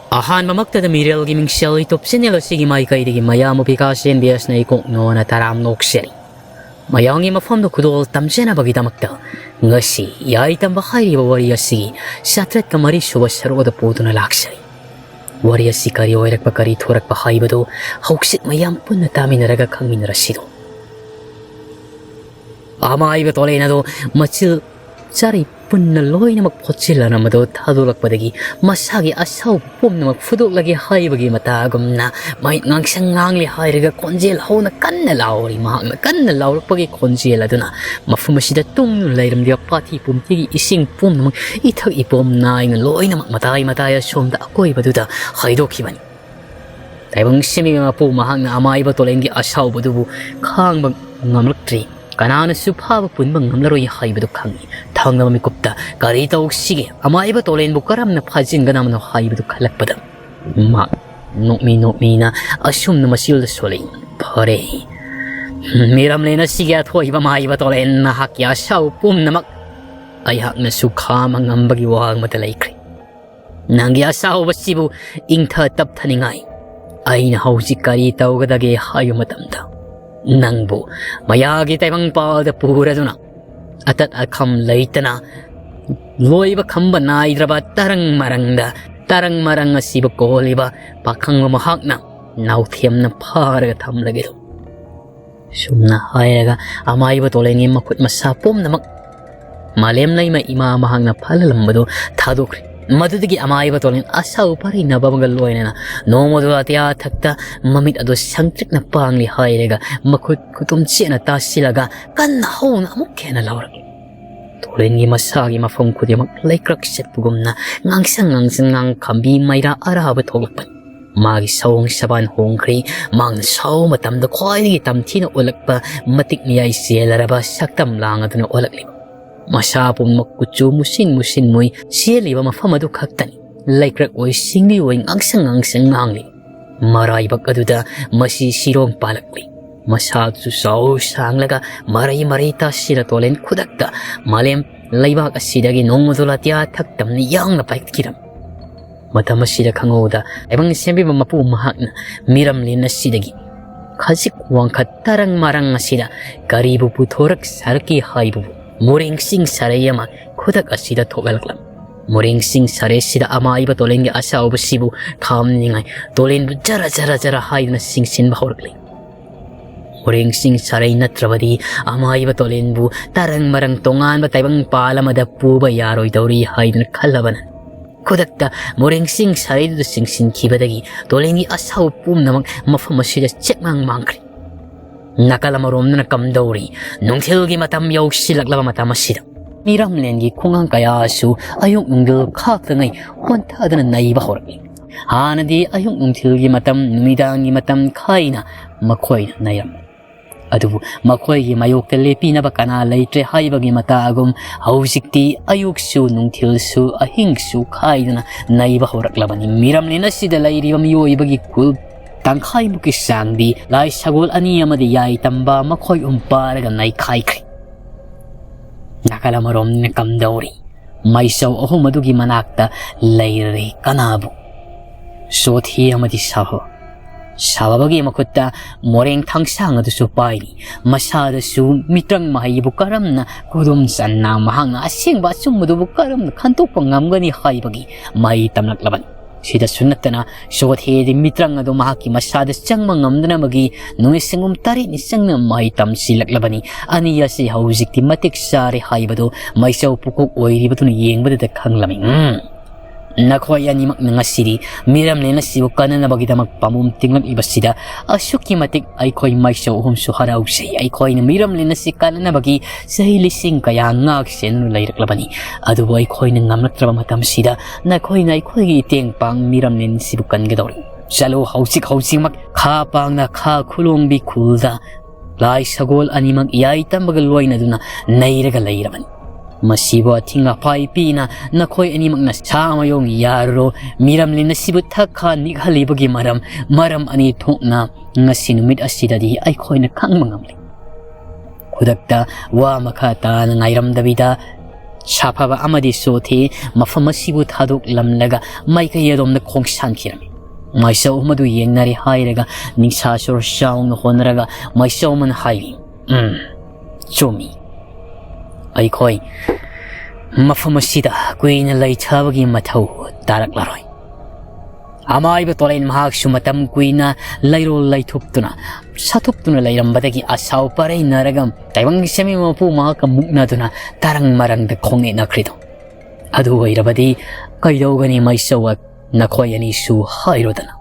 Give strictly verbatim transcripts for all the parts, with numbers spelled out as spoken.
ꯑꯍꯥꯟꯕꯃꯛꯇꯗ ꯃꯤꯔꯦꯜꯒꯤ ꯃꯤꯡꯁꯦꯜ YouTube channel ꯑꯁꯤꯒꯤ ꯃꯥꯏꯀꯩꯗꯒꯤ ꯃꯌꯥꯝꯕꯨ ꯕꯤꯀꯥꯁ ꯑꯦꯟ ꯕꯤ ꯑꯦꯁꯅ ꯏꯀꯣꯛ ꯅꯣꯅ ꯇꯔꯥꯝ ꯅꯣꯛꯆꯔꯤ꯫ ꯃꯌꯥꯝꯒꯤ ꯃꯐꯝꯗ ꯈꯨꯗꯣꯜ ꯇꯝꯖꯅꯕꯒꯤꯗꯃꯛꯇ ꯉꯁꯤ ꯌꯥꯏ ꯇꯝꯕ ꯍꯥꯏꯔꯤꯕ ꯋꯥꯔꯤ ꯑꯁꯤꯒꯤ ꯆꯥꯇ꯭ꯔꯦꯠꯀ ꯃꯔꯤ ꯁꯨꯕ ꯁꯔꯨꯛ ꯑꯗꯨ ꯄꯨꯗꯨꯅ ꯂꯥꯛꯆꯔꯤ꯫ ꯋꯥꯔꯤ ꯑꯁꯤ ꯀꯔꯤ ꯑꯣꯏꯔꯛꯄ, ꯀꯔꯤ ꯊꯣꯔꯛꯄ ꯍꯥꯏꯕꯗꯨ ꯍꯧꯖꯤꯛ ꯃꯌꯥꯝ ꯄꯨꯟꯅ ꯇꯥꯃꯤꯟꯅꯔꯒ ꯈꯪꯃꯤꯟꯅꯔꯁꯤꯗꯣ꯫ ꯑꯃꯥꯏꯕ ꯇꯣꯂꯦꯟ ꯑꯗꯨ ꯃꯆꯤꯜ ꯆꯥꯔꯤ ꯄꯨꯟꯅ ꯂꯣꯏꯅꯃꯛ ꯐꯣꯠꯆꯤꯜꯂꯅ ꯃꯗꯨ ꯊꯥꯗꯣꯛꯂꯛꯄꯗꯒꯤ ꯃꯁꯥꯒꯤ ꯑꯁꯥꯎꯕ ꯄꯨꯝꯅꯃꯛ ꯐꯨꯗꯣꯛꯂꯒꯦ ꯍꯥꯏꯕꯒꯤ ꯃꯇꯥꯒꯨꯝꯅ ꯃꯍꯤꯛ ꯉꯥꯡꯁꯪ ꯉꯥꯡꯂꯤ ꯍꯥꯏꯔꯒ ꯈꯣꯟꯖꯦꯜ ꯍꯧꯅ ꯀꯟꯅ ꯂꯥꯎꯔꯤ꯫ ꯃꯍꯥꯛꯅ ꯀꯟꯅ ꯂꯥꯎꯔꯛꯄꯒꯤ ꯈꯣꯟꯖꯦꯜ ꯑꯗꯨꯅ ꯃꯐꯝ ꯑꯁꯤꯗ ꯇꯨꯡ ꯂꯩꯔꯝꯂꯤꯕ ꯄꯥꯊꯤ ꯄꯨꯝꯊꯤꯒꯤ ꯏꯁꯤꯡ ꯄꯨꯝꯅꯃꯛ ꯏꯊꯛ ꯏꯄꯣꯝ ꯅꯥꯏꯅ ꯂꯣꯏꯅꯃꯛ ꯃꯇꯥꯏ ꯃꯇꯥꯏ ꯑꯁꯣꯝꯗ ꯑꯀꯣꯏꯕꯗꯨꯗ ꯍꯩꯗꯣꯛꯈꯤꯕꯅꯤ꯫ ꯇꯥꯏꯕꯪ ꯁꯦꯝꯕꯤꯕ ꯃꯄꯨ ꯃꯍꯥꯛꯅ ꯑꯃꯥꯏꯕ ꯇꯣꯂꯦꯟꯒꯤ ꯑꯁꯥꯎꯕꯗꯨꯕꯨ ꯈꯥꯡꯕ ꯉꯝꯂꯛꯇ꯭ꯔꯤ꯫ ꯀꯅꯥꯅꯁꯨ ꯐꯥꯕ ꯄꯨꯟꯕ ꯉꯝꯂꯔꯣꯏ ꯍꯥꯏꯕꯗꯨ ꯈꯪꯏ꯫ ꯊꯪꯅꯕ ꯃꯤꯀꯨꯞꯇ ꯀꯔꯤ ꯇꯧꯁꯤꯒꯦ? ꯑꯃꯥꯏꯕ ꯇꯣꯂꯦꯟꯕꯨ ꯀꯔꯝꯅ ꯐꯥꯖꯤꯟꯒꯗꯕꯅꯣ ꯍꯥꯏꯕꯗꯨ ꯈꯜꯂꯛꯄꯗ ꯃꯍꯥꯛ ꯅꯣꯛꯃꯤ ꯅꯣꯛꯃꯤꯅ ꯑꯁꯨꯝꯅ ꯃꯆꯤꯜꯗ ꯁꯣꯜꯂꯛꯏ, "ꯐꯔꯦ, ꯃꯤꯔꯝꯂꯦꯟ ꯑꯁꯤꯒꯤ ꯑꯊꯣꯏꯕ ꯑꯃꯥꯏꯕ ꯇꯣꯂꯦꯟ, ꯅꯍꯥꯛꯀꯤ ꯑꯁꯥꯎꯕ ꯄꯨꯝꯅꯃꯛ ꯑꯩꯍꯥꯛꯅꯁꯨ ꯈꯥꯝꯕ ꯉꯝꯕꯒꯤ ꯋꯥꯡꯃꯗ ꯂꯩꯈ꯭ꯔꯦ꯫ ꯅꯪꯒꯤ ꯑꯁꯥꯎꯕꯁꯤꯕꯨ ꯏꯪꯊ ꯇꯞꯊꯅꯤꯡꯉꯥꯏ ꯑꯩꯅ ꯍꯧꯖꯤꯛ ꯀꯔꯤ ꯇꯧꯒꯗꯒꯦ ꯍꯥꯏꯕ ꯃꯇꯝꯗ, ꯅꯪꯕꯨ ꯃꯌꯥꯒꯤ ꯇꯥꯏꯕꯪꯄꯥꯜꯗ ꯄꯨꯔꯗꯨꯅ ꯑꯇꯠ ꯑꯈꯝ ꯂꯩꯇꯅ ꯂꯣꯏꯕ ꯈꯝꯕ ꯅꯥꯏꯗ꯭ꯔꯕ ꯇꯔꯪ ꯃꯔꯪꯗ, ꯇꯔꯪ ꯃꯔꯪ ꯑꯁꯤꯕꯨ ꯀꯣꯜꯂꯤꯕ ꯄꯥꯈꯪꯕ ꯃꯍꯥꯛꯅ ꯅꯥꯎꯊꯦꯝꯅ ꯐꯥꯔꯒ ꯊꯝꯂꯒꯦ꯫" ꯁꯨꯝꯅ ꯍꯥꯏꯔꯒ ꯑꯃꯥꯏꯕ ꯇꯣꯂꯦꯟꯒꯤ ꯃꯈꯨꯠ ꯃꯁꯥ ꯄꯨꯝꯅꯃꯛ ꯃꯥꯂꯦꯝ ꯂꯩꯃ ꯏꯃꯥ ꯃꯍꯥꯛꯅ ꯐꯥꯜꯍꯜꯂꯝꯕꯗꯨ ꯊꯥꯗꯣꯛꯈ꯭ꯔꯦ꯫ ꯃꯗꯨꯗꯒꯤ ꯑꯃꯥꯏꯕ ꯇꯣꯂꯦꯟ ꯑꯁꯥꯎ ꯄꯔꯩꯅꯕ ꯑꯃꯒ ꯂꯣꯏꯅꯅ ꯅꯣꯡꯃꯗꯨ ꯑꯇꯤꯌꯥ ꯊꯛꯇ ꯃꯃꯤꯠ ꯑꯗꯨ ꯁꯪꯇ꯭ꯔꯤꯛꯅ ꯄꯥꯡꯂꯤ ꯍꯥꯏꯔꯒ ꯃꯈꯨꯠ ꯈꯨꯇꯨꯝ ꯆꯦꯠꯅ ꯇꯥꯁꯤꯜꯂꯒ ꯀꯟꯅ ꯍꯧꯅ ꯑꯃꯨꯛ ꯍꯦꯟꯅ ꯂꯥꯎꯔꯛꯏ꯫ ꯇꯣꯂꯦꯟꯒꯤ ꯃꯁꯥꯒꯤ ꯃꯐꯝ ꯈꯨꯗꯤꯡꯃꯛ ꯂꯩꯀ꯭ꯔꯛ ꯆꯠꯄꯒꯨꯝꯅ ꯉꯥꯡꯁꯪ ꯉꯥꯡꯁꯪ ꯉꯥꯡ ꯈꯝꯕꯤ ꯃꯩꯔꯥ ꯑꯔꯥꯕ ꯊꯣꯛꯂꯛꯄꯅꯤ꯫ ꯃꯥꯒꯤ ꯁꯑꯣꯡ ꯁꯕꯥꯟ ꯍꯣꯡꯈ꯭ꯔꯦ꯫ ꯃꯍꯥꯛꯅ ꯁꯥꯎꯕ ꯃꯇꯝꯗ ꯈ꯭ꯋꯥꯏꯗꯒꯤ ꯇꯝꯊꯤꯅ ꯑꯣꯜꯂꯛꯄ, ꯃꯇꯤꯛ ꯃꯌꯥꯏ ꯆꯦꯜꯂꯔꯕ ꯁꯛꯇꯝ ꯂꯥꯡ ꯑꯗꯨꯅ ꯑꯣꯜꯂꯛꯂꯤꯕ꯫ ꯃꯁꯥ ꯄꯨꯝꯅꯃꯛ ꯀꯨꯆꯨ ꯃꯨꯁꯤꯟ ꯃꯨꯁꯤꯟ ꯃꯨꯏ꯫ ꯆꯦꯜꯂꯤꯕ ꯃꯐꯝ ꯑꯗꯨ ꯈꯛꯇꯅꯤ ꯂꯩꯀ꯭ꯔꯛ ꯑꯣꯏ ꯁꯤꯡꯂꯤ ꯑꯣꯏ ꯉꯥꯡꯁꯪ ꯉꯥꯡꯁꯪ ꯉꯥꯡꯂꯤ꯫ ꯃꯔꯥꯏꯕꯛ ꯑꯗꯨꯗ ꯃꯁꯤ ꯁꯤꯔꯣꯡ ꯄꯥꯜꯂꯛꯂꯤ꯫ ꯃꯁꯥꯗꯨꯁꯨ ꯆꯥꯎ ꯁꯥꯡꯂꯒ ꯃꯔꯩ ꯃꯔꯩ ꯇꯥꯁꯤꯜꯂ ꯇꯣꯂꯦꯟ ꯈꯨꯗꯛꯇ ꯃꯥꯂꯦꯝ ꯂꯩꯕꯥꯛ ꯑꯁꯤꯗꯒꯤ ꯅꯣꯡꯃꯗꯣ ꯂꯥꯇꯤꯌꯥ ꯊꯛꯇꯝꯅ ꯌꯥꯡꯅ ꯄꯥꯏꯈꯠꯈꯤꯔꯝꯃꯤ꯫ ꯃꯇꯝ ꯑꯁꯤꯗ ꯈꯪꯍꯧꯗ ꯇꯥꯏꯕꯪ ꯁꯦꯝꯕꯤꯕ ꯃꯄꯨ ꯃꯍꯥꯛꯅ ꯃꯤꯔꯝꯂꯦꯟ ꯑꯁꯤꯗꯒꯤ ꯈꯖꯤꯛ ꯋꯥꯡꯈꯠ ꯇꯔꯪ ꯃꯔꯪ ꯑꯁꯤꯗ ꯀꯔꯤꯕꯨ ꯄꯨꯊꯣꯔꯛ ꯁꯥꯔꯛꯀꯦ ꯍꯥꯏꯕꯕꯨ ꯃꯣꯔꯦꯡ ꯆꯤꯡ ꯁꯥꯔꯩ ꯑꯃ ꯈꯨꯗꯛ ꯑꯁꯤꯗ ꯊꯣꯛꯍꯜꯂꯛꯂꯝꯃꯤ꯫ ꯃꯣꯔꯦꯡ ꯆꯤꯡ ꯁꯥꯔꯩꯁꯤꯗ ꯑꯃꯥꯏꯕ ꯇꯣꯂꯦꯟꯒꯤ ꯑꯁꯥꯎꯕꯁꯤꯕꯨ ꯈꯥꯝꯅꯤꯡꯉꯥꯏ ꯇꯣꯂꯦꯟꯕꯨ ꯖꯔ ꯖꯔ ꯖꯔ ꯍꯥꯏꯗꯨꯅ ꯆꯤꯡꯁꯤꯟꯕ ꯍꯧꯔꯛꯂꯤ꯫ ꯃꯣꯔꯦꯡ ꯆꯤꯡ ꯁꯥꯔꯩ ꯅꯠꯇ꯭ꯔꯕꯗꯤ ꯑꯃꯥꯏꯕ ꯇꯣꯂꯦꯟꯕꯨ ꯇꯔꯪ ꯃꯔꯪ ꯇꯣꯉꯥꯟꯕ ꯇꯥꯏꯕꯪ ꯄꯥꯜ ꯑꯃꯗ ꯄꯨꯕ ꯌꯥꯔꯣꯏꯗꯧꯔꯤ ꯍꯥꯏꯗꯨꯅ ꯈꯜꯂꯕꯅ ꯈꯨꯗꯛꯇ ꯃꯣꯔꯦꯡ ꯆꯤꯡ ꯁꯥꯔꯩꯗꯨꯗ ꯆꯤꯡꯁꯤꯟꯈꯤꯕꯗꯒꯤ ꯇꯣꯂꯦꯟꯒꯤ ꯑꯁꯥꯎꯕ ꯄꯨꯝꯅꯃꯛ ꯃꯐꯝ ꯑꯁꯤꯗ ꯆꯦꯛꯃꯥꯡ ꯃꯥꯡꯈ꯭ꯔꯦ꯫ ꯅꯥꯀꯜ ꯑꯃꯔꯣꯝꯗꯅ ꯀꯝꯗꯧꯔꯤ? ꯅꯨꯡꯊꯤꯜꯒꯤ ꯃꯇꯝ ꯌꯧꯁꯤꯜꯂꯛꯂꯕ ꯃꯇꯝ ꯑꯁꯤꯗ ꯃꯤꯔꯝꯂꯦꯟꯒꯤ ꯈꯣꯡꯒꯥꯡ ꯀꯌꯥꯁꯨ ꯑꯌꯨꯛ ꯅꯨꯡꯊꯤꯜ ꯈꯥꯛꯇꯉꯩ ꯍꯣꯟꯊꯗꯅ ꯅꯩꯕ ꯍꯧꯔꯛꯂꯤ꯫ ꯍꯥꯟꯅꯗꯤ ꯑꯌꯨꯛ ꯅꯨꯡꯊꯤꯜꯒꯤ ꯃꯇꯝ, ꯅꯨꯃꯤꯗꯥꯡꯒꯤ ꯃꯇꯝ ꯈꯥꯏꯅ ꯃꯈꯣꯏꯅ ꯅꯩꯔꯝꯃꯤ꯫ ꯑꯗꯨꯕꯨ ꯃꯈꯣꯏꯒꯤ ꯃꯥꯌꯣꯛꯇ ꯂꯦꯞꯄꯤꯅꯕ ꯀꯅꯥ ꯂꯩꯇ꯭ꯔꯦ ꯍꯥꯏꯕꯒꯤ ꯃꯇꯥꯒꯨꯝ ꯍꯧꯖꯤꯛꯇꯤ ꯑꯌꯨꯛꯁꯨ ꯅꯨꯡꯊꯤꯜꯁꯨ ꯑꯍꯤꯡꯁꯨ ꯈꯥꯏꯗꯅ ꯅꯩꯕ ꯍꯧꯔꯛꯂꯕꯅꯤ꯫ ꯃꯤꯔꯝꯂꯦꯟ ꯑꯁꯤꯗ ꯂꯩꯔꯤꯕ ꯃꯤꯑꯣꯏꯕꯒꯤ ꯀꯨꯜ ꯇꯪꯈꯥꯏꯃꯨꯛꯀꯤ ꯆꯥꯡꯗꯤ ꯂꯥꯏ ꯁꯒꯣꯜ ꯑꯅꯤ ꯑꯃꯗꯤ ꯌꯥꯏ ꯇꯝꯕ ꯃꯈꯣꯏ ꯑꯍꯨꯝ ꯄꯥꯔꯒ ꯅꯩꯈꯥꯏꯈ꯭ꯔꯦ꯫ ꯅꯥꯀꯜ ꯑꯃꯔꯣꯝꯅ ꯀꯝꯗꯧꯔꯤ? ꯃꯩꯆꯧ ꯑꯍꯨꯝ ꯑꯗꯨꯒꯤ ꯃꯅꯥꯛꯇ ꯂꯩꯔꯔꯦ ꯀꯅꯥꯕꯨ? ꯆꯣꯊꯦ ꯑꯃꯗꯤ ꯁꯥꯕ꯫ ꯁꯥꯕꯒꯤ ꯃꯈꯨꯠꯇ ꯃꯣꯔꯦꯡ ꯊꯥꯡꯁꯥꯡ ꯑꯗꯨꯁꯨ ꯄꯥꯏꯔꯤ꯫ ꯃꯁꯥꯗꯁꯨ ꯃꯤꯇ꯭ꯔꯪ ꯃꯍꯩꯕꯨ ꯀꯔꯝꯅ ꯈꯨꯗꯨꯝ ꯆꯟꯅ ꯃꯍꯥꯛꯅ ꯑꯁꯦꯡꯕ ꯑꯆꯨꯝꯕꯗꯨꯕꯨ ꯀꯔꯝꯅ ꯈꯟꯗꯣꯛꯄ ꯉꯝꯒꯅꯤ ꯍꯥꯏꯕꯒꯤ ꯃꯍꯩ ꯇꯝꯂꯛꯂꯕꯅꯤ꯫ ꯁꯤꯗꯁꯨ ꯅꯠꯇꯅ ꯆꯣꯊꯦꯗꯤ ꯃꯤꯇ꯭ꯔꯪ ꯑꯗꯨ ꯃꯍꯥꯛꯀꯤ ꯃꯁꯥꯗ ꯆꯪꯕ ꯉꯝꯗꯅꯕꯒꯤ ꯅꯨꯃꯤꯠ ꯁꯪꯒꯨꯝ ꯇꯔꯦꯠꯅꯤ ꯆꯪꯅ ꯃꯍꯩ ꯇꯝꯁꯤꯜꯂꯛꯂꯕꯅꯤ꯫ ꯑꯅꯤ ꯑꯁꯤ ꯍꯧꯖꯤꯛꯇꯤ ꯃꯇꯤꯛ ꯆꯥꯔꯦ ꯍꯥꯏꯕꯗꯨ ꯃꯩꯆꯧ ꯄꯨꯀꯣꯛ ꯑꯣꯏꯔꯤꯕꯗꯨꯅ ꯌꯦꯡꯕꯗꯨꯗ ꯈꯪꯂꯝꯃꯤ꯫ ꯎꯝ꯫ ꯅꯈꯣꯏ ꯑꯅꯤꯃꯛꯅ ꯉꯁꯤꯗꯤ ꯃꯤꯔꯝꯂꯦꯟ ꯑꯁꯤꯕꯨ ꯀꯟꯅꯅꯕꯒꯤꯗꯃꯛ ꯄꯥꯝꯕꯣꯝ ꯇꯤꯡꯂꯛꯂꯤꯕꯁꯤꯗ ꯑꯁꯨꯛꯀꯤ ꯃꯇꯤꯛ ꯑꯩꯈꯣꯏ ꯃꯩꯆꯧ ꯑꯍꯨꯝꯁꯨ ꯍꯔꯥꯎꯖꯩ꯫ ꯑꯩꯈꯣꯏꯅ ꯃꯤꯔꯝꯂꯦꯟ ꯑꯁꯤ ꯀꯟꯅꯅꯕꯒꯤ ꯆꯍꯤ ꯂꯤꯁꯤꯡ ꯀꯌꯥ ꯉꯥꯛ ꯁꯦꯟꯗꯨꯅ ꯂꯩꯔꯛꯂꯕꯅꯤ꯫ ꯑꯗꯨꯕꯨ ꯑꯩꯈꯣꯏꯅ ꯉꯝꯂꯛꯇ꯭ꯔꯕ ꯃꯇꯝꯁꯤꯗ ꯅꯈꯣꯏꯅ ꯑꯩꯈꯣꯏꯒꯤ ꯏꯇꯦꯡ ꯄꯥꯡ ꯃꯤꯔꯝꯂꯦꯟꯁꯤꯕꯨ ꯀꯟꯒꯗꯧꯔꯤ꯫ ꯆꯠꯂꯨ, ꯍꯧꯖꯤꯛ ꯍꯧꯖꯤꯛꯃꯛ ꯈꯥ ꯄꯥꯡꯅ ꯈꯥ ꯈꯨꯂꯣꯡꯕꯤ ꯈꯨꯜꯗ ꯂꯥꯏ ꯁꯒꯣꯜ ꯑꯅꯤꯃꯛ ꯌꯥꯏ ꯇꯝꯕꯒ ꯂꯣꯏꯅꯗꯨꯅ ꯅꯩꯔꯒ ꯂꯩꯔꯕꯅꯤ꯫ ꯃꯁꯤꯕꯨ ꯑꯊꯤꯡ ꯑꯄꯥꯏ ꯄꯤꯅ ꯅꯈꯣꯏ ꯑꯅꯤꯃꯛꯅ ꯁꯥ ꯃꯌꯣꯡ ꯌꯥꯔꯨꯔꯣ꯫ ꯃꯤꯔꯝꯂꯦꯟ ꯑꯁꯤꯕꯨ ꯊꯛ ꯈꯥ ꯅꯤꯛꯍꯜꯂꯤꯕꯒꯤ ꯃꯔꯝ, ꯃꯔꯝ ꯑꯅꯤ ꯊꯣꯛꯅ ꯉꯁꯤ ꯅꯨꯃꯤꯠ ꯑꯁꯤꯗꯗꯤ ꯑꯩꯈꯣꯏꯅ ꯈꯪꯕ ꯉꯝꯂꯦ꯫ ꯈꯨꯗꯛꯇ ꯋꯥ ꯃꯈꯥ ꯇꯥꯅ ꯉꯥꯏꯔꯝꯗꯕꯤꯗ ꯁꯥꯐꯕ ꯑꯃꯗꯤ ꯁꯣꯊꯤ ꯃꯐꯝ ꯑꯁꯤꯕꯨ ꯊꯥꯗꯣꯛꯂꯝꯂꯒ ꯃꯥꯏꯀꯩ ꯑꯗꯣꯝꯗ ꯈꯣꯡꯁꯥꯟꯈꯤꯔꯝꯃꯤ꯫ ꯃꯥꯏꯆꯧ ꯑꯃꯗꯨ ꯌꯦꯡꯅꯔꯦ ꯍꯥꯏꯔꯒ ꯅꯤꯡꯁꯥ ꯁꯣꯔ ꯆꯥꯎꯅ ꯍꯣꯠꯅꯔꯒ ꯃꯥꯏꯆꯧ ꯑꯃꯅ ꯍꯥꯏꯔꯤ, "ꯎꯝ, ꯆꯨꯝꯃꯤ꯫ ꯑꯩꯈꯣꯏ ꯃꯐꯝ ꯑꯁꯤꯗ ꯀꯨꯏꯅ ꯂꯩꯊꯕꯒꯤ ꯃꯊꯧ ꯇꯥꯔꯛꯂꯔꯣꯏ꯫ ꯑꯃꯥꯏꯕ ꯇꯣꯂꯦꯟ ꯃꯍꯥꯛꯁꯨ ꯃꯇꯝ ꯀꯨꯏꯅ ꯂꯩꯔꯣꯜ ꯂꯩꯊꯣꯛꯇꯨꯅ, ꯁꯥꯊꯣꯛꯇꯨꯅ ꯂꯩꯔꯝꯕꯗꯒꯤ ꯑꯁꯥꯎ ꯄꯔꯩꯅꯔꯒ ꯇꯥꯏꯕꯪ ꯁꯦꯝꯕꯤꯕ ꯃꯄꯨ ꯃꯍꯥꯛꯀ ꯃꯨꯛꯅꯗꯨꯅ ꯇꯔꯪ ꯃꯔꯪꯗ ꯈꯣꯡ ꯅꯦꯠꯅꯈ꯭ꯔꯤꯗꯣ꯫ ꯑꯗꯨ ꯑꯣꯏꯔꯕꯗꯤ ꯀꯩꯗꯧꯒꯅꯤ ꯃꯥꯏꯆꯧ, ꯅꯈꯣꯏ ꯑꯅꯤꯁꯨ ꯍꯥꯏꯔꯣꯗꯅ?"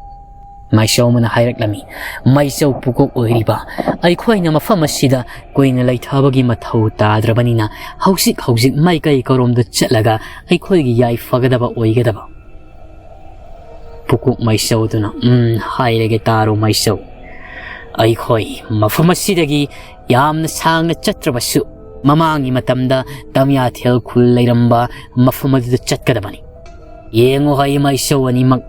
ꯃꯥꯏꯆꯧ ꯑꯃꯅ ꯍꯥꯏꯔꯛꯂꯝꯃꯤ, "ꯃꯥꯏꯆꯧ ꯄꯨꯀꯣꯛ ꯑꯣꯏꯔꯤꯕ, ꯑꯩꯈꯣꯏꯅ ꯃꯐꯝ ꯑꯁꯤꯗ ꯀꯨꯏꯅ ꯂꯩꯊꯕꯒꯤ ꯃꯊꯧ ꯇꯥꯗ꯭ꯔꯕꯅꯤꯅ ꯍꯧꯖꯤꯛ ꯍꯧꯖꯤꯛ ꯃꯥꯏꯀꯩ ꯀꯔꯣꯝꯗ ꯆꯠꯂꯒ ꯑꯩꯈꯣꯏꯒꯤ ꯌꯥꯏꯐꯒꯗꯕ ꯑꯣꯏꯒꯗꯕ?" ꯄꯨꯀꯣꯛ ꯃꯥꯏꯆꯧꯗꯨꯅ, "ꯎꯝ, ꯍꯥꯏꯔꯒꯦ ꯇꯥꯔꯣ ꯃꯥꯏꯆꯧ꯫ ꯑꯩꯈꯣꯏ ꯃꯐꯝ ꯑꯁꯤꯗꯒꯤ ꯌꯥꯝꯅ ꯁꯥꯡꯅ ꯆꯠꯇ꯭ꯔꯕꯁꯨ ꯃꯃꯥꯡꯒꯤ ꯃꯇꯝꯗ ꯇꯝꯌꯥꯊꯦꯜ ꯈꯨꯜ ꯂꯩꯔꯝꯕ ꯃꯐꯝ ꯑꯗꯨꯗ ꯆꯠꯀꯗꯕꯅꯤ꯫ ꯌꯦꯡꯉꯨ ꯍꯩ ꯃꯥꯏꯆꯧ ꯑꯅꯤꯃꯛ,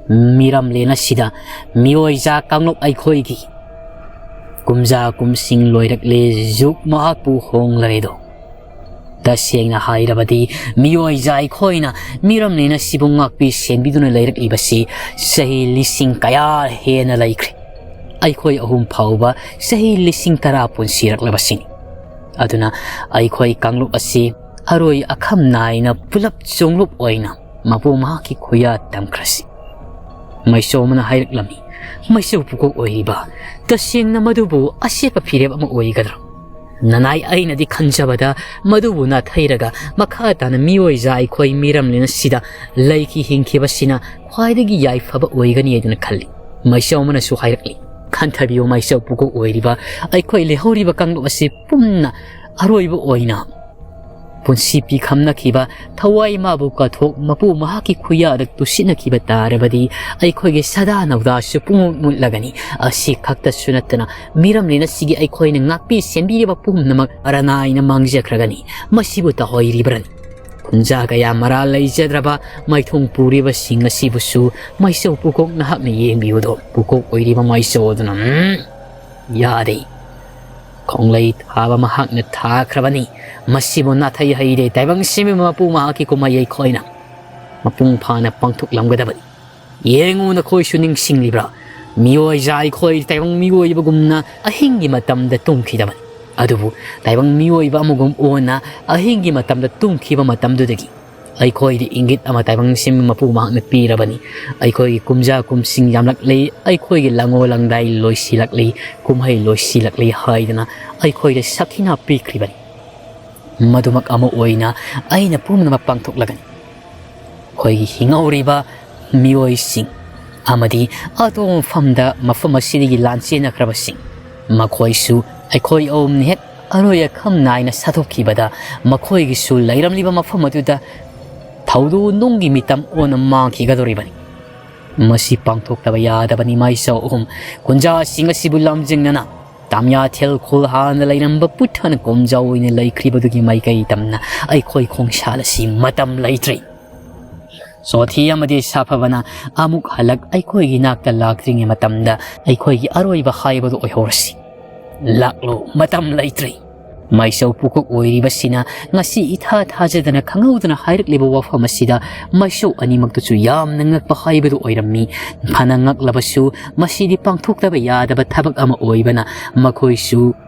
ꯃꯤꯔꯝꯂꯦꯟ ꯑꯁꯤꯗ ꯃꯤꯑꯣꯏꯖꯥ ꯀꯥꯡꯂꯨꯞ ꯑꯩꯈꯣꯏꯒꯤ ꯀꯨꯝꯖꯥ ꯀꯨꯝꯁꯤꯡ ꯂꯣꯏꯔꯛꯂꯦ, ꯖꯨꯛ ꯃꯍꯥꯛꯄꯨ ꯍꯣꯡꯂꯔꯦꯗꯣ꯫ ꯇꯁꯦꯡꯅ ꯍꯥꯏꯔꯕꯗꯤ ꯃꯤꯑꯣꯏꯖꯥ ꯑꯩꯈꯣꯏꯅ ꯃꯤꯔꯝꯂꯦꯟ ꯑꯁꯤꯕꯨ ꯉꯥꯛꯄꯤ ꯁꯦꯟꯕꯤꯗꯨꯅ ꯂꯩꯔꯛꯂꯤꯕꯁꯤ ꯆꯍꯤ ꯂꯤꯁꯤꯡ ꯀꯌꯥ ꯍꯦꯟꯅ ꯂꯩꯈ꯭ꯔꯦ꯫ ꯑꯩꯈꯣꯏ ꯑꯍꯨꯝ ꯐꯥꯎꯕ ꯆꯍꯤ ꯂꯤꯁꯤꯡ ꯇꯔꯥ ꯄꯨꯟꯁꯤꯔꯛꯂꯕꯁꯤꯅꯤ꯫ ꯑꯗꯨꯅ ꯑꯩꯈꯣꯏ ꯀꯥꯡꯂꯨꯞ ꯑꯁꯤ ꯑꯔꯣꯏ ꯑꯈꯝ ꯅꯥꯏꯅ ꯄꯨꯂꯞ ꯆꯣꯡꯂꯨꯞ ꯑꯣꯏꯅ ꯃꯄꯨ ꯃꯍꯥꯛꯀꯤ ꯈꯨꯌꯥ ꯇꯝꯈ꯭ꯔꯁꯤ꯫" ꯃꯥꯏꯆꯧ ꯑꯃꯅ ꯍꯥꯏꯔꯛꯂꯝꯃꯤ, "ꯃꯥꯏꯆꯧ ꯄꯨꯀꯣꯛ ꯑꯣꯏꯔꯤꯕ, ꯇꯁꯦꯡꯅ ꯃꯗꯨꯕꯨ ꯑꯁꯦꯠꯄ ꯐꯤꯔꯦꯞ ꯑꯃ ꯑꯣꯏꯒꯗ꯭ꯔꯥ? ꯅꯅꯥꯏ ꯑꯩꯅꯗꯤ ꯈꯟꯖꯕꯗ ꯃꯗꯨꯕꯨ ꯅꯥꯊꯩꯔꯒ ꯃꯈꯥ ꯇꯥꯅ ꯃꯤꯑꯣꯏꯖꯥ ꯑꯩꯈꯣꯏ ꯃꯤꯔꯝꯂꯦꯟ ꯑꯁꯤꯗ ꯂꯩꯈꯤ ꯍꯤꯡꯈꯤꯕꯁꯤꯅ ꯈ꯭ꯋꯥꯏꯗꯒꯤ ꯌꯥꯏꯐꯕ ꯑꯣꯏꯒꯅꯤ ꯍꯥꯏꯗꯨꯅ ꯈꯜꯂꯤ꯫" ꯃꯥꯏꯆꯧ ꯑꯃꯅꯁꯨ ꯍꯥꯏꯔꯛꯂꯤ, "ꯈꯟꯊꯕꯤꯌꯨ ꯃꯥꯏꯆꯧ ꯄꯨꯀꯣꯛ ꯑꯣꯏꯔꯤꯕ, ꯑꯩꯈꯣꯏ ꯂꯩꯍꯧꯔꯤꯕ ꯀꯥꯡꯂꯨꯞ ꯑꯁꯤ ꯄꯨꯟꯅ ꯑꯔꯣꯏꯕ ꯑꯣꯏꯅ ꯄꯨꯟꯁꯤ ꯄꯤꯈꯝꯅꯈꯤꯕ ꯊꯋꯥꯏ ꯃꯥꯕꯨ ꯀꯠꯊꯣꯛ ꯃꯄꯨ ꯃꯍꯥꯛꯀꯤ ꯈꯨꯌꯥꯗ ꯇꯨꯁꯤꯠꯅꯈꯤꯕ ꯇꯥꯔꯕꯗꯤ ꯑꯩꯈꯣꯏꯒꯤ ꯁꯗꯥ ꯅꯧꯗꯥꯁꯨ ꯄꯨꯡꯃꯨꯠ ꯃꯨꯠꯂꯒꯅꯤ꯫ ꯑꯁꯤ ꯈꯛꯇꯁꯨ ꯅꯠꯇꯅ ꯃꯤꯔꯝꯂꯦꯟ ꯑꯁꯤꯒꯤ ꯑꯩꯈꯣꯏꯅ ꯉꯥꯛꯄꯤ ꯁꯦꯟꯕꯤꯔꯤꯕ ꯄꯨꯝꯅꯃꯛ ꯑꯔꯅꯥꯏꯅ ꯃꯥꯡꯖꯈ꯭ꯔꯒꯅꯤ꯫ ꯃꯁꯤꯕꯨ ꯇꯧꯍꯩꯔꯤꯕ꯭ꯔꯅꯤ? ꯈꯨꯟꯖꯥ ꯀꯌꯥ ꯃꯔꯥꯜ ꯂꯩꯖꯗ꯭ꯔꯕ ꯃꯥꯏꯊꯣꯡ ꯄꯨꯔꯤꯕꯁꯤꯡ ꯑꯁꯤꯕꯨꯁꯨ ꯃꯥꯏꯆꯧ ꯄꯨꯀꯣꯛ ꯅꯍꯥꯛꯅ ꯌꯦꯡꯕꯤꯌꯨꯗꯣ꯫" ꯄꯨꯀꯣꯛ ꯑꯣꯏꯔꯤꯕ ꯃꯥꯏꯆꯧ ꯑꯗꯨꯅ, "ꯎꯝ, ꯌꯥꯗꯦ꯫ ꯈꯣꯡꯂꯩ ꯊꯥꯕ ꯃꯍꯥꯛꯅ ꯊꯥꯈ꯭ꯔꯕꯅꯤ꯫ ꯃꯁꯤꯕꯨ ꯅꯥꯊꯩ ꯍꯩꯔꯦ ꯇꯥꯏꯕꯪ ꯁꯤꯟꯃꯤ ꯃꯄꯨ ꯃꯍꯥꯛꯀꯤ ꯀꯨꯝꯍꯩ ꯑꯩꯈꯣꯏꯅ ꯃꯄꯨꯡ ꯐꯥꯅ ꯄꯥꯡꯊꯣꯛꯂꯝꯒꯗꯕꯅꯤ꯫ ꯌꯦꯡꯉꯨ ꯅꯈꯣꯏꯁꯨ ꯅꯤꯡꯁꯤꯡꯂꯤꯕ꯭ꯔꯥ? ꯃꯤꯑꯣꯏꯖꯥ ꯑꯩꯈꯣꯏ ꯇꯥꯏꯕꯪ ꯃꯤꯑꯣꯏꯕꯒꯨꯝꯅ ꯑꯍꯤꯡꯒꯤ ꯃꯇꯝꯗ ꯇꯨꯝꯈꯤꯗꯕꯅꯤ꯫ ꯑꯗꯨꯕꯨ ꯇꯥꯏꯕꯪ ꯃꯤꯑꯣꯏꯕ ꯑꯃꯒꯨꯝ ꯑꯣꯟꯅ ꯑꯍꯤꯡꯒꯤ ꯃꯇꯝꯗ ꯇꯨꯝꯈꯤꯕ ꯃꯇꯝꯗꯨꯗꯒꯤ ꯑꯩꯈꯣꯏꯗꯤ ꯏꯪꯒꯤꯠ ꯑꯃ ꯇꯥꯏꯕꯪ ꯁꯤꯟꯃꯤ ꯃꯄꯨ ꯃꯍꯥꯛꯅ ꯄꯤꯔꯕꯅꯤ꯫ ꯑꯩꯈꯣꯏꯒꯤ ꯀꯨꯝꯖꯥ ꯀꯨꯝꯁꯤꯡ ꯌꯥꯝꯂꯛꯂꯤ, ꯑꯩꯈꯣꯏꯒꯤ ꯂꯥꯡꯉꯣ ꯂꯥꯡꯗꯥꯏ ꯂꯣꯏꯁꯤꯜꯂꯛꯂꯤ, ꯀꯨꯝꯍꯩ ꯂꯣꯏꯁꯤꯜꯂꯛꯂꯤ ꯍꯥꯏꯗꯅ ꯑꯩꯈꯣꯏꯗ ꯁꯈꯤꯅꯥ ꯄꯤꯈ꯭ꯔꯤꯕꯅꯤ꯫ ꯃꯗꯨꯃꯛ ꯑꯃ ꯑꯣꯏꯅ ꯑꯩꯅ ꯄꯨꯝꯅꯃꯛ ꯄꯥꯡꯊꯣꯛꯂꯒꯅꯤ꯫ ꯑꯩꯈꯣꯏꯒꯤ ꯍꯤꯡꯍꯧꯔꯤꯕ ꯃꯤꯑꯣꯏꯁꯤꯡ ꯑꯃꯗꯤ ꯑꯇꯣꯞꯄ ꯃꯐꯝꯗ ꯃꯐꯝ ꯑꯁꯤꯗꯒꯤ ꯂꯥꯟ ꯆꯦꯟꯅꯈ꯭ꯔꯕꯁꯤꯡ, ꯃꯈꯣꯏꯁꯨ ꯑꯩꯈꯣꯏ ꯑꯍꯨꯝꯅ ꯍꯦꯛ ꯑꯔꯣꯏ ꯑꯈꯝ ꯅꯥꯏꯅ ꯁꯥꯊꯣꯛꯈꯤꯕꯗ ꯃꯈꯣꯏꯒꯤꯁꯨ ꯂꯩꯔꯝꯂꯤꯕ ꯃꯐꯝ ꯑꯗꯨꯗ ꯊꯧꯗꯣꯛ ꯅꯨꯡꯒꯤ ꯃꯤꯇꯝ ꯑꯣꯏꯅ ꯃꯥꯡꯈꯤꯒꯗꯧꯔꯤꯕꯅꯤ꯫ ꯃꯁꯤ ꯄꯥꯡꯊꯣꯛꯇꯕ ꯌꯥꯗꯕꯅꯤ꯫ ꯃꯥꯏꯆꯧ ꯑꯍꯨꯝ ꯀꯨꯟꯖꯥꯁꯤꯡ ꯑꯁꯤꯕꯨ ꯂꯝꯖꯤꯡꯅꯅ ꯇꯥꯃꯤꯌꯥꯊꯦꯜ ꯈꯨꯜ ꯍꯥꯟꯅ ꯂꯩꯔꯝꯕ ꯄꯨꯠꯊꯅ ꯀꯣꯝꯖꯥꯎ ꯑꯣꯏꯅ ꯂꯩꯈ꯭ꯔꯤꯕꯗꯨꯒꯤ ꯃꯥꯏꯀꯩ ꯇꯝꯅ ꯑꯩꯈꯣꯏ ꯈꯣꯡꯁꯥꯜ ꯑꯁꯤ ꯃꯇꯝ ꯂꯩꯇ꯭ꯔꯤ꯫ ꯁꯣꯊꯤ ꯑꯃꯗꯤ ꯁꯥꯐꯕꯅ ꯑꯃꯨꯛ ꯍꯜꯂꯛ ꯑꯩꯈꯣꯏꯒꯤ ꯅꯥꯛꯇ ꯂꯥꯛꯇ꯭ꯔꯤꯉꯩ ꯃꯇꯝꯗ ꯑꯩꯈꯣꯏꯒꯤ ꯑꯔꯣꯏꯕ ꯍꯥꯏꯕꯗꯨ ꯑꯣꯏꯍꯧꯔꯁꯤ꯫ ꯂꯥꯛꯂꯣ, ꯃꯇꯝ ꯂꯩꯇ꯭ꯔꯤ꯫ ꯃꯥꯏꯆꯧ ꯄꯨꯀꯣꯛ ꯑꯣꯏꯔꯤꯕꯁꯤꯅ ꯉꯁꯤ ꯏꯊꯥ ꯊꯥꯖꯗꯅ ꯈꯪꯍꯧꯗꯅ ꯍꯥꯏꯔꯛꯂꯤꯕ ꯋꯥꯐꯝ ꯑꯁꯤꯗ ꯃꯥꯏꯆꯧ ꯑꯅꯤꯃꯛꯇꯁꯨ ꯌꯥꯝꯅ ꯉꯛꯄ ꯍꯥꯏꯕꯗꯨ ꯑꯣꯏꯔꯝꯃꯤ꯫ ꯐꯅ ꯉꯛꯂꯕꯁꯨ ꯃꯁꯤꯗꯤ ꯄꯥꯡꯊꯣꯛꯇꯕ ꯌꯥꯗꯕ ꯊꯕꯛ ꯑꯃ ꯑꯣꯏꯕꯅ ꯃꯈꯣꯏꯁꯨ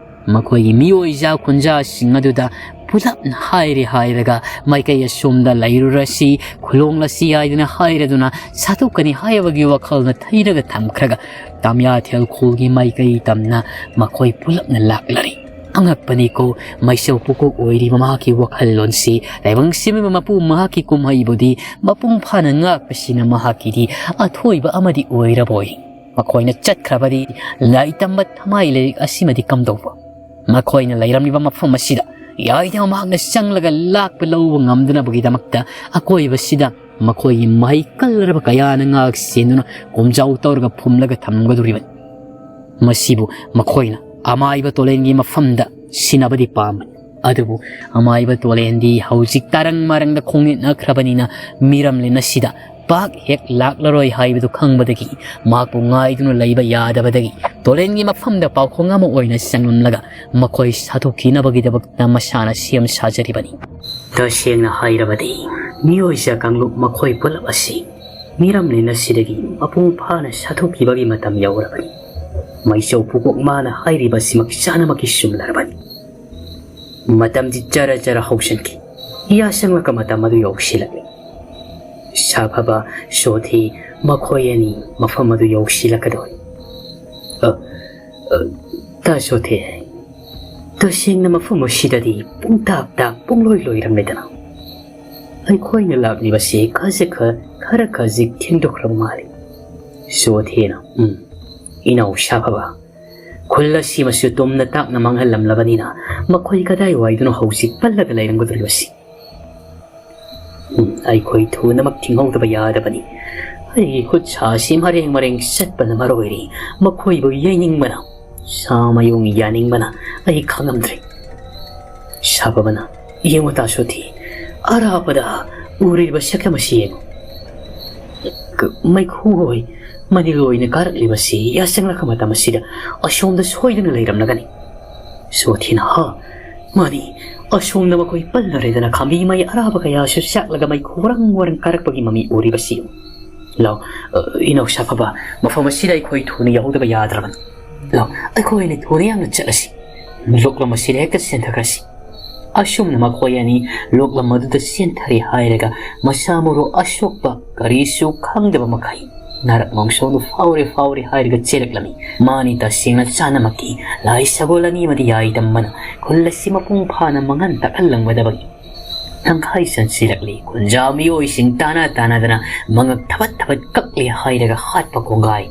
ꯃꯈꯣꯏꯒꯤ ꯃꯤꯑꯣꯏꯖꯥ ꯈꯨꯟꯖꯥꯁꯤꯡ ꯑꯗꯨꯗ ꯄꯨꯂꯞꯅ ꯍꯥꯏꯔꯦ ꯍꯥꯏꯔꯒ ꯃꯥꯏꯀꯩ ꯑꯁꯣꯝꯗ ꯂꯩꯔꯨꯔꯁꯤ, ꯈꯨꯂꯣꯡꯂꯁꯤ ꯍꯥꯏꯗꯨꯅ ꯍꯥꯏꯔꯗꯨꯅ ꯁꯥꯊꯣꯛꯀꯅꯤ ꯍꯥꯏꯕꯒꯤ ꯋꯥꯈꯜꯅ ꯊꯩꯔꯒ ꯊꯝꯈ꯭ꯔꯒ ꯇꯥꯃꯤꯌꯥꯊꯦꯜ ꯈꯨꯜꯒꯤ ꯃꯥꯏꯀꯩ ꯇꯝꯅ ꯃꯈꯣꯏ ꯄꯨꯂꯞꯅ ꯂꯥꯛꯂꯔꯤ꯫ ꯑꯉꯛꯄꯅꯤꯀꯣ, ꯃꯥꯏꯆꯧ ꯄꯨꯀꯣꯛ ꯑꯣꯏꯔꯤꯕ ꯃꯍꯥꯛꯀꯤ ꯋꯥꯈꯜꯂꯣꯟꯁꯤ ꯇꯥꯏꯕꯪ ꯁꯤꯟꯃꯤꯕ ꯃꯄꯨ ꯃꯍꯥꯛꯀꯤ ꯀꯨꯝꯍꯩꯕꯨꯗꯤ ꯃꯄꯨꯡ ꯐꯥꯅ ꯉꯥꯛꯄꯁꯤꯅ ꯃꯍꯥꯛꯀꯤꯗꯤ ꯑꯊꯣꯏꯕ ꯑꯃꯗꯤ ꯑꯣꯏꯔꯕꯣꯏ꯫ ꯃꯈꯣꯏꯅ ꯆꯠꯈ꯭ꯔꯕꯗꯤ ꯂꯥꯏꯔꯤꯛ ꯇꯝꯕ ꯊꯃꯥꯏ ꯂꯥꯏꯔꯤꯛ ꯑꯁꯤꯃꯗꯤ ꯀꯝꯗꯧꯕ? ꯃꯈꯣꯏꯅ ꯂꯩꯔꯝꯂꯤꯕ ꯃꯐꯝ ꯑꯁꯤꯗ ꯌꯥꯏꯗ ꯃꯍꯥꯛꯅ ꯆꯪꯂꯒ ꯂꯥꯛꯄ ꯂꯧꯕ ꯉꯝꯗꯅꯕꯒꯤꯗꯃꯛꯇ ꯑꯀꯣꯏꯕꯁꯤꯗ ꯃꯈꯣꯏꯒꯤ ꯃꯍꯩ ꯀꯜꯂꯔꯕ ꯀꯌꯥꯅ ꯉꯥꯛ ꯁꯦꯟꯗꯨꯅ ꯀꯣꯝꯖꯥꯎ ꯇꯧꯔꯒ ꯐꯨꯝꯂꯒ ꯊꯝꯒꯗꯧꯔꯤꯕꯅꯤ꯫ ꯃꯁꯤꯕꯨ ꯃꯈꯣꯏꯅ ꯑꯃꯥꯏꯕ ꯇꯣꯂꯦꯟꯒꯤ ꯃꯐꯝꯗ ꯁꯤꯟꯅꯕꯗꯤ ꯄꯥꯝꯕꯅꯤ꯫ ꯑꯗꯨꯕꯨ ꯑꯃꯥꯏꯕ ꯇꯣꯂꯦꯟꯗꯤ ꯍꯧꯖꯤꯛ ꯇꯥꯔꯪ ꯃꯥꯔꯪꯗ ꯈꯣꯡꯅꯦꯠꯅꯈ꯭ꯔꯕꯅꯤꯅ ꯃꯤꯔꯝꯂꯦꯟ ꯑꯁꯤꯗ ꯄꯥꯛ ꯍꯦꯛ ꯂꯥꯛꯂꯔꯣꯏ ꯍꯥꯏꯕꯗꯨ ꯈꯪꯕꯗꯒꯤ ꯃꯍꯥꯛꯄꯨ ꯉꯥꯏꯗꯨꯅ ꯂꯩꯕ ꯌꯥꯗꯕꯗꯒꯤ ꯇꯣꯂꯦꯟꯒꯤ ꯃꯐꯝꯗ ꯄꯥꯎꯈꯣꯡ ꯑꯃ ꯑꯣꯏꯅ ꯆꯪꯂꯝꯂꯒ ꯃꯈꯣꯏ ꯁꯥꯊꯣꯛꯈꯤꯅꯕꯒꯤꯗꯃꯛꯇ ꯃꯁꯥꯅ ꯁꯦꯝ ꯁꯥꯖꯔꯤꯕꯅꯤ꯫ ꯇꯁꯦꯡꯅ ꯍꯥꯏꯔꯕꯗꯤ ꯃꯤꯑꯣꯏ ꯖꯥ ꯀꯥꯡꯂꯨꯞ ꯃꯈꯣꯏ ꯄꯨꯂꯞ ꯑꯁꯤ ꯃꯤꯔꯝꯂꯦꯟ ꯑꯁꯤꯗꯒꯤ ꯃꯄꯨꯡ ꯐꯥꯅ ꯁꯥꯊꯣꯛꯈꯤꯕꯒꯤ ꯃꯇꯝ ꯌꯧꯔꯕꯅꯤ꯫ ꯃꯩꯆꯧ ꯄꯨꯀꯣꯛ ꯃꯥꯅ ꯍꯥꯏꯔꯤꯕ ꯑꯁꯤꯃꯛ ꯆꯥꯅꯃꯛꯀꯤ ꯆꯨꯝꯂꯔꯕꯅꯤ꯫ ꯃꯇꯝꯗꯤ ꯆꯔ ꯆꯔ ꯍꯧꯖꯤꯟꯈꯤ꯫ ꯌꯥꯁꯪꯂꯛꯀ ꯃꯇꯝ ꯑꯗꯨ ꯌꯧꯁꯤꯜꯂꯛꯂꯤ꯫ ꯁꯥꯐꯕ ꯁꯣꯊꯤ ꯃꯈꯣꯏ ꯑꯅꯤ ꯃꯐꯝ ꯑꯗꯨ ꯌꯧꯁꯤꯜꯂꯛꯀꯗꯧꯔꯤ꯫ ꯑ, ꯑ, ꯇꯥ ꯁꯣꯊꯤ, ꯇꯁꯦꯡꯅ ꯃꯐꯝ ꯑꯁꯤꯗꯗꯤ ꯄꯨꯡꯇꯥꯛ ꯇꯥꯛ ꯄꯨꯡꯂꯣꯏ ꯂꯣꯏꯔꯝꯂꯦꯗꯅ꯫ ꯑꯩꯈꯣꯏꯅ ꯂꯥꯛꯂꯤꯕꯁꯤ ꯈꯖꯤꯛ ꯈ-, ꯈꯔ ꯈꯖꯤꯛ ꯊꯦꯡꯗꯣꯛꯈ꯭ꯔꯕ ꯃꯥꯜꯂꯤ꯫ ꯁꯣꯊꯤꯅ, ꯎꯝ, ꯏꯅꯥꯎ ꯁꯥꯐꯕ, ꯈꯨꯜ ꯑꯁꯤꯃꯁꯨ ꯇꯨꯝꯅ ꯇꯥꯛꯅ ꯃꯥꯡꯍꯜꯂꯝꯂꯕꯅꯤꯅ ꯃꯈꯣꯏ ꯀꯗꯥꯏꯋꯥꯏꯗꯅꯣ ꯍꯧꯖꯤꯛ ꯄꯜꯂꯒ ꯂꯩꯔꯝꯒꯗꯧꯔꯤꯕꯁꯤ? ꯎꯝ, ꯑꯩꯈꯣꯏ ꯊꯨꯅꯃꯛ ꯊꯤꯡꯍꯧꯗꯕ ꯌꯥꯗꯕꯅꯤ꯫ ꯑꯩꯒꯤ ꯈꯨꯠ ꯁꯥ ꯑꯁꯤ ꯃꯔꯦꯡ ꯃꯔꯦꯡ ꯆꯠꯄꯅ ꯃꯔꯝ ꯑꯣꯏꯔꯤ꯫ ꯃꯈꯣꯏꯕꯨ ꯌꯩꯅꯤꯡꯕꯅ, ꯁꯥ ꯃꯌꯨꯡ ꯌꯥꯅꯤꯡꯕꯅ ꯑꯩ ꯈꯥꯡꯉꯝꯗ꯭ꯔꯦ꯫ ꯁꯥꯐꯕꯅ, ꯌꯦꯡꯉꯨ ꯇꯥ ꯁꯣꯊꯤ, ꯑꯔꯥꯞꯄꯗ ꯎꯔꯤꯕ ꯁꯛꯇꯝ ꯑꯁꯤ ꯌꯦꯡꯉꯨ꯫ ꯀ-, ꯃꯩꯈꯨ ꯍꯣꯏ, ꯃꯅꯤꯜ ꯑꯣꯏꯅ ꯀꯥꯔꯛꯂꯤꯕꯁꯤ ꯌꯥꯆꯪꯂꯛꯄ ꯃꯇꯝ ꯑꯁꯤꯗ ꯑꯁꯣꯝꯗ ꯁꯣꯏꯗꯨꯅ ꯂꯩꯔꯝꯂꯒꯅꯤ꯫ ꯁꯣꯊꯤꯅ, ꯍꯥ, ꯃꯥꯅꯤ, ꯑꯁꯣꯝꯗ ꯃꯈꯣꯏ ꯄꯜꯂꯔꯦꯗꯅ ꯈꯥꯝꯕꯤ ꯃꯩ ꯑꯔꯥꯕ ꯀꯌꯥꯁꯨ ꯆꯥꯛꯂꯒ ꯃꯩꯈꯨ ꯋꯥꯔꯪ ꯋꯥꯔꯪ ꯀꯥꯔꯛꯄꯒꯤ ꯃꯃꯤ ꯎꯔꯤꯕꯁꯤ꯫ ꯂꯥꯎ, ꯑ, ꯏꯅꯧ ꯁꯥꯐꯕ, ꯃꯐꯝ ꯑꯁꯤꯗ ꯑꯩꯈꯣꯏ ꯊꯨꯅ ꯌꯧꯍꯧꯗꯕ ꯌꯥꯗ꯭ꯔꯕꯅꯤ꯫ ꯂꯥꯎ, ꯑꯩꯈꯣꯏ ꯑꯅꯤ ꯊꯨꯅ ꯌꯥꯡꯅ ꯆꯠꯂꯁꯤ꯫ ꯂꯣꯛꯂꯝ ꯑꯁꯤꯗ ꯍꯦꯛꯇ ꯆꯦꯟꯊꯈ꯭ꯔꯁꯤ꯫ ꯑꯁꯨꯝꯅ ꯃꯈꯣꯏ ꯑꯅꯤ ꯂꯣꯛꯂꯝ ꯑꯗꯨꯗ ꯆꯦꯟꯊꯔꯦ ꯍꯥꯏꯔꯒ ꯃꯁꯥ ꯃꯔꯨ ꯑꯁꯣꯛꯄ ꯀꯔꯤꯁꯨ ꯈꯪꯗꯕ ꯃꯈꯩ ꯅꯥꯔꯛ ꯃꯣꯡꯁꯣꯡꯗꯨ ꯐꯥꯎꯔꯦ ꯐꯥꯎꯔꯦ ꯍꯥꯏꯔꯒ ꯆꯦꯜꯂꯛꯂꯝꯃꯤ꯫ ꯃꯥꯅꯤ ꯇꯁꯦꯡꯅ ꯆꯥꯅꯃꯛꯀꯤ ꯂꯥꯏ ꯁꯒꯣꯜ ꯑꯅꯤ ꯑꯃꯗꯤ ꯌꯥꯏꯗꯝꯕꯅ ꯈꯨꯜ ꯑꯁꯤ ꯃꯄꯨꯡ ꯐꯥꯅ ꯃꯉꯥꯟ ꯇꯥꯛꯍꯜꯂꯝꯒꯗꯕꯒꯤ ꯇꯪꯈꯥꯏ ꯆꯟꯁꯤꯜꯂꯛꯂꯤ꯫ ꯈꯨꯟꯖꯥ ꯃꯤꯑꯣꯏꯁꯤꯡ ꯇꯥꯅ ꯇꯥꯅꯗꯅ ꯃꯉꯛ ꯊꯕꯠ ꯊꯕꯠ ꯀꯛꯂꯤ ꯍꯥꯏꯔꯒ ꯍꯥꯠꯄ ꯀꯣꯡꯒꯥꯏ꯫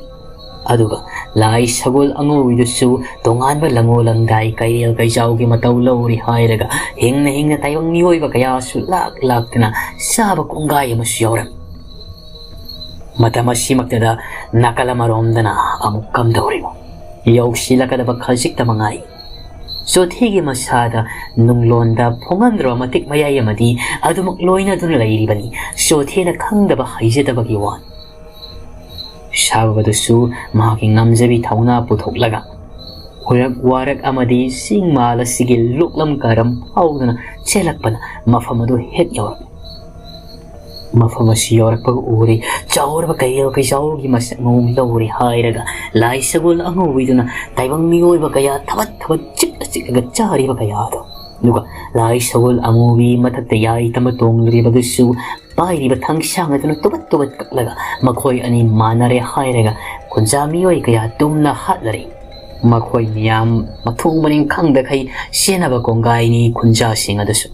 ꯑꯗꯨꯒ ꯂꯥꯏ ꯁꯒꯣꯜ ꯑꯉꯧꯕꯤꯗꯨꯁꯨ ꯇꯣꯉꯥꯟꯕ ꯂꯪꯉꯣ ꯂꯪꯗꯥꯏ ꯀꯩꯔꯦꯜ ꯀꯩꯖꯥꯎꯒꯤ ꯃꯇꯧ ꯂꯧꯔꯤ ꯍꯥꯏꯔꯒ ꯍꯤꯡꯅ ꯍꯤꯡꯅ ꯇꯥꯏꯕꯪ ꯃꯤꯑꯣꯏꯕ ꯀꯌꯥꯁꯨ ꯂꯥꯛ ꯂꯥꯛꯇꯅ ꯆꯥꯕ ꯀꯣꯡꯒꯥꯏ ꯑꯃꯁꯨ ꯌꯥꯎꯔꯝꯃꯤ꯫ ꯃꯇꯝ ꯑꯁꯤꯃꯛꯇꯗ ꯅꯥꯀꯜ ꯑꯃꯔꯣꯝꯗꯅ ꯑꯃꯨꯛ ꯀꯝꯗꯧꯔꯤꯕ ꯌꯧꯁꯤꯜꯂꯛꯀꯗꯕ ꯈꯖꯤꯛꯇ ꯃꯉꯥꯏ꯫ ꯆꯣꯊꯦꯒꯤ ꯃꯁꯥꯗ ꯅꯨꯡꯂꯣꯟꯗ ꯐꯣꯡꯍꯟꯗ꯭ꯔꯕ ꯃꯇꯤꯛ ꯃꯌꯥꯏ ꯑꯃꯗꯤ ꯑꯗꯨꯃꯛ ꯂꯣꯏꯅꯗꯨꯅ ꯂꯩꯔꯤꯕꯅꯤ꯫ ꯆꯣꯊꯦꯅ ꯈꯪꯗꯕ ꯍꯩꯖꯗꯕꯒꯤ ꯋꯥꯅꯤ꯫ ꯁꯥꯕꯗꯨꯁꯨ ꯃꯍꯥꯛꯀꯤ ꯉꯝꯖꯕꯤ ꯊꯧꯅꯥ ꯄꯨꯊꯣꯛꯂꯒ ꯎꯔꯛ ꯋꯥꯔꯛ ꯑꯃꯗꯤ ꯆꯤꯡ ꯃꯥꯜ ꯑꯁꯤꯒꯤ ꯂꯣꯛꯂꯝ ꯀꯥꯔꯝ ꯐꯥꯎꯗꯨꯅ ꯆꯦꯜꯂꯛꯄꯅ ꯃꯐꯝ ꯑꯗꯨ ꯍꯦꯛ ꯌꯧꯔꯛꯏ꯫ ꯃꯐꯝ ꯑꯁꯤ ꯌꯧꯔꯛꯄꯒ ꯎꯔꯦ꯫ ꯆꯥꯎꯔꯕ ꯀꯩꯔꯦꯜ ꯀꯩꯆꯥꯎꯒꯤ ꯃꯁꯛ ꯃꯑꯣꯡ ꯂꯧꯔꯦ ꯍꯥꯏꯔꯒ ꯂꯥꯏ ꯁꯒꯣꯜ ꯑꯉꯧꯕꯤꯗꯨꯅ ꯇꯥꯏꯕꯪ ꯃꯤꯑꯣꯏꯕ ꯀꯌꯥ ꯊꯕꯠ ꯊꯕꯠ ꯆꯤꯛꯂ ꯆꯤꯛꯂꯒ ꯆꯥꯔꯤꯕ ꯀꯌꯥꯗꯣ꯫ ꯑꯗꯨꯒ ꯂꯥꯏ ꯁꯒꯣꯜ ꯑꯃꯨꯕꯤ ꯃꯊꯛꯇ ꯌꯥꯏ ꯇꯝꯕ ꯇꯣꯡꯂꯤꯕꯗꯨꯁꯨ ꯄꯥꯏꯔꯤꯕ ꯊꯥꯡꯁꯥꯡ ꯑꯗꯨꯅ ꯇꯨꯕꯠ ꯇꯨꯕꯠ ꯀꯛꯂꯒ ꯃꯈꯣꯏ ꯑꯅꯤ ꯃꯥꯟꯅꯔꯦ ꯍꯥꯏꯔꯒ ꯈꯨꯟꯖꯥ ꯃꯤꯑꯣꯏ ꯀꯌꯥ ꯇꯨꯝꯅ ꯍꯥꯠꯂꯔꯦ꯫ ꯃꯈꯣꯏ ꯃꯤꯌꯥꯝ ꯃꯊꯣꯡ ꯃꯅꯤꯡ ꯈꯪꯗꯈꯩ ꯆꯦꯟꯅꯕ ꯀꯣꯡꯒꯥꯏꯅꯤ ꯈꯨꯟꯖꯥꯁꯤꯡ ꯑꯗꯨꯁꯨ꯫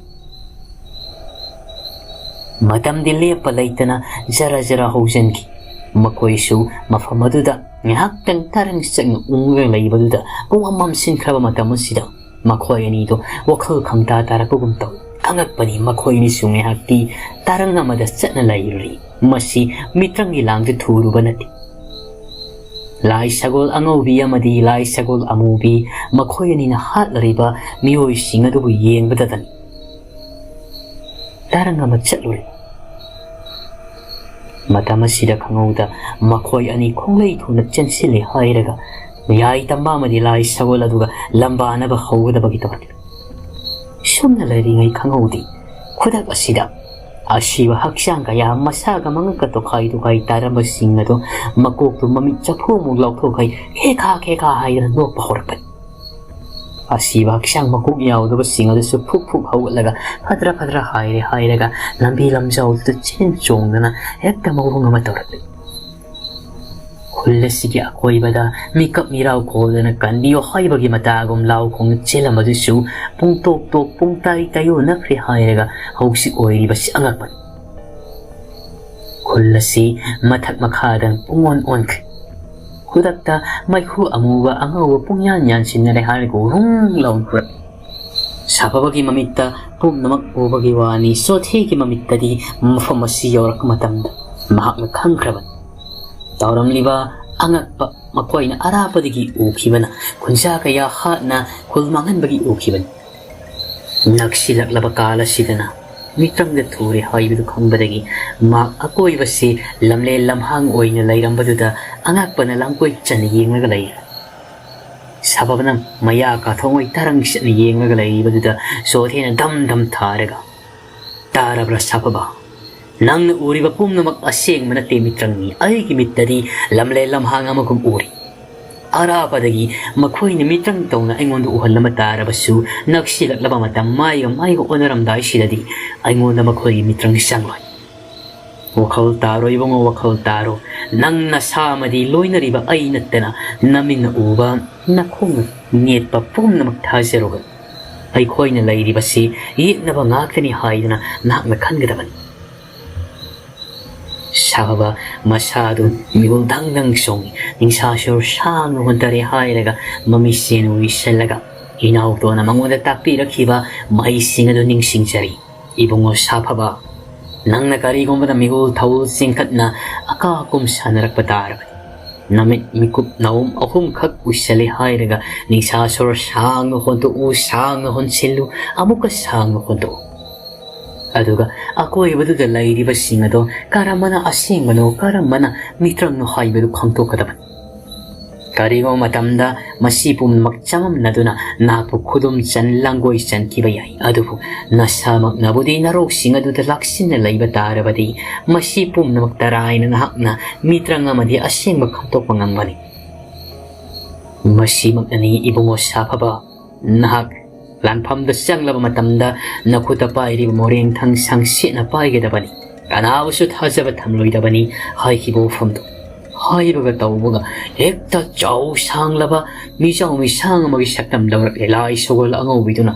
ꯃꯇꯝꯗꯤ ꯂꯦꯞꯄ ꯂꯩꯇꯅ ꯖꯔ ꯖꯔ ꯍꯧꯖꯤꯟꯈꯤ꯫ ꯃꯈꯣꯏꯁꯨ ꯃꯐꯝ ꯑꯗꯨꯗ ꯉꯥꯏꯍꯥꯛꯇꯪ ꯇꯔꯪ ꯆꯪꯅ ꯎꯪꯂꯒ ꯂꯩꯕꯗꯨꯗ ꯄꯨꯡꯃꯝ ꯃꯝꯁꯤꯟꯈ꯭ꯔꯕ ꯃꯇꯝ ꯑꯁꯤꯗ ꯃꯈꯣꯏ ꯑꯅꯤꯗꯣ ꯋꯥꯈꯜ ꯈꯪꯇꯥ ꯇꯥꯔꯛꯄꯒꯨꯝ ꯇꯧꯏ꯫ ꯈꯪꯉꯛꯄꯅꯤ ꯃꯈꯣꯏ ꯑꯅꯤꯁꯨ ꯉꯥꯏꯍꯥꯛꯇꯤ ꯇꯔꯪ ꯑꯃꯗ ꯆꯠꯅ ꯂꯩꯔꯨꯔꯤ꯫ ꯃꯁꯤ ꯃꯤꯇ꯭ꯔꯪꯒꯤ ꯂꯥꯡꯗ ꯊꯨꯔꯨꯕ ꯅꯠꯇꯦ꯫ ꯂꯥꯏ ꯁꯒꯣꯜ ꯑꯉꯧꯕꯤ ꯑꯃꯗꯤ ꯂꯥꯏ ꯁꯒꯣꯜ ꯑꯃꯨꯕꯤ ꯃꯈꯣꯏ ꯑꯅꯤꯅ ꯍꯥꯠꯂꯔꯤꯕ ꯃꯤꯑꯣꯏꯁꯤꯡ ꯑꯗꯨꯕꯨ ꯌꯦꯡꯕꯗꯗꯅꯤ ꯇꯔꯪ ꯑꯃ ꯆꯠꯂꯨꯔꯦ꯫ ꯃꯇꯝ ꯑꯁꯤꯗ ꯈꯪꯍꯧꯗ ꯃꯈꯣꯏ ꯑꯅꯤ ꯈꯣꯡꯂꯩ ꯊꯨꯅ ꯆꯦꯟꯁꯤꯜꯂꯦ ꯍꯥꯏꯔꯒ ꯌꯥꯏ ꯇꯝꯕ ꯑꯃꯗꯤ ꯂꯥꯏ ꯁꯒꯣꯜ ꯑꯗꯨꯒ ꯂꯝꯕꯥꯅꯕ ꯍꯧꯒꯗꯕꯒꯤ ꯇꯧꯔꯛꯂꯦ꯫ ꯁꯨꯝꯅ ꯂꯩꯔꯤꯉꯩ ꯈꯪꯍꯧꯗꯦ꯫ ꯈꯨꯗꯛ ꯑꯁꯤꯗ ꯑꯁꯤꯕ ꯍꯛꯆꯥꯡ ꯀꯌꯥ ꯃꯁꯥꯒ ꯃꯉꯛꯀ ꯇꯣꯈꯥꯏ ꯇꯣꯈꯥꯏ ꯇꯥꯔꯝꯕꯁꯤꯡ ꯑꯗꯨ ꯃꯀꯣꯛꯇꯨ ꯃꯃꯤꯠ ꯆꯐꯨꯃꯨꯛ ꯂꯥꯎꯊꯣꯛꯈꯩ ꯈꯦꯈꯥ ꯈꯦꯈꯥ ꯍꯥꯏꯗꯅ ꯅꯣꯛꯄ ꯍꯧꯔꯛꯄꯅꯤ꯫ ꯑꯁꯤꯕ ꯍꯛꯆꯥꯡ ꯃꯀꯣꯛ ꯌꯥꯎꯗꯕꯁꯤꯡ ꯑꯗꯨꯁꯨ ꯐꯨꯛ ꯐꯨꯛ ꯍꯧꯒꯠꯂꯒ ꯐꯗ꯭ꯔ ꯐꯗ꯭ꯔ ꯍꯥꯏꯔꯦ ꯍꯥꯏꯔꯒ ꯂꯝꯕꯤ ꯂꯝꯖꯥꯎꯗꯨꯗ ꯆꯦꯟ ꯆꯣꯡꯗꯅ ꯍꯦꯛꯇ ꯃꯑꯣꯡ ꯑꯃ ꯇꯧꯔꯛꯂꯤ꯫ ꯈꯨꯜ ꯑꯁꯤꯒꯤ ꯑꯀꯣꯏꯕꯗ ꯃꯤꯀꯞ ꯃꯤꯔꯥꯎ ꯈꯣꯜꯗꯅ ꯀꯟꯕꯤꯌꯣ ꯍꯥꯏꯕꯒꯤ ꯃꯇꯥꯒꯨꯝ ꯂꯥꯎ ꯈꯣꯡꯅ ꯆꯦꯜꯂꯝꯕꯗꯨꯁꯨ ꯄꯨꯡꯇꯣꯛ ꯇꯣꯛ ꯄꯨꯡꯇꯥꯏ ꯇꯥꯏꯌꯣꯟꯅꯈ꯭ꯔꯦ ꯍꯥꯏꯔꯒ ꯍꯧꯖꯤꯛ ꯑꯣꯏꯔꯤꯕꯁꯤ ꯑꯉꯛꯄꯅꯤ꯫ ꯈꯨꯜ ꯑꯁꯤ ꯃꯊꯛ ꯃꯈꯥꯗ ꯄꯨꯡꯑꯣꯟ ꯑꯣꯟꯈ꯭ꯔꯦ꯫ ꯈꯨꯗꯛꯇ ꯃꯩꯈꯨ ꯑꯃꯨꯕ ꯑꯉꯧꯕ ꯄꯨꯡꯌꯥꯟ ꯌꯥꯟꯁꯤꯟꯅꯔꯦ ꯍꯥꯏꯔꯒ ꯍꯨꯝ ꯂꯥꯎꯅ ꯍꯨꯔꯛꯏ꯫ ꯁꯥꯐꯕꯒꯤ ꯃꯃꯤꯠꯇ ꯄꯨꯝꯅꯃꯛ ꯎꯕꯒꯤ ꯋꯥꯅꯤ, ꯆꯣꯊꯦꯒꯤ ꯃꯃꯤꯠꯇꯗꯤ ꯃꯐꯝ ꯑꯁꯤ ꯌꯧꯔꯛꯄ ꯃꯇꯝꯗ ꯃꯍꯥꯛꯅ ꯈꯪꯈ꯭ꯔꯕꯅꯤ꯫ ꯇꯧꯔꯝꯂꯤꯕ ꯑꯉꯛꯄ ꯃꯈꯣꯏꯅ ꯑꯔꯥꯞꯄꯗꯒꯤ ꯎꯈꯤꯕꯅ ꯈꯨꯟꯖꯥ ꯀꯌꯥ ꯍꯥꯠꯅ ꯈꯨꯜ ꯃꯥꯡꯍꯟꯕꯒꯤ ꯎꯈꯤꯕꯅꯤ꯫ ꯅꯛꯁꯤꯜꯂꯛꯂꯕ ꯀꯥꯜ ꯑꯁꯤꯗꯅ ꯃꯤꯇ꯭ꯔꯪꯗ ꯊꯨꯔꯦ ꯍꯥꯏꯕꯗꯨ ꯈꯪꯕꯗꯒꯤ ꯃꯍꯥꯛ ꯑꯀꯣꯏꯕꯁꯤ ꯂꯝꯂꯦꯟ ꯂꯝꯍꯥꯡ ꯑꯣꯏꯅ ꯂꯩꯔꯝꯕꯗꯨꯗ ꯑꯉꯛꯄꯅ ꯂꯥꯡꯀꯣꯏ ꯆꯟꯅ ꯌꯦꯡꯂꯒ ꯂꯩꯔꯦ꯫ ꯁꯥꯐꯕꯅ ꯃꯌꯥ ꯀꯥꯊꯣꯛꯉꯩ ꯇꯔꯪ ꯆꯠꯅ ꯌꯦꯡꯂꯒ ꯂꯩꯔꯤꯕꯗꯨꯗ ꯆꯣꯊꯦꯅ ꯙꯝ ꯙꯝ ꯊꯥꯔꯒ, "ꯇꯥꯔꯕ꯭ꯔꯥ ꯁꯥꯐꯕ? ꯅꯪꯅ ꯎꯔꯤꯕ ꯄꯨꯝꯅꯃꯛ ꯑꯁꯦꯡꯕ ꯅꯠꯇꯦ ꯃꯤꯇ꯭ꯔꯪꯅꯤ꯫ ꯑꯩꯒꯤ ꯃꯤꯠꯇꯗꯤ ꯂꯝꯂꯦꯟ ꯂꯝꯍꯥꯡ ꯑꯃꯒꯨꯝ ꯎꯔꯤ꯫ ꯑꯔꯥꯞꯄꯗꯒꯤ ꯃꯈꯣꯏꯅ ꯃꯤꯇ꯭ꯔꯪ ꯇꯧꯅ ꯑꯩꯉꯣꯟꯗ ꯎꯍꯜꯂꯝꯕ ꯇꯥꯔꯕꯁꯨ, ꯅꯛꯁꯤꯜꯂꯛꯂꯕ ꯃꯇꯝ ꯃꯥꯏꯒ ꯃꯥꯏꯒ ꯑꯣꯟꯅꯔꯝꯗꯥꯏꯁꯤꯗꯗꯤ ꯑꯩꯉꯣꯟꯗ ꯃꯈꯣꯏꯒꯤ ꯃꯤꯇ꯭ꯔꯪ ꯆꯪꯂꯣꯏ꯫ ꯋꯥꯈꯜ ꯇꯥꯔꯣ ꯏꯕꯨꯡꯉꯣ, ꯋꯥꯈꯜ ꯇꯥꯔꯣ꯫ ꯅꯪ ꯅꯁꯥ ꯑꯃꯗꯤ ꯂꯣꯏꯅꯔꯤꯕ ꯑꯩ ꯅꯠꯇꯅ ꯅꯃꯤꯠꯅ ꯎꯕ, ꯅꯈꯣꯡꯅ ꯅꯦꯠꯄ ꯄꯨꯝꯅꯃꯛ ꯊꯥꯖꯔꯨꯒꯅꯨ꯫ ꯑꯩꯈꯣꯏꯅ ꯂꯩꯔꯤꯕꯁꯤ ꯌꯦꯛꯅꯕ ꯉꯥꯛꯇꯅꯤ ꯍꯥꯏꯗꯨꯅ ꯅꯍꯥꯛꯅ ꯈꯟꯒꯗꯕꯅꯤ꯫" ꯁꯥꯐꯕ ꯃꯁꯥꯗꯨ ꯃꯤꯍꯨꯜ ꯗꯪ ꯗꯪ ꯆꯣꯡꯏ꯫ ꯅꯤꯡꯁꯥ ꯁꯣꯔ ꯁꯥꯡꯅ ꯍꯣꯟꯊꯔꯦ ꯍꯥꯏꯔꯒ ꯃꯃꯤꯠꯁꯦꯟ ꯎꯏꯁꯜꯂꯒ ꯏꯅꯥꯎꯇꯣꯅ ꯃꯉꯣꯟꯗ ꯇꯥꯛꯄꯤꯔꯛꯈꯤꯕ ꯃꯍꯩꯁꯤꯡ ꯑꯗꯨ ꯅꯤꯡꯁꯤꯡꯖꯔꯤ꯫ "ꯏꯕꯨꯡꯉꯣ ꯁꯥꯐꯕ, ꯅꯪꯅ ꯀꯔꯤꯒꯨꯝꯕꯗ ꯃꯤꯍꯨꯜ ꯊꯧꯜ ꯆꯤꯡꯈꯠꯅ ꯑꯀꯥ ꯑꯀꯨꯝ ꯁꯥꯟꯅꯔꯛꯄ ꯇꯥꯔꯕꯗꯤ, ꯅꯃꯤꯠ ꯃꯤꯀꯨꯞ ꯅꯥꯎꯝ ꯑꯍꯨꯝꯈꯛ ꯎꯏꯁꯜꯂꯦ ꯍꯥꯏꯔꯒ ꯅꯤꯡꯁꯥ ꯁꯣꯔ ꯁꯥꯡꯅ ꯍꯣꯟꯗꯣꯛꯎ, ꯁꯥꯡꯅ ꯍꯣꯟꯁꯤꯜꯂꯨ, ꯑꯃꯨꯛꯀ ꯁꯥꯡꯅ ꯍꯣꯟꯗꯣꯛꯎ꯫ ꯑꯗꯨꯒ ꯑꯀꯣꯏꯕꯗꯨꯗ ꯂꯩꯔꯤꯕꯁꯤꯡ ꯑꯗꯣ ꯀꯔꯝꯕꯅ ꯑꯁꯦꯡꯕꯅꯣ, ꯀꯔꯝꯕꯅ ꯃꯤꯇ꯭ꯔꯪꯅꯣ ꯍꯥꯏꯕꯗꯨ ꯈꯪꯗꯣꯛꯀꯗꯕꯅꯤ꯫ ꯀꯔꯤꯒꯨꯝꯕ ꯃꯇꯝꯗ ꯃꯁꯤ ꯄꯨꯝꯅꯃꯛ ꯆꯃꯝꯅꯗꯨꯅ ꯅꯍꯥꯛꯄꯨ ꯈꯨꯗꯨꯝ ꯆꯟ ꯂꯥꯡꯒꯣꯏ ꯆꯟꯈꯤꯕ ꯌꯥꯏ, ꯑꯗꯨꯕꯨ ꯅꯁꯥꯃꯛꯅꯕꯨꯗꯤ ꯅꯔꯧꯁꯤꯡ ꯑꯗꯨꯗ ꯂꯥꯛꯁꯤꯟꯅ ꯂꯩꯕ ꯇꯥꯔꯕꯗꯤ, ꯃꯁꯤ ꯄꯨꯝꯅꯃꯛ ꯇꯔꯥꯏꯅ ꯅꯍꯥꯛꯅ ꯃꯤꯇ꯭ꯔꯪ ꯑꯃꯗꯤ ꯑꯁꯦꯡꯕ ꯈꯪꯗꯣꯛꯄ ꯉꯝꯒꯅꯤ꯫ ꯃꯁꯤꯃꯛꯅꯅꯤ ꯏꯕꯨꯡꯉꯣ ꯁꯥꯐꯕ, ꯅꯍꯥꯛ ꯂꯥꯟꯐꯝꯗ ꯆꯪꯂꯕ ꯃꯇꯝꯗ ꯅꯈꯨꯠꯇ ꯄꯥꯏꯔꯤꯕ ꯃꯣꯔꯦꯡꯊꯪ ꯁꯪꯁꯦꯠꯅ ꯄꯥꯏꯒꯗꯕꯅꯤ꯫ ꯀꯅꯥꯕꯨꯁꯨ ꯊꯥꯖꯕ ꯊꯝꯂꯣꯏꯗꯕꯅꯤ ꯍꯥꯏꯈꯤꯕ ꯋꯥꯐꯝꯗꯨ ꯍꯥꯏꯕꯒ ꯇꯧꯕꯒ ꯍꯦꯛꯇ ꯆꯥꯎ ꯁꯥꯡꯂꯕ ꯃꯤꯖꯥꯎ ꯃꯤꯁꯥꯡ ꯑꯃꯒꯤ ꯁꯛꯇꯝ ꯂꯧꯔꯛꯂꯦ ꯂꯥꯏ ꯁꯒꯣꯜ ꯑꯉꯧꯕꯤꯗꯨꯅ꯫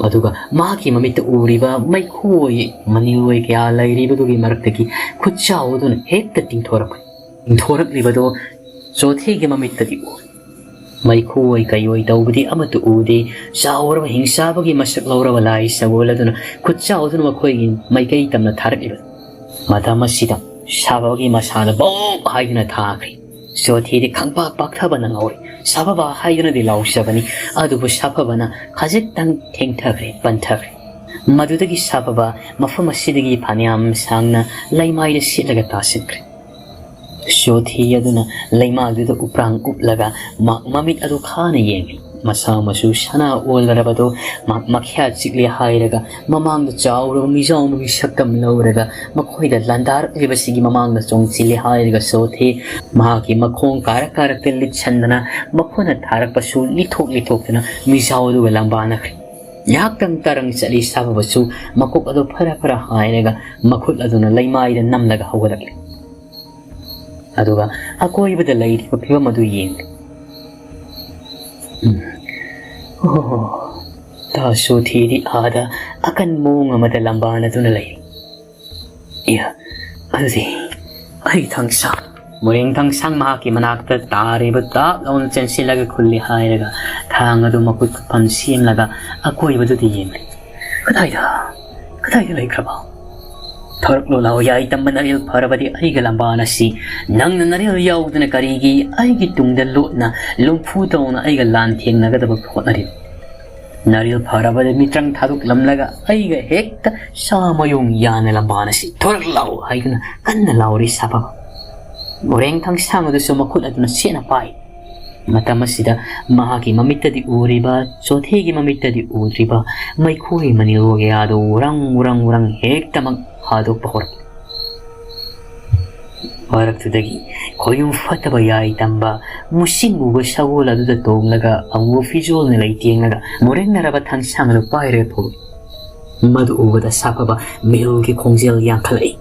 ꯑꯗꯨꯒ ꯃꯍꯥꯛꯀꯤ ꯃꯃꯤꯠꯇ ꯎꯔꯤꯕ ꯃꯩꯈꯨꯋꯣꯏ ꯃꯅꯤꯜꯋꯣꯏ ꯀꯌꯥ ꯂꯩꯔꯤꯕꯗꯨꯒꯤ ꯃꯔꯛꯇꯒꯤ ꯈꯨꯠꯆꯥꯎ ꯑꯗꯨꯅ ꯍꯦꯛꯇ ꯇꯤꯡꯊꯣꯔꯛꯄꯅꯤ꯫ ꯇꯤꯡꯊꯣꯔꯛꯂꯤꯕꯗꯨ ꯆꯣꯊꯦꯒꯤ ꯃꯃꯤꯠꯇꯗꯤ ꯎ ꯃꯩꯈꯨꯑꯣꯏ ꯀꯩꯑꯣꯏ ꯇꯧꯕꯗꯤ ꯑꯃꯠꯇ ꯎꯗꯦ꯫ ꯆꯥꯎꯔꯕ ꯍꯤꯡꯆꯥꯕꯒꯤ ꯃꯁꯛ ꯂꯧꯔꯕ ꯂꯥꯏ ꯁꯒꯣꯜ ꯑꯗꯨꯅ ꯈꯨꯠꯆꯥꯎꯗꯨꯅ ꯃꯈꯣꯏꯒꯤ ꯃꯥꯏꯀꯩ ꯇꯝꯅ ꯊꯥꯔꯛꯂꯤꯕ ꯃꯇꯝ ꯑꯁꯤꯗ ꯁꯥꯐꯕꯒꯤ ꯃꯁꯥꯗ ꯕꯣꯛ ꯍꯥꯏꯗꯨꯅ ꯊꯥꯈ꯭ꯔꯦ꯫ ꯆꯣꯊꯤꯗꯤ ꯈꯪꯄꯥꯛ ꯄꯥꯛꯊꯕꯅ ꯉꯥꯎꯔꯤ꯫ "ꯁꯥꯐꯕ" ꯍꯥꯏꯗꯨꯅꯗꯤ ꯂꯥꯎꯖꯕꯅꯤ, ꯑꯗꯨꯕꯨ ꯁꯥꯐꯕꯅ ꯈꯖꯤꯛꯇꯪ ꯊꯦꯡꯊꯈ꯭ꯔꯦ, ꯄꯟꯊꯈ꯭ꯔꯦ꯫ ꯃꯗꯨꯗꯒꯤ ꯁꯥꯐꯕ ꯃꯐꯝ ꯑꯁꯤꯗꯒꯤ ꯐꯅꯌꯥꯝ ꯁꯥꯡꯅ ꯂꯩꯃꯥꯏꯗ ꯁꯤꯠꯂꯒ ꯇꯥꯁꯤꯟꯈ꯭ꯔꯦ꯫ ꯆꯣꯊꯤ ꯑꯗꯨꯅ ꯂꯩꯃꯥꯏꯗꯨꯗ ꯎꯄ꯭ꯔꯥꯡ ꯎꯞꯂꯒ ꯃ-, ꯃꯃꯤꯠ ꯑꯗꯨ ꯈꯥꯅ ꯌꯦꯡꯂꯤ꯫ ꯃꯁꯥ ꯃꯆꯨ ꯁꯅꯥ ꯑꯣꯜꯂꯔꯕꯗꯨ ꯃ-, ꯃꯈ꯭ꯌꯥ ꯆꯤꯛꯂꯦ ꯍꯥꯏꯔꯒ, ꯃꯃꯥꯡꯗ ꯆꯥꯎꯔꯕ ꯃꯤꯖꯥꯎ ꯑꯃꯒꯤ ꯁꯛꯇꯝ ꯂꯧꯔꯒ ꯃꯈꯣꯏꯗ ꯂꯥꯟꯗꯥꯔꯛꯂꯤꯕꯁꯤꯒꯤ ꯃꯃꯥꯡꯗ ꯆꯣꯡꯁꯤꯜꯂꯦ ꯍꯥꯏꯔꯒ ꯆꯣꯊꯤ ꯃꯍꯥꯛꯀꯤ ꯃꯈꯣꯡ ꯀꯥꯔꯛ ꯀꯥꯔꯛꯇ ꯂꯤꯠꯁꯟꯗꯅ, ꯃꯈꯨꯠꯅ ꯊꯥꯔꯛꯄꯁꯨ ꯂꯤꯊꯣꯛ ꯂꯤꯊꯣꯛꯇꯅ ꯃꯤꯖꯥꯎ ꯑꯗꯨꯒ ꯂꯝꯕꯥꯅꯈ꯭ꯔꯦ꯫ ꯉꯥꯏꯍꯥꯛꯇꯪ ꯇꯔꯪ ꯆꯠꯂꯤ ꯁꯥꯐꯕꯁꯨ ꯃꯀꯣꯛ ꯑꯗꯨ ꯐꯔ ꯐꯔ ꯍꯥꯏꯔꯒ ꯃꯈꯨꯠ ꯑꯗꯨꯅ ꯂꯩꯃꯥꯏꯗ ꯅꯝꯂꯒ ꯍꯧꯒꯠꯂꯛꯂꯤ꯫ ꯑꯗꯨꯒ ꯑꯀꯣꯏꯕꯗ ꯂꯩꯔꯤꯕ ꯐꯤꯕꯝ ꯑꯗꯨ ꯌꯦꯡꯂꯤ꯫ ꯎꯝ꯫ ꯑꯣ, ꯇꯥ ꯆꯣꯊꯤꯗꯤ ꯑꯥꯗ ꯑꯀꯟ ꯃꯑꯣꯡ ꯑꯃꯗ ꯂꯝꯕꯥꯅꯗꯨꯅ ꯂꯩꯔꯤ꯫ ꯏꯌꯥ, ꯑꯗꯨꯗꯤ ꯑꯩ ꯊꯥꯡꯁꯥꯡ꯫ ꯃꯣꯔꯦꯡ ꯊꯥꯡꯁꯥꯡ ꯃꯍꯥꯛꯀꯤ ꯃꯅꯥꯛꯇ ꯇꯥꯔꯤꯕ ꯇꯥꯞ ꯂꯥꯎꯅ ꯆꯦꯟꯁꯤꯜꯂꯒ ꯈꯨꯜꯂꯤ ꯍꯥꯏꯔꯒ ꯊꯥꯡ ꯑꯗꯨ ꯃꯈꯨꯠ ꯈꯨꯠꯐꯝ ꯁꯦꯝꯂꯒ ꯑꯀꯣꯏꯕꯗꯨꯗ ꯌꯦꯡꯂꯤ꯫ "ꯀꯗꯥꯏꯗ, ꯀꯗꯥꯏꯗ ꯂꯩꯈ꯭ꯔꯕ? ꯊꯣꯔꯛꯂꯣ ꯂꯥꯎ, ꯌꯥꯏ ꯇꯝꯕ ꯅꯔꯦꯜ ꯐꯔꯕꯗꯤ ꯑꯩꯒ ꯂꯝꯕꯥꯅꯁꯤ꯫ ꯅꯪꯅ ꯅꯔꯦꯜ ꯌꯥꯎꯗꯅ ꯀꯔꯤꯒꯤ ꯑꯩꯒꯤ ꯇꯨꯡꯗ ꯂꯣꯠꯅ ꯂꯨꯝꯐꯨ ꯇꯧꯅ ꯑꯩꯒ ꯂꯥꯟ ꯊꯦꯡꯅꯒꯗꯕ ꯍꯣꯠꯅꯔꯤꯕ? ꯅꯔꯦꯜ ꯐꯔꯕꯗ ꯃꯤꯇ꯭ꯔꯪ ꯊꯥꯗꯣꯛꯂꯝꯂꯒ ꯑꯩꯒ ꯍꯦꯛꯇ ꯁꯥꯃꯌꯣꯡ ꯌꯥꯅ ꯂꯝꯕꯥꯅꯁꯤ꯫ ꯊꯣꯔꯛ ꯂꯥꯎ!" ꯍꯥꯏꯗꯨꯅ ꯀꯟꯅ ꯂꯥꯎꯔꯤ ꯁꯥꯐꯕ꯫ ꯃꯣꯔꯦꯡ ꯊꯥꯡꯁꯥꯡ ꯑꯗꯨꯁꯨ ꯃꯈꯨꯠ ꯑꯗꯨꯅ ꯁꯦꯠꯅ ꯄꯥꯏ꯫ ꯃꯇꯝ ꯑꯁꯤꯗ ꯃꯍꯥꯛꯀꯤ ꯃꯃꯤꯠꯇꯗꯤ ꯎꯔꯤꯕ, ꯆꯣꯊꯤꯒꯤ ꯃꯃꯤꯠꯇꯗꯤ ꯎꯗ꯭ꯔꯤꯕ ꯃꯩꯈꯣꯏ ꯃꯅꯤꯜ ꯀꯌꯥꯗꯨ ꯎꯔꯪ ꯎꯔꯪ ꯎꯔꯪ ꯍꯦꯛꯇꯃꯛ ꯍꯥꯗꯣꯛꯄ ꯍꯧꯔꯛꯂꯤ꯫ ꯃꯔꯛꯇꯨꯗꯒꯤ ꯈꯣꯌꯨꯝ ꯐꯠꯇꯕ ꯌꯥꯏ ꯇꯝꯕ, ꯃꯨꯁꯤꯡ ꯃꯨꯕ ꯁꯒꯣꯜ ꯑꯗꯨꯗ ꯇꯣꯡꯂꯒ ꯑꯃꯨꯕ ꯐꯤꯖꯣꯜꯅ ꯂꯩꯇꯦꯡꯂꯒ ꯃꯣꯔꯦꯡꯅꯔꯕ ꯊꯥꯡꯁꯥꯡ ꯑꯗꯨ ꯄꯥꯏꯔꯒ ꯊꯣꯛꯂꯛꯏ꯫ ꯃꯗꯨ ꯎꯕꯗ ꯁꯥꯐꯕ ꯃꯤꯍꯨꯜꯒꯤ ꯈꯣꯡꯖꯦꯜ ꯌꯥꯡꯈꯠꯂꯛꯏ꯫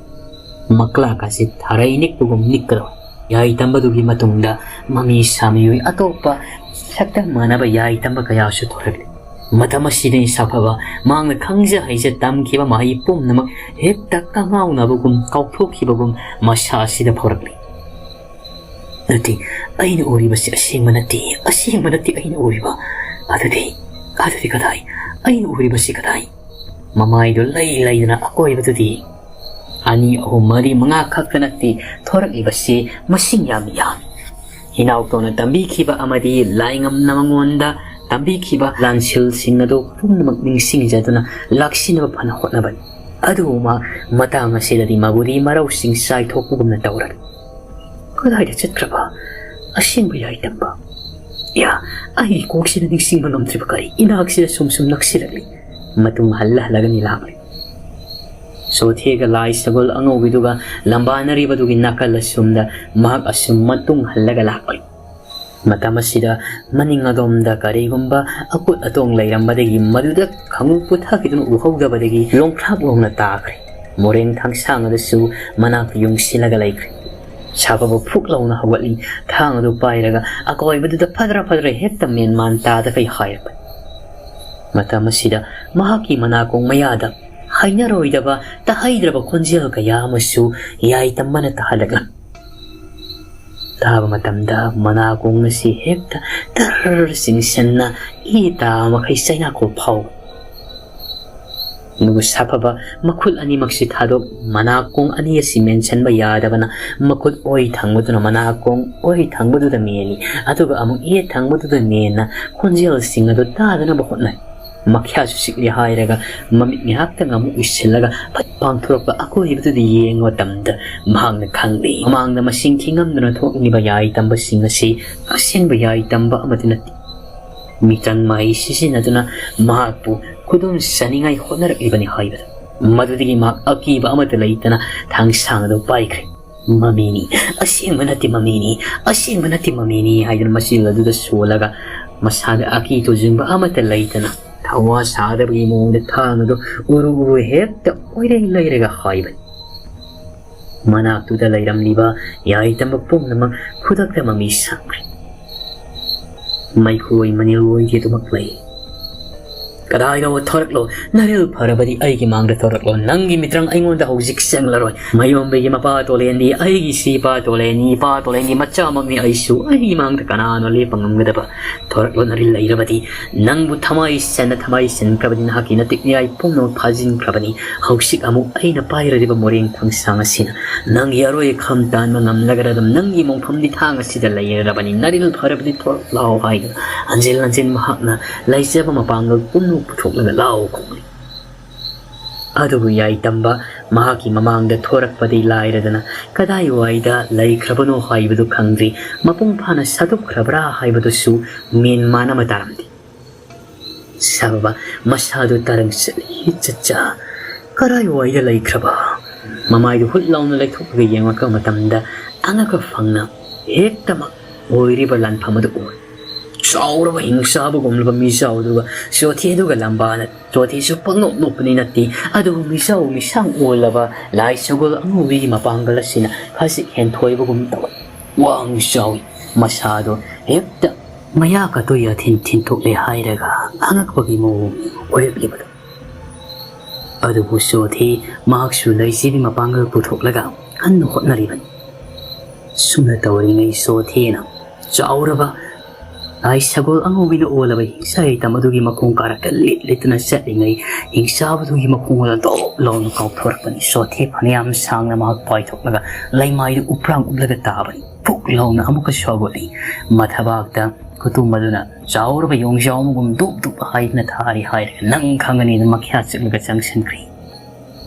ꯃꯀ꯭ꯂꯥꯛ ꯑꯁꯤ ꯊꯔꯩ ꯅꯤꯛꯄꯒꯨꯝ ꯅꯤꯛꯀꯗꯧꯔꯦ꯫ ꯌꯥꯏ ꯇꯝꯕꯗꯨꯒꯤ ꯃꯇꯨꯡꯗ ꯃꯃꯤ ꯁꯥꯃꯤꯑꯣꯏ ꯑꯇꯣꯞꯄ ꯁꯛꯇꯝ ꯃꯥꯟꯅꯕ ꯌꯥꯏ ꯇꯝꯕ ꯀꯌꯥꯁꯨ ꯊꯣꯔꯛꯂꯤ꯫ ꯃꯇꯝ ꯑꯁꯤꯗ ꯁꯥꯐꯕ ꯃꯍꯥꯛꯅ ꯈꯪꯖ ꯍꯩꯖ ꯇꯝꯈꯤꯕ ꯃꯍꯩ ꯄꯨꯝꯅꯃꯛ ꯍꯦꯛꯇ ꯀꯉꯥꯎꯅꯕꯒꯨꯝ, ꯀꯥꯎꯊꯣꯛꯈꯤꯕꯒꯨꯝ ꯃꯁꯥ ꯑꯁꯤꯗ ꯐꯥꯎꯔꯛꯂꯤ꯫ "ꯅꯠꯇꯦ, ꯑꯩꯅ ꯎꯔꯤꯕꯁꯤ ꯑꯁꯦꯡꯕ ꯅꯠꯇꯦ, ꯑꯁꯦꯡꯕ ꯅꯠꯇꯦ ꯑꯩꯅ ꯎꯔꯤꯕ꯫ ꯑꯗꯨꯗꯤ, ꯑꯗꯨꯗꯤ ꯀꯗꯥꯏ? ꯑꯩꯅ ꯎꯔꯤꯕꯁꯤ ꯀꯗꯥꯏ?" ꯃꯃꯥꯏꯗꯨ ꯂꯩ ꯂꯩꯗꯅ ꯑꯀꯣꯏꯕꯗꯨꯗꯤ ꯑꯅꯤ, ꯑꯍꯨꯝ, ꯃꯔꯤ, ꯃꯉꯥ ꯈꯛꯇ ꯅꯠꯇꯦ, ꯊꯣꯔꯛꯂꯤꯕꯁꯤ ꯃꯁꯤꯡ ꯌꯥꯝ ꯌꯥꯝꯃꯤ꯫ ꯏꯅꯥꯎꯇꯣꯟꯅ ꯇꯝꯕꯤꯈꯤꯕ ꯑꯃꯗꯤ ꯂꯥꯏꯉꯝꯅ ꯃꯉꯣꯟꯗ ꯇꯝꯕꯤꯈꯤꯕ ꯂꯥꯟꯁꯤꯜꯁꯤꯡ ꯑꯗꯨ ꯄꯨꯝꯅꯃꯛ ꯅꯤꯡꯁꯤꯡꯖꯗꯨꯅ ꯂꯥꯛꯁꯤꯟꯅꯕ ꯐꯅ ꯍꯣꯠꯅꯕꯅꯤ꯫ ꯑꯗꯨꯕꯨ ꯃꯥ ꯃꯇꯥꯡ ꯑꯁꯤꯗꯗꯤ ꯃꯕꯨꯔꯤ ꯃꯔꯧꯁꯤꯡ ꯆꯥꯏꯊꯣꯛꯄꯒꯨꯝꯅ ꯇꯧꯔꯦ꯫ ꯀꯗꯥꯏꯗ ꯆꯠꯈ꯭ꯔꯕ ꯑꯁꯦꯡꯕ ꯌꯥꯏꯇꯝꯕ? ꯌꯥ, ꯑꯩꯒꯤ ꯀꯣꯛꯁꯤꯗ ꯅꯤꯡꯁꯤꯡꯕ ꯉꯝꯗ꯭ꯔꯤꯕ ꯀꯔꯤ? ꯏꯅꯥꯛꯁꯤꯗ ꯁꯨꯝ ꯁꯨꯝ ꯅꯛꯁꯤꯜꯂꯛꯂꯤ꯫ ꯃꯇꯨꯡ ꯍꯜꯂ ꯍꯜꯂꯒꯅꯤ ꯂꯥꯛꯂꯤ꯫ ꯆꯣꯊꯦꯒ ꯂꯥꯏ ꯁꯒꯣꯜ ꯑꯉꯧꯕꯤꯗꯨꯒ ꯂꯝꯕꯥꯅꯔꯤꯕꯗꯨꯒꯤ ꯅꯥꯀꯜ ꯑꯁꯨꯝꯗ ꯃꯍꯥꯛ ꯑꯁꯨꯝ ꯃꯇꯨꯡ ꯍꯜꯂꯒ ꯂꯥꯛꯂꯤ꯫ ꯃꯇꯝ ꯑꯁꯤꯗ ꯃꯅꯤꯡ ꯑꯗꯣꯝꯗ ꯀꯔꯤꯒꯨꯝꯕ ꯑꯀꯨꯠ ꯑꯇꯣꯡ ꯂꯩꯔꯝꯕꯗꯒꯤ ꯃꯗꯨꯗ ꯈꯪꯎ ꯄꯨꯊꯈꯤꯗꯨꯅ ꯎꯍꯧꯗꯕꯗꯒꯤ ꯂꯣꯡꯈ꯭ꯔꯥꯞ ꯂꯣꯡꯅ ꯇꯥꯈ꯭ꯔꯦ꯫ ꯃꯣꯔꯦꯡ ꯊꯥꯡꯁꯥꯡ ꯑꯗꯨꯁꯨ ꯃꯅꯥꯛꯇ ꯌꯨꯡꯁꯤꯜꯂꯒ ꯂꯩꯈ꯭ꯔꯦ꯫ ꯁꯥꯐꯕ ꯐꯨꯛ ꯂꯥꯎꯅ ꯍꯧꯒꯠꯂꯤ꯫ ꯊꯥꯡ ꯑꯗꯨ ꯄꯥꯏꯔꯒ ꯑꯀꯣꯏꯕꯗꯨꯗ ꯐꯗ꯭ꯔ ꯐꯗ꯭ꯔ ꯍꯦꯛꯇ ꯃꯦꯟꯃꯥꯟ ꯇꯥꯗꯈꯩ ꯍꯥꯏꯔꯛꯄꯅꯤ꯫ ꯃꯇꯝ ꯑꯁꯤꯗ ꯃꯍꯥꯛꯀꯤ ꯃꯅꯥꯀꯣꯡ ꯃꯌꯥꯗ ꯍꯩꯅꯔꯣꯏꯗꯕ, ꯇꯥꯍꯩꯗ꯭ꯔꯕ ꯈꯣꯟꯖꯦꯜ ꯀꯌꯥ ꯑꯃꯁꯨ ꯌꯥꯏꯇꯝꯕꯅ ꯇꯥꯍꯜꯂꯛꯂꯝꯃꯤ꯫ ꯇꯥꯕ ꯃꯇꯝꯗ ꯃꯅꯥꯀꯣꯡ ꯑꯁꯤ ꯍꯦꯛꯇ ꯇꯔ ꯆꯤꯡꯁꯤꯟꯅ ꯏ ꯇꯥ ꯃꯈꯩ ꯆꯩꯅꯥꯈꯣꯜ ꯐꯥꯎꯕ꯫ ꯑꯗꯨꯕꯨ ꯁꯥꯐꯕ ꯃꯈꯨꯠ ꯑꯅꯤꯃꯛꯁꯤ ꯊꯥꯗꯣꯛ, ꯃꯅꯥꯀꯣꯡ ꯑꯅꯤ ꯑꯁꯤ ꯃꯦꯟꯁꯤꯟꯕ ꯌꯥꯗꯕꯅ ꯃꯈꯨꯠ ꯑꯣꯏ ꯊꯪꯕꯗꯨꯅ ꯃꯅꯥꯀꯣꯡ ꯑꯣꯏ ꯊꯪꯕꯗꯨꯗ ꯃꯦꯜꯂꯤ, ꯑꯗꯨꯒ ꯑꯃꯨꯛ ꯌꯦꯠ ꯊꯪꯕꯗꯨꯗ ꯃꯦꯟꯅ ꯈꯣꯟꯖꯦꯜꯁꯤꯡ ꯑꯗꯨ ꯇꯥꯗꯅꯕ ꯍꯣꯠꯅꯩ꯫ ꯃꯈ꯭ꯌꯥꯁꯨ ꯆꯤꯛꯂꯤ ꯍꯥꯏꯔꯒ ꯃꯃꯤꯠ ꯉꯥꯏꯍꯥꯛꯇꯪ ꯑꯃꯨꯛ ꯎꯏꯁꯤꯜꯂꯒ ꯐꯠ ꯄꯥꯡꯊꯣꯔꯛꯄ ꯑꯀꯣꯏꯕꯗꯨꯗ ꯌꯦꯡꯕ ꯃꯇꯝꯗ ꯃꯍꯥꯛꯅ ꯈꯪꯂꯤ, ꯃꯃꯥꯡꯗ ꯃꯁꯤꯡ ꯊꯤꯉꯝꯗꯅ ꯊꯣꯛꯂꯤꯕ ꯌꯥꯏꯇꯝꯕꯁꯤꯡ ꯑꯁꯤ ꯑꯁꯦꯡꯕ ꯌꯥꯏꯇꯝꯕ ꯑꯃꯠꯇ ꯅꯠꯇꯦ꯫ ꯃꯤꯇꯪ ꯃꯍꯩ ꯁꯤꯖꯤꯟꯅꯗꯨꯅ ꯃꯍꯥꯛꯄꯨ ꯈꯨꯗꯨꯝ ꯆꯥꯅꯤꯡꯉꯥꯏ ꯍꯣꯠꯅꯔꯛꯂꯤꯕꯅꯤ ꯍꯥꯏꯕꯗ ꯃꯗꯨꯗꯒꯤ ꯃꯍꯥꯛ ꯑꯀꯤꯕ ꯑꯃꯠꯇ ꯂꯩꯇꯅ ꯊꯥꯡꯁꯥꯡ ꯑꯗꯨ ꯄꯥꯏꯈ꯭ꯔꯦ꯫ "ꯃꯃꯤꯅꯤ, ꯑꯁꯦꯡꯕ ꯅꯠꯇꯦ ꯃꯃꯤꯅꯤ, ꯑꯁꯦꯡꯕ ꯅꯠꯇꯦ ꯃꯃꯤꯅꯤ" ꯍꯥꯏꯗꯨꯅ ꯃꯆꯤꯜ ꯑꯗꯨꯗ ꯁꯣꯜꯂꯒ ꯃꯁꯥꯗ ꯑꯀꯤ ꯇꯨꯖꯨꯡꯕ ꯑꯃꯠꯇ ꯂꯩꯇꯅ ꯊꯋꯥ ꯁꯥꯗꯕꯒꯤ ꯃꯑꯣꯡꯗ ꯊꯥꯡ ꯑꯗꯨ ꯎꯔꯨ ꯎꯔꯨ ꯍꯦꯛꯇ ꯑꯣꯏꯔꯩ ꯂꯩꯔꯒ ꯍꯥꯏꯕꯅꯤ꯫ ꯃꯅꯥꯛꯇꯨꯗ ꯂꯩꯔꯝꯂꯤꯕ ꯌꯥꯏꯇꯝꯕ ꯄꯨꯝꯅꯃꯛ ꯈꯨꯗꯛꯇ ꯃꯃꯤ ꯁꯥꯝꯈ꯭ꯔꯦ꯫ ꯃꯩꯈꯨ ꯑꯣꯏ ꯃꯅꯤꯜ ꯑꯣꯏꯒꯤ ꯑꯗꯨꯃꯛ ꯂꯩ꯫ ꯀꯗꯥꯏꯗ ꯊꯣꯔꯛꯂꯣ? ꯅꯔꯤꯜ ꯐꯔꯕꯗꯤ ꯑꯩꯒꯤ ꯃꯥꯡꯗ ꯊꯣꯔꯛꯂꯣ꯫ ꯅꯪꯒꯤ ꯃꯤꯇ꯭ꯔꯪ ꯑꯩꯉꯣꯟꯗ ꯍꯧꯖꯤꯛ ꯆꯪꯂꯔꯣꯏ꯫ ꯃꯌꯣꯝꯕꯒꯤ ꯃꯄꯥ ꯇꯣꯂꯦꯟꯗꯤ ꯑꯩꯒꯤ ꯁꯤꯄꯥ ꯇꯣꯂꯦꯟꯅꯤ, ꯏꯄꯥ ꯇꯣꯂꯦꯟꯒꯤ ꯃꯆꯥꯃꯛꯅꯤ ꯑꯩꯁꯨ꯫ ꯑꯩꯒꯤ ꯃꯥꯡꯗ ꯀꯅꯥꯅꯣ ꯂꯦꯞꯄ ꯉꯝꯒꯗꯕ? ꯊꯣꯔꯛꯂꯣ, ꯅꯔꯤꯜ ꯂꯩꯔꯕꯗꯤ꯫ ꯅꯪꯕꯨ ꯊꯃꯥꯏ ꯁꯦꯟꯅ ꯊꯃꯥꯏ ꯁꯦꯟꯈ꯭ꯔꯕꯅꯤ, ꯅꯍꯥꯛꯀꯤ ꯅꯇꯤꯛ ꯅꯤꯌꯥꯏ ꯄꯨꯝꯅꯃꯛ ꯐꯥꯖꯤꯟꯈ꯭ꯔꯕꯅꯤ꯫ ꯍꯧꯖꯤꯛ ꯑꯃꯨꯛ ꯑꯩꯅ ꯄꯥꯏꯔꯤꯕ ꯃꯣꯔꯦꯡ ꯊꯥꯡꯁꯥꯡ ꯑꯁꯤꯅ ꯅꯪꯒꯤ ꯑꯔꯣꯏ ꯈꯝ ꯇꯥꯟꯕ ꯉꯝꯂꯒꯗꯕ꯫ ꯅꯪꯒꯤ ꯃꯣꯡꯐꯝꯗꯤ ꯊꯥꯡ ꯑꯁꯤꯗ ꯂꯩꯔꯕꯅꯤ꯫ ꯅꯔꯤꯜ ꯐꯔꯕꯗꯤ ꯊꯣꯔꯛꯂꯥꯎ ꯍꯥꯏꯗꯨꯅ ꯍꯟꯖꯤꯟ ꯍꯟꯖꯤꯟ ꯃꯍꯥꯛꯅ ꯂꯩꯖꯕ ꯃꯄꯥꯡꯒꯜ ꯄꯨꯝꯅꯃꯛ ꯄꯨꯊꯣꯛꯂꯒ ꯂꯥꯎ ꯈꯣꯡꯂꯤ꯫ ꯑꯗꯨꯕꯨ ꯌꯥꯏꯇꯝꯕ ꯃꯍꯥꯛꯀꯤ ꯃꯃꯥꯡꯗ ꯊꯣꯔꯛꯄꯗꯤ ꯂꯥꯏꯔꯗꯅ ꯀꯗꯥꯏꯋꯥꯏꯗ ꯂꯩꯈ꯭ꯔꯕꯅꯣ ꯍꯥꯏꯕꯗꯨ ꯈꯪꯗ꯭ꯔꯤ꯫ ꯃꯄꯨꯡ ꯐꯥꯅ ꯁꯥꯗꯣꯛꯈ꯭ꯔꯕ꯭ꯔꯥ ꯍꯥꯏꯕꯗꯨꯁꯨ ꯃꯦꯟ ꯃꯥꯟ ꯑꯃ ꯇꯥꯔꯝꯗꯦ꯫ ꯁꯥꯕ ꯃꯁꯥꯗꯨ ꯇꯔꯪ ꯆꯠꯂꯤ ꯆꯠꯆꯥ꯫ ꯀꯔꯥꯏꯋꯥꯏꯗ ꯂꯩꯈ꯭ꯔꯕ? ꯃꯃꯥꯏꯗꯨ ꯍꯨꯠ ꯂꯥꯎꯅ ꯂꯩꯊꯣꯛꯂꯒ ꯌꯦꯡꯂꯛꯄ ꯃꯇꯝꯗ ꯑꯉꯛꯄ ꯐꯪꯅ ꯍꯦꯛꯇꯃꯛ ꯑꯣꯏꯔꯤꯕ ꯂꯥꯟꯐꯝ ꯑꯗꯨ ꯎꯏ꯫ ꯆꯥꯎꯔꯕ ꯍꯤꯡꯆꯥꯕꯒꯨꯝꯂꯕ ꯃꯤꯖꯥꯎꯗꯨꯒ ꯆꯣꯊꯦꯗꯨꯒ ꯂꯝꯕꯥꯅ ꯆꯣꯊꯦꯁꯨ ꯄꯪꯅꯣꯛ ꯅꯣꯛꯄꯅꯤ ꯅꯠꯇꯦ, ꯑꯗꯨꯕꯨ ꯃꯤꯖꯥꯎ ꯃꯤꯁꯥꯡ ꯑꯣꯜꯂꯕ ꯂꯥꯏ ꯁꯒꯣꯜ ꯑꯉꯧꯕꯤꯒꯤ ꯃꯄꯥꯡꯒꯜ ꯑꯁꯤꯅ ꯈꯖꯤꯛ ꯍꯦꯟꯊꯣꯏꯕꯒꯨꯝ ꯇꯧꯏ꯫ ꯋꯥꯡ ꯆꯥꯎꯏ꯫ ꯃꯁꯥꯗꯣ ꯍꯦꯛꯇ ꯃꯌꯥ ꯀꯥꯇꯣ ꯌꯥꯊꯤꯟ ꯊꯤꯟꯊꯣꯛꯂꯦ ꯍꯥꯏꯔꯒ ꯑꯉꯛꯄꯒꯤ ꯃꯑꯣꯡ ꯑꯣꯏꯔꯛꯂꯤꯕꯗꯣ꯫ ꯑꯗꯨꯕꯨ ꯆꯣꯊꯦ ꯃꯍꯥꯛꯁꯨ ꯂꯩꯖꯕꯤ ꯃꯄꯥꯡꯒꯜ ꯄꯨꯊꯣꯛꯂꯒ ꯀꯟꯅ ꯍꯣꯠꯅꯔꯤꯕꯅꯤ꯫ ꯁꯨꯝꯅ ꯇꯧꯔꯤꯉꯩ ꯆꯣꯊꯦꯅ ꯆꯥꯎꯔꯕ ꯂꯥꯏ ꯁꯒꯣꯜ ꯑꯉꯧꯕꯤꯅ ꯑꯣꯜꯂꯕ ꯍꯤꯡꯁꯥ ꯍꯩꯇꯝ ꯑꯗꯨꯒꯤ ꯃꯈꯣꯡ ꯀꯥꯔꯛꯇ ꯂꯤꯠ ꯂꯤꯠꯇꯨꯅ ꯆꯠꯂꯤꯉꯩ ꯍꯤꯡꯁꯥꯕꯗꯨꯒꯤ ꯃꯈꯣꯡ ꯑꯗꯨ ꯗꯣꯞ ꯂꯥꯎꯅ ꯀꯥꯎꯊꯣꯔꯛꯄꯅꯤ꯫ ꯆꯣꯊꯦ ꯐꯅꯌꯥꯝ ꯁꯥꯡꯅ ꯃꯍꯥꯛ ꯄꯥꯏꯊꯣꯛꯂꯒ ꯂꯩꯃꯥꯏꯗꯨ ꯎꯞ꯭ꯔꯥꯡ ꯎꯞꯂꯒ ꯇꯥꯕꯅꯤ꯫ ꯄꯨꯛ ꯂꯥꯎꯅ ꯑꯃꯨꯛꯀꯁꯨ ꯍꯧꯒꯠꯂꯤ꯫ ꯃꯊꯕꯥꯛꯇ ꯈꯨꯇꯨꯝ ꯑꯗꯨꯅ ꯆꯥꯎꯔꯕ ꯌꯣꯡꯖꯥꯎ ꯑꯃꯒꯨꯝ ꯗꯨꯞ ꯗꯨꯞ ꯍꯥꯏꯗꯨꯅ ꯊꯥꯔꯤ ꯍꯥꯏꯔꯒ ꯅꯪ ꯈꯪꯒꯅꯤꯅ ꯃꯈ꯭ꯌꯥꯠ ꯆꯤꯛꯂꯒ ꯆꯪꯁꯤꯟꯈ꯭ꯔꯤ꯫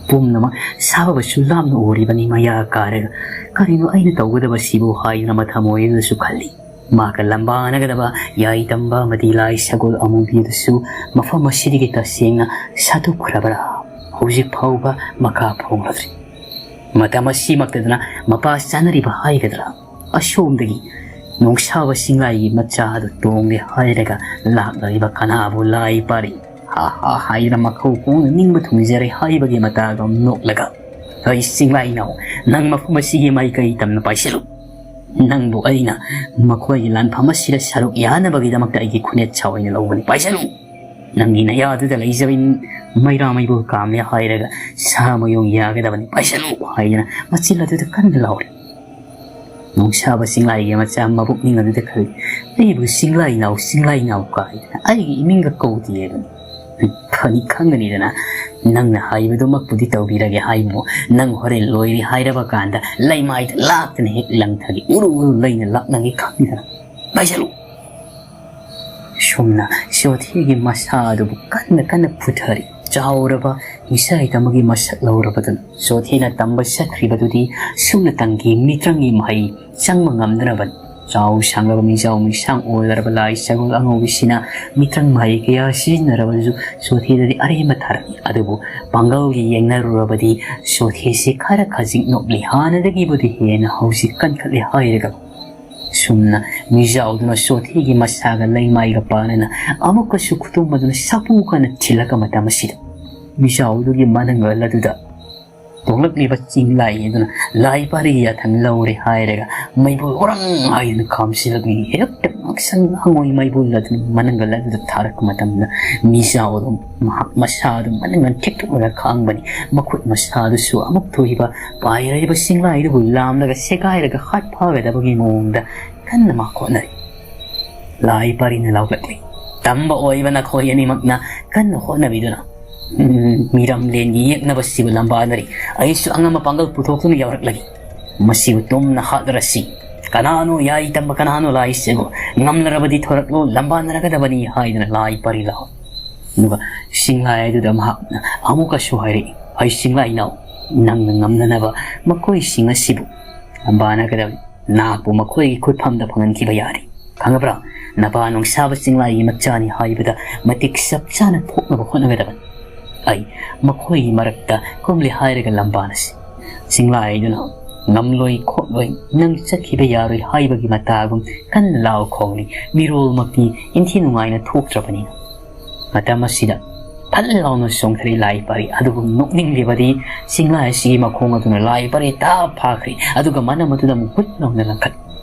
ꯄꯨꯝꯅꯃꯛ ꯁꯥꯕꯕꯁꯨ ꯂꯥꯞꯅ ꯎꯔꯤꯕꯅꯤ ꯃꯌꯥ ꯀꯥꯔꯒ꯫ ꯀꯔꯤꯅꯣ ꯑꯩꯅ ꯇꯧꯒꯗꯕꯁꯤꯕꯨ ꯍꯥꯏꯗꯨꯅ ꯃꯊꯃꯣꯏ ꯑꯗꯨꯗꯁꯨ ꯈꯜꯂꯤ꯫ ꯃꯍꯥꯛꯀ ꯂꯝꯕꯥꯅꯒꯗꯕ ꯌꯥꯏꯇꯝꯕ ꯑꯃꯗꯤ ꯂꯥꯏ ꯁꯒꯣꯜ ꯑꯃꯨꯕꯤ ꯑꯗꯨꯁꯨ ꯃꯐꯝ ꯑꯁꯤꯗꯒꯤ ꯇꯁꯦꯡꯅ ꯁꯥꯗꯣꯛꯈ꯭ꯔꯕ꯭ꯔꯥ? ꯍꯧꯖꯤꯛ ꯐꯥꯎꯕ ꯃꯀꯥ ꯐꯣꯡꯂꯗ꯭ꯔꯤ꯫ ꯃꯇꯝ ꯑꯁꯤꯃꯛꯇꯗꯅ ꯃꯄꯥ ꯆꯥꯅꯔꯤꯕ ꯍꯥꯏꯒꯗ꯭ꯔꯥ? ꯑꯁꯣꯝꯗꯒꯤ ꯅꯣꯡꯁꯥꯕ ꯁꯤꯡꯂꯥꯏꯒꯤ ꯃꯆꯥ ꯑꯗꯨ ꯇꯣꯡꯂꯦ ꯍꯥꯏꯔꯒ ꯂꯥꯛꯂꯤꯕ ꯀꯅꯥꯕꯨ ꯂꯥꯏ ꯄꯥꯔꯤ? ꯍꯥ ꯍꯥ ꯍꯥꯏꯗꯨꯅ ꯃꯈꯧ ꯈꯣꯡꯅ ꯅꯤꯡꯕ ꯊꯨꯡꯖꯔꯦ ꯍꯥꯏꯕꯒꯤ ꯃꯇꯥꯒꯨꯝ ꯅꯣꯛꯂꯒ, "ꯑꯩ ꯁꯤꯡꯂꯥꯏꯅꯧ, ꯅꯪ ꯃꯐꯝ ꯑꯁꯤꯒꯤ ꯃꯥꯏꯀꯩ ꯇꯝꯅ ꯄꯥꯏꯁꯤꯜꯂꯨ꯫ ꯅꯪꯕꯨ ꯑꯩꯅ ꯃꯈꯣꯏꯒꯤ ꯂꯥꯟꯐꯝ ꯑꯁꯤꯗ ꯁꯔꯨꯛ ꯌꯥꯅꯕꯒꯤꯗꯃꯛꯇ ꯑꯩꯒꯤ ꯈꯨꯅꯦꯠ ꯁꯥ ꯑꯣꯏꯅ ꯂꯧꯕꯅꯤ꯫ ꯄꯥꯏꯁꯤꯜꯂꯨ!" "ꯅꯪꯒꯤ ꯅꯌꯥꯗꯨꯗ ꯂꯩꯖꯕ ꯃꯩꯔꯥ ꯃꯩꯕꯨ ꯀꯥꯝꯃꯦ ꯍꯥꯏꯔꯒ ꯁꯥ ꯃꯌꯨꯡ ꯌꯥꯒꯗꯕꯅꯤ, ꯄꯥꯏꯁꯜꯂꯨ" ꯍꯥꯏꯗꯅ ꯃꯆꯤꯜ ꯑꯗꯨꯗ ꯀꯟꯅ ꯂꯥꯎꯔꯤ꯫ ꯅꯨꯡꯁꯥꯕ ꯆꯤꯡꯂꯥꯏꯒꯤ ꯃꯆꯥ ꯃꯕꯨꯛꯅꯤꯡ ꯑꯗꯨꯗ ꯈꯜꯂꯤ, "ꯑꯩꯕꯨ ꯆꯤꯡꯂꯥꯏ ꯅꯥꯎ, ꯆꯤꯡꯂꯥꯏ ꯅꯥꯎ ꯀꯥꯏꯗꯅ ꯑꯩꯒꯤ ꯏꯃꯤꯡꯒ ꯀꯧꯗꯦ ꯍꯥꯏꯕꯅꯤ꯫ ꯐꯅꯤ ꯈꯪꯒꯅꯤꯗꯅ ꯅꯪꯅ ꯍꯥꯏꯕꯗꯨꯃꯛꯄꯨꯗꯤ ꯇꯧꯕꯤꯔꯒꯦ ꯍꯥꯏꯕꯨ, ꯅꯪ ꯍꯣꯔꯦꯟ ꯂꯣꯏꯔꯦ ꯍꯥꯏꯔꯕ ꯀꯥꯟꯗ ꯂꯩꯃꯥꯏꯗ ꯂꯥꯛꯇꯅ ꯍꯦꯛ ꯂꯪꯊꯒꯦ, ꯎꯔꯨ ꯎꯔꯨ ꯂꯩꯅ ꯂꯥꯛꯅꯒꯦ ꯈꯪꯗꯅ꯫ ꯄꯥꯏꯁꯜꯂꯨ!" ꯁꯨꯝꯅ ꯆꯣꯊꯦꯒꯤ ꯃꯁꯥ ꯑꯗꯨꯕꯨ ꯀꯟꯅ ꯀꯟꯅ ꯄꯨꯊꯔꯤ꯫ ꯆꯥꯎꯔꯕ ꯃꯤꯁꯥꯏ ꯑꯃꯒꯤ ꯃꯁꯛ ꯂꯧꯔꯕꯗꯨꯅ ꯆꯣꯊꯦꯅ ꯇꯝꯕ ꯆꯠꯈ꯭ꯔꯤꯕꯗꯨꯗꯤ ꯁꯨꯞꯅꯇꯪꯒꯤ ꯃꯤꯇ꯭ꯔꯪꯒꯤ ꯃꯍꯩ ꯆꯪꯕ ꯉꯝꯗꯅꯕꯅꯤ꯫ ꯆꯥꯎ ꯁꯥꯡꯂꯕ ꯃꯤꯖꯥꯎ ꯃꯤꯁꯥꯡ ꯑꯣꯏꯔꯕ ꯂꯥꯏ ꯁꯒꯣꯜ ꯑꯉꯧꯕꯤꯁꯤꯅ ꯃꯤꯇ꯭ꯔꯪ ꯃꯍꯩ ꯀꯌꯥ ꯁꯤꯖꯤꯟꯅꯔꯕꯁꯨ ꯆꯣꯊꯦꯗꯗꯤ ꯑꯔꯦꯝꯕ ꯊꯥꯔꯛꯏ꯫ ꯑꯗꯨꯕꯨ ꯄꯥꯡꯒꯜꯒꯤ ꯌꯦꯡꯅꯔꯨꯔꯕꯗꯤ ꯆꯣꯊꯦꯁꯤ ꯈꯔ ꯈꯖꯤꯛ ꯅꯣꯛꯂꯤ꯫ ꯍꯥꯟꯅꯗꯒꯤꯕꯨꯗꯤ ꯍꯦꯟꯅ ꯍꯧꯖꯤꯛ ꯀꯟꯈꯠꯂꯦ ꯍꯥꯏꯔꯒ ꯁꯨꯝꯅ ꯃꯤꯖꯥꯎꯗꯨꯅ ꯆꯣꯊꯦꯒꯤ ꯃꯁꯥꯒ ꯂꯩꯃꯥꯏꯒ ꯄꯥꯟꯅꯅ ꯑꯃꯨꯛꯀꯁꯨ ꯈꯨꯇꯨꯝ ꯑꯗꯨꯅ ꯁꯥꯐꯨ ꯀꯟꯅ ꯊꯤꯜꯂꯛꯄ ꯃꯇꯝ ꯑꯁꯤꯗ ꯃꯤꯖꯥꯎꯗꯨꯒꯤ ꯃꯅꯪꯒꯜ ꯑꯗꯨꯗ ꯇꯣꯡꯂꯛꯂꯤꯕ ꯆꯤꯡꯂꯥꯏ ꯑꯗꯨꯅ ꯂꯥꯏ ꯄꯥꯔꯤꯒꯤ ꯌꯥꯊꯪ ꯂꯧꯔꯦ ꯍꯥꯏꯔꯒ ꯃꯩꯕꯨꯜ ꯑꯣꯔꯪ ꯍꯥꯏꯗꯨꯅ ꯈꯥꯝꯁꯤꯜꯂꯛꯂꯤ꯫ ꯍꯦꯛꯇ ꯉꯥꯡꯁꯪ ꯉꯥꯡꯉꯣꯏ ꯃꯩꯕꯨꯜ ꯑꯗꯨꯅ ꯃꯅꯪꯒꯜ ꯑꯗꯨꯗ ꯊꯥꯔꯛꯄ ꯃꯇꯝꯗ ꯃꯤꯖꯥꯎ ꯑꯗꯨ ꯃꯍꯥꯛ ꯃꯁꯥ ꯑꯗꯨ ꯃꯅꯪꯒꯜ ꯊꯦꯛꯇꯣꯛꯂꯒ ꯈꯥꯡꯕꯅꯤ꯫ ꯃꯈꯨꯠ ꯃꯁꯥꯗꯨꯁꯨ ꯑꯃꯨꯛ ꯊꯣꯛꯏꯕ ꯄꯥꯏꯔꯤꯕ ꯆꯤꯡꯂꯥꯏꯗꯨꯕꯨ ꯂꯥꯝꯂꯒ ꯁꯦꯒꯥꯏꯔꯒ ꯍꯥꯠ ꯐꯥꯒꯗꯕꯒꯤ ꯃꯑꯣꯡꯗ ꯀꯟꯅ ꯃꯥ ꯍꯣꯠꯅꯔꯤ꯫ ꯂꯥꯏ ꯄꯥꯔꯤꯅ ꯂꯥꯎꯔꯛꯂꯤ, "ꯇꯝꯕ ꯑꯣꯏꯕ ꯅꯈꯣꯏ ꯑꯅꯤꯃꯛꯅ ꯀꯟꯅ ꯍꯣꯠꯅꯕꯤꯗꯨꯅ, ꯎꯝ, ꯃꯤꯔꯝꯂꯦꯟꯒꯤ ꯌꯦꯛꯅꯕꯁꯤꯕꯨ ꯂꯝꯕꯥꯅꯔꯤ꯫ ꯑꯩꯁꯨ ꯑꯉꯝꯕ ꯄꯥꯡꯒꯜ ꯄꯨꯊꯣꯛꯇꯨꯅ ꯌꯥꯎꯔꯛꯂꯒꯦ꯫ ꯃꯁꯤꯕꯨ ꯇꯨꯝꯅ ꯍꯥꯠꯂꯔꯁꯤ꯫ ꯀꯅꯥꯅꯣ ꯌꯥꯏ ꯇꯝꯕ, ꯀꯅꯥꯅꯣ ꯂꯥꯏꯁꯤꯕꯨ? ꯉꯝꯂꯔꯕꯗꯤ ꯊꯣꯔꯛꯂꯣ, ꯂꯝꯕꯥꯅꯔꯒꯗꯕꯅꯤ" ꯍꯥꯏꯗꯨꯅ ꯂꯥꯏ ꯄꯥꯔꯤ ꯂꯥꯎ꯫ ꯑꯗꯨꯒ ꯆꯤꯡꯂꯥꯏ ꯑꯗꯨꯗ ꯃꯍꯥꯛꯅ ꯑꯃꯨꯛꯀꯁꯨ ꯍꯥꯏꯔꯛꯏ, "ꯑꯩ ꯆꯤꯡꯂꯥꯏ ꯏꯅꯥꯎ, ꯅꯪꯅ ꯉꯝꯅꯅꯕ ꯃꯈꯣꯏꯁꯤꯡ ꯑꯁꯤꯕꯨ ꯂꯝꯕꯥꯅꯒꯗꯕꯅꯤ꯫ ꯅꯍꯥꯛꯄꯨ ꯃꯈꯣꯏꯒꯤ ꯈꯨꯠꯐꯝꯗ ꯐꯪꯍꯟꯈꯤꯕ ꯌꯥꯔꯤ꯫ ꯈꯪꯉꯕ꯭ꯔꯥ? ꯅꯄꯥ ꯅꯨꯡꯁꯥꯕ ꯆꯤꯡꯂꯥꯏꯒꯤ ꯃꯆꯥꯅꯤ ꯍꯥꯏꯕꯗ ꯃꯇꯤꯛ ꯆꯞ ꯆꯥꯅ ꯊꯣꯛꯅꯕ ꯍꯣꯠꯅꯒꯗꯕꯅꯤ꯫ ꯑꯩ ꯃꯈꯣꯏꯒꯤ ꯃꯔꯛꯇ ꯀꯨꯝꯂꯦ ꯍꯥꯏꯔꯒ ꯂꯝꯕꯥꯅꯁꯤ ꯆꯤꯡꯂꯥꯏꯗꯨꯅ ꯉꯝꯂꯣꯏ ꯈꯣꯠꯂꯣꯏ, ꯅꯪ ꯆꯠꯈꯤꯕ ꯌꯥꯔꯣꯏ ꯍꯥꯏꯕꯒꯤ ꯃꯇꯥꯒꯨꯝ ꯀꯟꯅ ꯂꯥꯎ ꯈꯣꯡꯂꯤ꯫ ꯃꯤꯔꯣꯜꯃꯛꯇꯤ ꯏꯟꯊꯤ ꯅꯨꯡꯉꯥꯏꯅ ꯊꯣꯛꯇ꯭ꯔꯕꯅꯤꯅ"꯫ ꯃꯇꯝ ꯑꯁꯤꯗ ꯐꯠ ꯂꯥꯎꯅ ꯆꯣꯡꯊꯔꯛꯏ ꯂꯥꯏ ꯄꯥꯔꯤ꯫ ꯑꯗꯨꯕꯨ ꯅꯣꯛꯅꯤꯡꯂꯤꯕꯗꯤ ꯆꯤꯡꯂꯥꯏ ꯑꯁꯤꯒꯤ ꯃꯈꯣꯡ ꯑꯗꯨꯅ ꯂꯥꯏ ꯄꯥꯔꯤ ꯇꯥꯞ ꯐꯥꯈ꯭ꯔꯦ꯫ ꯑꯗꯨꯒ ꯃꯅꯝ ꯑꯗꯨꯗ ꯑꯃꯨꯛ ꯍꯨꯠ ꯂꯥꯎꯅ ꯂꯪꯈꯠ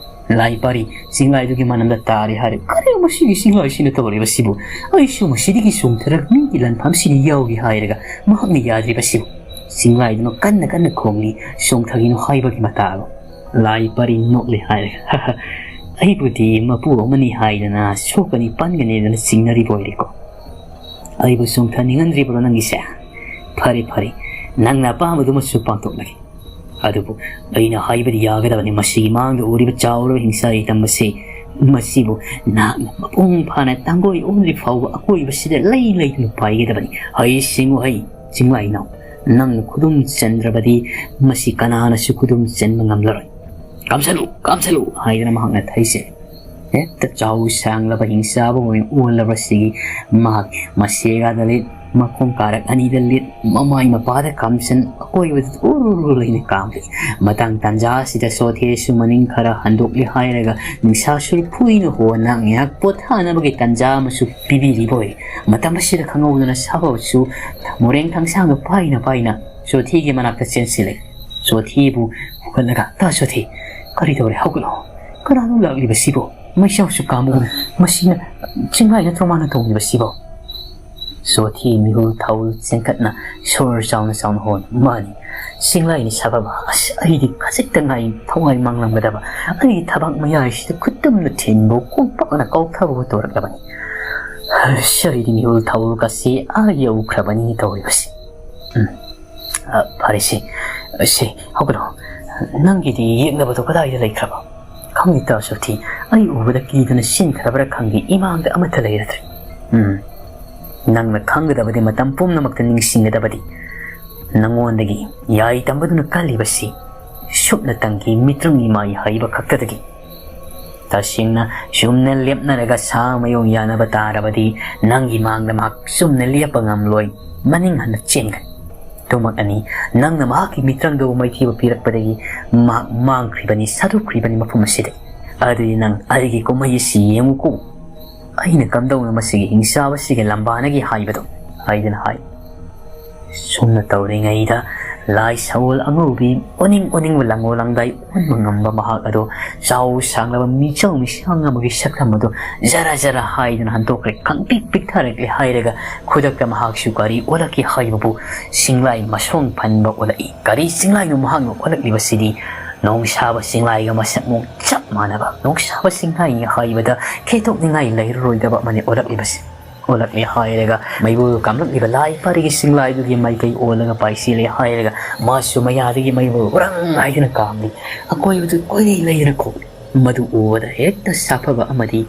ꯂꯥꯏ ꯄꯥꯔꯤ ꯆꯤꯡꯂꯥꯏꯗꯨꯒꯤ ꯃꯅꯝꯗ ꯇꯥꯔꯦ ꯍꯥꯏꯔꯦ꯫ "ꯀꯔꯤꯅꯣ ꯃꯁꯤꯒꯤ ꯆꯤꯡꯂꯥꯏꯁꯤꯅ ꯇꯧꯔꯤꯕꯁꯤꯕꯨ? ꯑꯩꯁꯨ ꯃꯁꯤꯗꯒꯤ ꯆꯣꯡꯊꯔꯒ ꯃꯤꯒꯤ ꯂꯥꯟꯐꯝꯁꯤꯗ ꯌꯥꯎꯒꯦ ꯍꯥꯏꯔꯒ ꯃꯍꯥꯛꯅ ꯌꯥꯗ꯭ꯔꯤꯕꯁꯤꯕꯨ?" ꯆꯤꯡꯂꯥꯏꯗꯨꯅ ꯀꯟꯅ ꯀꯟꯅ ꯈꯣꯡꯂꯤ, "ꯆꯣꯡꯊꯒꯤꯅꯣ ꯍꯥꯏꯕꯒꯤ ꯃꯇꯥꯒꯨꯝ꯫ ꯂꯥꯏ ꯄꯥꯔꯤ ꯅꯣꯛꯂꯦ ꯍꯥꯏꯔꯒ, "ꯑꯩꯕꯨꯗꯤ ꯃꯄꯨ ꯑꯃꯅꯤ ꯍꯥꯏꯗꯅ ꯁꯣꯛꯀꯅꯤ ꯄꯟꯒꯅꯤꯗꯅ ꯆꯤꯡꯅꯔꯤꯕ ꯑꯣꯏꯔꯦꯀꯣ? ꯑꯩꯕꯨ ꯆꯣꯡꯊꯅꯤꯡꯍꯟꯗ꯭ꯔꯤꯕ꯭ꯔꯣ ꯅꯪꯒꯤꯁꯦ? ꯐꯔꯦ ꯐꯔꯦ, ꯅꯪꯅ ꯑꯄꯥꯝꯕꯗꯨꯃꯁꯨ ꯄꯥꯡꯊꯣꯛꯂꯒꯦ꯫ ꯑꯗꯨꯕꯨ ꯑꯩꯅ ꯍꯥꯏꯕꯗꯤ ꯌꯥꯒꯗꯕꯅꯤ, ꯃꯁꯤꯒꯤ ꯃꯥꯡꯗ ꯎꯔꯤꯕ ꯆꯥꯎꯔꯕ ꯍꯤꯡꯁꯥ ꯂꯩꯇꯝ ꯑꯁꯤ, ꯃꯁꯤꯕꯨ ꯅꯍꯥꯛꯅ ꯃꯄꯨꯡ ꯐꯥꯅ ꯇꯥꯡꯒꯣꯏ ꯑꯣꯟꯗ꯭ꯔꯤ ꯐꯥꯎꯕ ꯑꯀꯣꯏꯕꯁꯤꯗ ꯂꯩ ꯂꯩꯗꯨꯅ ꯄꯥꯏꯒꯗꯕꯅꯤ꯫ ꯍꯩ ꯁꯤꯡꯉꯨ ꯍꯩ, ꯆꯤꯡꯂꯥꯏꯅꯥꯎ, ꯅꯪꯅ ꯈꯨꯗꯨꯝ ꯆꯟꯗ꯭ꯔꯕꯗꯤ ꯃꯁꯤ ꯀꯅꯥꯅꯁꯨ ꯈꯨꯗꯨꯝ ꯆꯟꯕ ꯉꯝꯂꯔꯣꯏ꯫ ꯀꯥꯝꯁꯜꯂꯨ, ꯀꯥꯝꯁꯜꯂꯨ!" ꯍꯥꯏꯗꯅ ꯃꯍꯥꯛꯅ ꯊꯩꯁꯦ ꯍꯦꯛꯇ ꯆꯥꯎ ꯁꯥꯡꯂꯕ ꯍꯤꯡꯆꯥꯕ ꯑꯣꯏꯅ ꯑꯣꯜꯂꯕꯁꯤꯒꯤ ꯃꯍꯥꯛ ꯃꯁꯦꯒꯥꯗ ꯂꯤꯠ, ꯃꯈꯣꯡ ꯀꯥꯔꯛ ꯑꯅꯤꯗ ꯂꯤꯠ, ꯃꯃꯥꯏ ꯃꯄꯥꯗ ꯀꯥꯝꯁꯟ, ꯑꯀꯣꯏꯕꯗ ꯎꯔꯨꯔꯨ ꯂꯩꯅ ꯀꯥꯝꯂꯤ꯫ ꯃꯇꯥꯡ ꯇꯥꯟꯖꯥ ꯑꯁꯤꯗ ꯁꯣꯊꯦꯁꯨ ꯃꯅꯤꯡ ꯈꯔ ꯍꯟꯗꯣꯛꯂꯦ ꯍꯥꯏꯔꯒ ꯅꯤꯡꯁꯥ ꯁꯨꯔꯨ ꯐꯨꯏꯅ ꯍꯣꯟꯅ ꯉꯥꯏꯍꯥꯛ ꯄꯣꯊꯥꯅꯕꯒꯤ ꯇꯥꯟꯖꯥ ꯑꯃꯁꯨ ꯄꯤꯕꯤꯔꯤꯕ ꯑꯣꯏꯔꯦ꯫ ꯃꯇꯝ ꯑꯁꯤꯗ ꯈꯪꯍꯧꯗꯅ ꯁꯥꯐꯕꯁꯨ ꯃꯣꯔꯦꯡ ꯊꯥꯡꯁꯥꯡꯗ ꯄꯥꯏꯅ ꯄꯥꯏꯅ ꯁꯣꯊꯤꯒꯤ ꯃꯅꯥꯛꯇ ꯆꯦꯟꯁꯤꯜꯂꯦ꯫ ꯁꯣꯊꯤꯕꯨ ꯍꯧꯒꯠꯂꯒ, "ꯇꯥ ꯁꯣꯊꯤ, ꯀꯔꯤ ꯇꯧꯔꯦ? ꯍꯧꯒꯠꯂꯣ꯫ ꯀꯅꯥꯅꯣ ꯂꯥꯛꯂꯤꯕꯁꯤꯕꯣ? ꯃꯩꯁꯥꯎꯁꯨ ꯀꯥꯝꯕꯒꯨꯝ꯫ ꯃꯁꯤꯅ ꯆꯤꯡꯂꯥꯏ ꯅꯠꯇ꯭ꯔꯣ ꯃꯥꯅ ꯇꯧꯔꯤꯕꯁꯤꯕꯣ?" ꯁꯣꯊꯤ ꯃꯤꯍꯨꯜ ꯊꯥꯎꯜ ꯆꯦꯟꯈꯠꯅ ꯁꯣꯔ ꯆꯥꯎꯅ ꯆꯥꯎꯅ ꯍꯣꯟ, "ꯃꯥꯅꯤ, ꯆꯤꯡꯂꯥꯏꯅꯤ ꯁꯥꯐꯕ꯫ ꯑꯁ, ꯑꯩꯗꯤ ꯈꯖꯤꯛꯇ ꯉꯥꯏ ꯊꯋꯥꯏ ꯃꯥꯡꯂꯝꯒꯗꯕ꯫ ꯑꯩꯒꯤ ꯊꯕꯥꯛ ꯃꯌꯥꯏꯁꯤꯗ ꯈꯨꯠꯇꯨꯝꯅ ꯊꯤꯟꯕ, ꯀꯣꯝꯄꯥꯛꯅ ꯀꯥꯎꯊꯕꯕꯨ ꯇꯧꯔꯛꯂꯕꯅꯤ꯫ ꯑꯁ, ꯑꯩꯗꯤ ꯃꯤꯍꯨꯜ ꯊꯥꯎꯜꯒꯁꯤ ꯑꯥ ꯌꯧꯈ꯭ꯔꯕꯅꯤ ꯇꯧꯔꯤꯕꯁꯤ꯫ ꯎꯝ꯫ ꯑ, ꯐꯔꯦꯁꯦ, ꯁꯦ, ꯍꯧꯒꯠꯂꯣ꯫ ꯅꯪꯒꯤꯗꯤ ꯌꯦꯛꯅꯕꯗꯣ ꯀꯗꯥꯏꯗ ꯂꯩꯈ꯭ꯔꯕ?" "ꯈꯪꯗꯦ ꯇꯥ ꯁꯣꯊꯤ, ꯑꯩ ꯎꯕꯗ ꯀꯤꯗꯨꯅ ꯆꯦꯟꯈ꯭ꯔꯕ꯭ꯔꯥ ꯈꯪꯗꯦ, ꯏꯃꯥꯡꯗ ꯑꯃꯠꯇ ꯂꯩꯔꯗ꯭ꯔꯦ꯫ ꯎꯝ, ꯅꯪꯅ ꯈꯪꯒꯗꯕꯗꯤ, ꯃꯇꯝ ꯄꯨꯝꯅꯃꯛꯇ ꯅꯤꯡꯁꯤꯡꯒꯗꯕꯗꯤ, ꯅꯪꯉꯣꯟꯗꯒꯤ ꯌꯥꯏ ꯇꯝꯕꯗꯨꯅ ꯀꯜꯂꯤꯕꯁꯤ ꯁꯨꯞꯅꯇꯪꯒꯤ ꯃꯤꯇ꯭ꯔꯪꯒꯤ ꯃꯥꯏ ꯍꯩꯕ ꯈꯛꯇꯗꯒꯤ꯫ ꯇꯁꯦꯡꯅ ꯆꯨꯝꯅ ꯂꯦꯞꯅꯔꯒ ꯁꯥ ꯃꯌꯣꯡ ꯌꯥꯅꯕ ꯇꯥꯔꯕꯗꯤ ꯅꯪꯒꯤ ꯃꯥꯡꯗ ꯃꯍꯥꯛ ꯆꯨꯝꯅ ꯂꯦꯞꯄ ꯉꯝꯂꯣꯏ, ꯃꯅꯤꯡ ꯍꯟꯅ ꯆꯦꯟꯒꯅꯤ꯫ ꯑꯗꯨꯃꯛꯅꯅꯤ, ꯅꯪꯅ ꯃꯍꯥꯛꯀꯤ ꯃꯤꯇ꯭ꯔꯪꯗꯨ ꯃꯥꯏꯊꯤꯕ ꯄꯤꯔꯛꯄꯗꯒꯤ ꯃꯍꯥꯛ ꯃꯥꯡꯈ꯭ꯔꯤꯕꯅꯤ, ꯁꯥꯗꯣꯛꯈ꯭ꯔꯤꯕꯅꯤ ꯃꯐꯝ ꯑꯁꯤꯗꯒꯤ꯫ ꯑꯗꯨꯗꯤ ꯅꯪ ꯑꯩꯒꯤ ꯀꯨꯝꯍꯩ ꯑꯁꯤ ꯌꯦꯡꯉꯨꯀꯣ꯫ ꯑꯩꯅ ꯀꯝꯗꯧꯅ ꯃꯁꯤꯒꯤ ꯍꯤꯡꯆꯥꯕꯁꯤꯒꯤ ꯂꯝꯕꯥꯅꯒꯦ ꯍꯥꯏꯕꯗꯣ?" ꯍꯥꯏꯗꯨꯅ ꯍꯥꯏ꯫ ꯁꯨꯝꯅ ꯇꯧꯔꯤꯉꯩꯗ ꯂꯥꯏ ꯁꯒꯣꯜ ꯑꯉꯧꯕꯤ ꯑꯣꯅꯤꯡ ꯑꯣꯅꯤꯡꯕ ꯂꯪꯉꯣ ꯂꯪꯗꯥꯏ ꯑꯣꯟꯕ ꯉꯝꯕ ꯃꯍꯥꯛ ꯑꯗꯣ ꯆꯥꯎ ꯁꯥꯡꯂꯕ ꯃꯤꯆꯧ ꯃꯤꯁꯥꯡ ꯑꯃꯒꯤ ꯁꯛꯇꯝ ꯑꯗꯨ ꯖꯔ ꯖꯔ ꯍꯥꯏꯗꯨꯅ ꯍꯟꯗꯣꯛꯈ꯭ꯔꯦ꯫ ꯈꯪꯄꯤꯛ ꯄꯤꯛꯊꯔꯛꯂꯦ ꯍꯥꯏꯔꯒ ꯈꯨꯗꯛꯇ ꯃꯍꯥꯛꯁꯨ ꯀꯔꯤ ꯑꯣꯜꯂꯛꯀꯦ ꯍꯥꯏꯕꯕꯨ ꯆꯤꯡꯂꯥꯏ ꯃꯁꯣꯡ ꯐꯟꯕ ꯑꯣꯜꯂꯛꯏ꯫ ꯀꯔꯤ ꯆꯤꯡꯂꯥꯏꯅꯣ ꯃꯍꯥꯛꯅ ꯑꯣꯜꯂꯛꯂꯤꯕꯁꯤꯗꯤ? ꯅꯣꯡꯁꯥꯕ ꯆꯤꯡꯂꯥꯏꯒ ꯃꯁꯛ ꯃꯑꯣꯡ ꯆꯞ ꯃꯥꯟꯅꯕ꯫ ꯅꯣꯡꯁꯥꯕ ꯆꯤꯡꯂꯥꯏꯅꯤ ꯍꯥꯏꯕꯗ ꯈꯦꯠꯇꯣꯛꯅꯤꯡꯉꯥꯏ ꯂꯩꯔꯔꯣꯏꯗꯕ ꯑꯃꯅꯤ ꯑꯣꯜꯂꯛꯂꯤꯕꯁꯤ꯫ ꯑꯣꯜꯂꯛꯂꯦ ꯍꯥꯏꯔꯒ ꯃꯩꯕꯨ ꯀꯥꯝꯂꯛꯂꯤꯕ ꯂꯥꯏ ꯄꯥꯔꯤꯒꯤ ꯆꯤꯡꯂꯥꯏꯗꯨꯒꯤ ꯃꯥꯏꯀꯩ ꯑꯣꯜꯂꯒ ꯄꯥꯏꯁꯤꯜꯂꯦ ꯍꯥꯏꯔꯒ ꯃꯥꯁꯨ ꯃꯌꯥꯗꯒꯤ ꯃꯩꯕꯨ ꯍꯨꯔꯪ ꯍꯥꯏꯗꯨꯅ ꯀꯥꯝꯂꯤ꯫ ꯑꯀꯣꯏꯕꯗꯨ ꯀꯣꯏꯂꯩ ꯂꯩꯗꯨꯅ ꯈꯣꯛꯂꯤ꯫ ꯃꯗꯨ ꯎꯕꯗ ꯍꯦꯛꯇ ꯁꯥꯐꯕ ꯑꯃꯗꯤ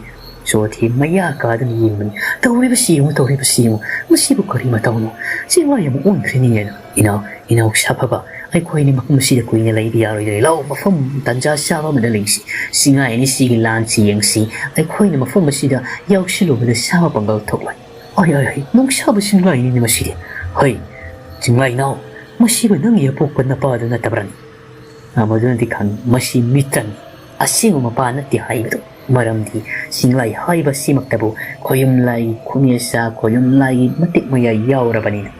ꯆꯣꯊꯤ ꯃꯌꯥ ꯀꯥꯗꯨꯅ ꯌꯦꯡꯕꯅꯤ꯫ "ꯇꯧꯔꯤꯕꯁꯤ ꯌꯦꯡꯉꯨ, ꯇꯧꯔꯤꯕꯁꯤ ꯌꯦꯡꯉꯨ, ꯃꯁꯤꯕꯨ ꯀꯔꯤ ꯃꯇꯧꯅꯣ? ꯆꯤꯡꯂꯥꯏ ꯑꯃ ꯑꯣꯟꯈ꯭ꯔꯦꯅꯦ" ꯍꯥꯏꯅ꯫ "ꯏꯅꯥꯎ, ꯏꯅꯥꯎ ꯁꯥꯐꯕ, ꯑꯩꯈꯣꯏꯅꯤ ꯃꯐꯝ ꯑꯁꯤꯗ ꯀꯨꯏꯅ ꯂꯩꯕ ꯌꯥꯔꯣꯏꯗ꯭ꯔꯦ꯫ ꯂꯥꯎ, ꯃꯐꯝ ꯇꯟꯖꯥ ꯆꯥꯕ ꯑꯃꯗ ꯂꯩꯁꯤ꯫ ꯆꯤꯡꯂꯥꯏ ꯑꯅꯤꯁꯤꯒꯤ ꯂꯥꯟꯁꯤ ꯌꯦꯡꯁꯤ꯫ ꯑꯩꯈꯣꯏꯅ ꯃꯐꯝ ꯑꯁꯤꯗ ꯌꯥꯎꯁꯤꯜꯂꯨꯕꯗ ꯁꯥꯕ ꯄꯥꯡꯒꯜ ꯊꯣꯛꯂꯣꯏ꯫ ꯑꯩ, ꯑꯩ, ꯑꯩ, ꯅꯣꯡꯁꯥꯕ ꯆꯤꯡꯂꯥꯏꯅꯤꯅꯦ ꯃꯁꯤꯗꯤ꯫ ꯍꯩ, ꯆꯤꯡꯂꯥꯏꯅꯥꯎ, ꯃꯁꯤꯕꯨ ꯅꯪꯒꯤ ꯑꯄꯣꯛꯄ ꯅꯄꯥꯗꯨ ꯅꯠꯇꯕ꯭ꯔꯅꯤ?" ꯑꯃꯗꯨꯅꯗꯤ ꯈꯪꯏ, ꯃꯁꯤ ꯃꯤꯇ꯭ꯔꯪꯅꯤ, ꯑꯁꯦꯡꯕ ꯃꯄꯥ ꯅꯠꯇꯦ ꯍꯥꯏꯕꯗꯨ꯫ ꯃꯔꯝꯗꯤ ꯆꯤꯡꯂꯥꯏ ꯍꯥꯏꯕ ꯑꯁꯤꯃꯛꯇꯕꯨ ꯈꯣꯌꯨꯝ ꯂꯥꯏꯒꯤ ꯈꯨꯃꯦꯁꯥ, ꯈꯣꯌꯨꯝ ꯂꯥꯏꯒꯤ ꯃꯇꯤꯛ ꯃꯌꯥꯏ ꯌꯥꯎꯔꯕꯅꯤꯅ꯫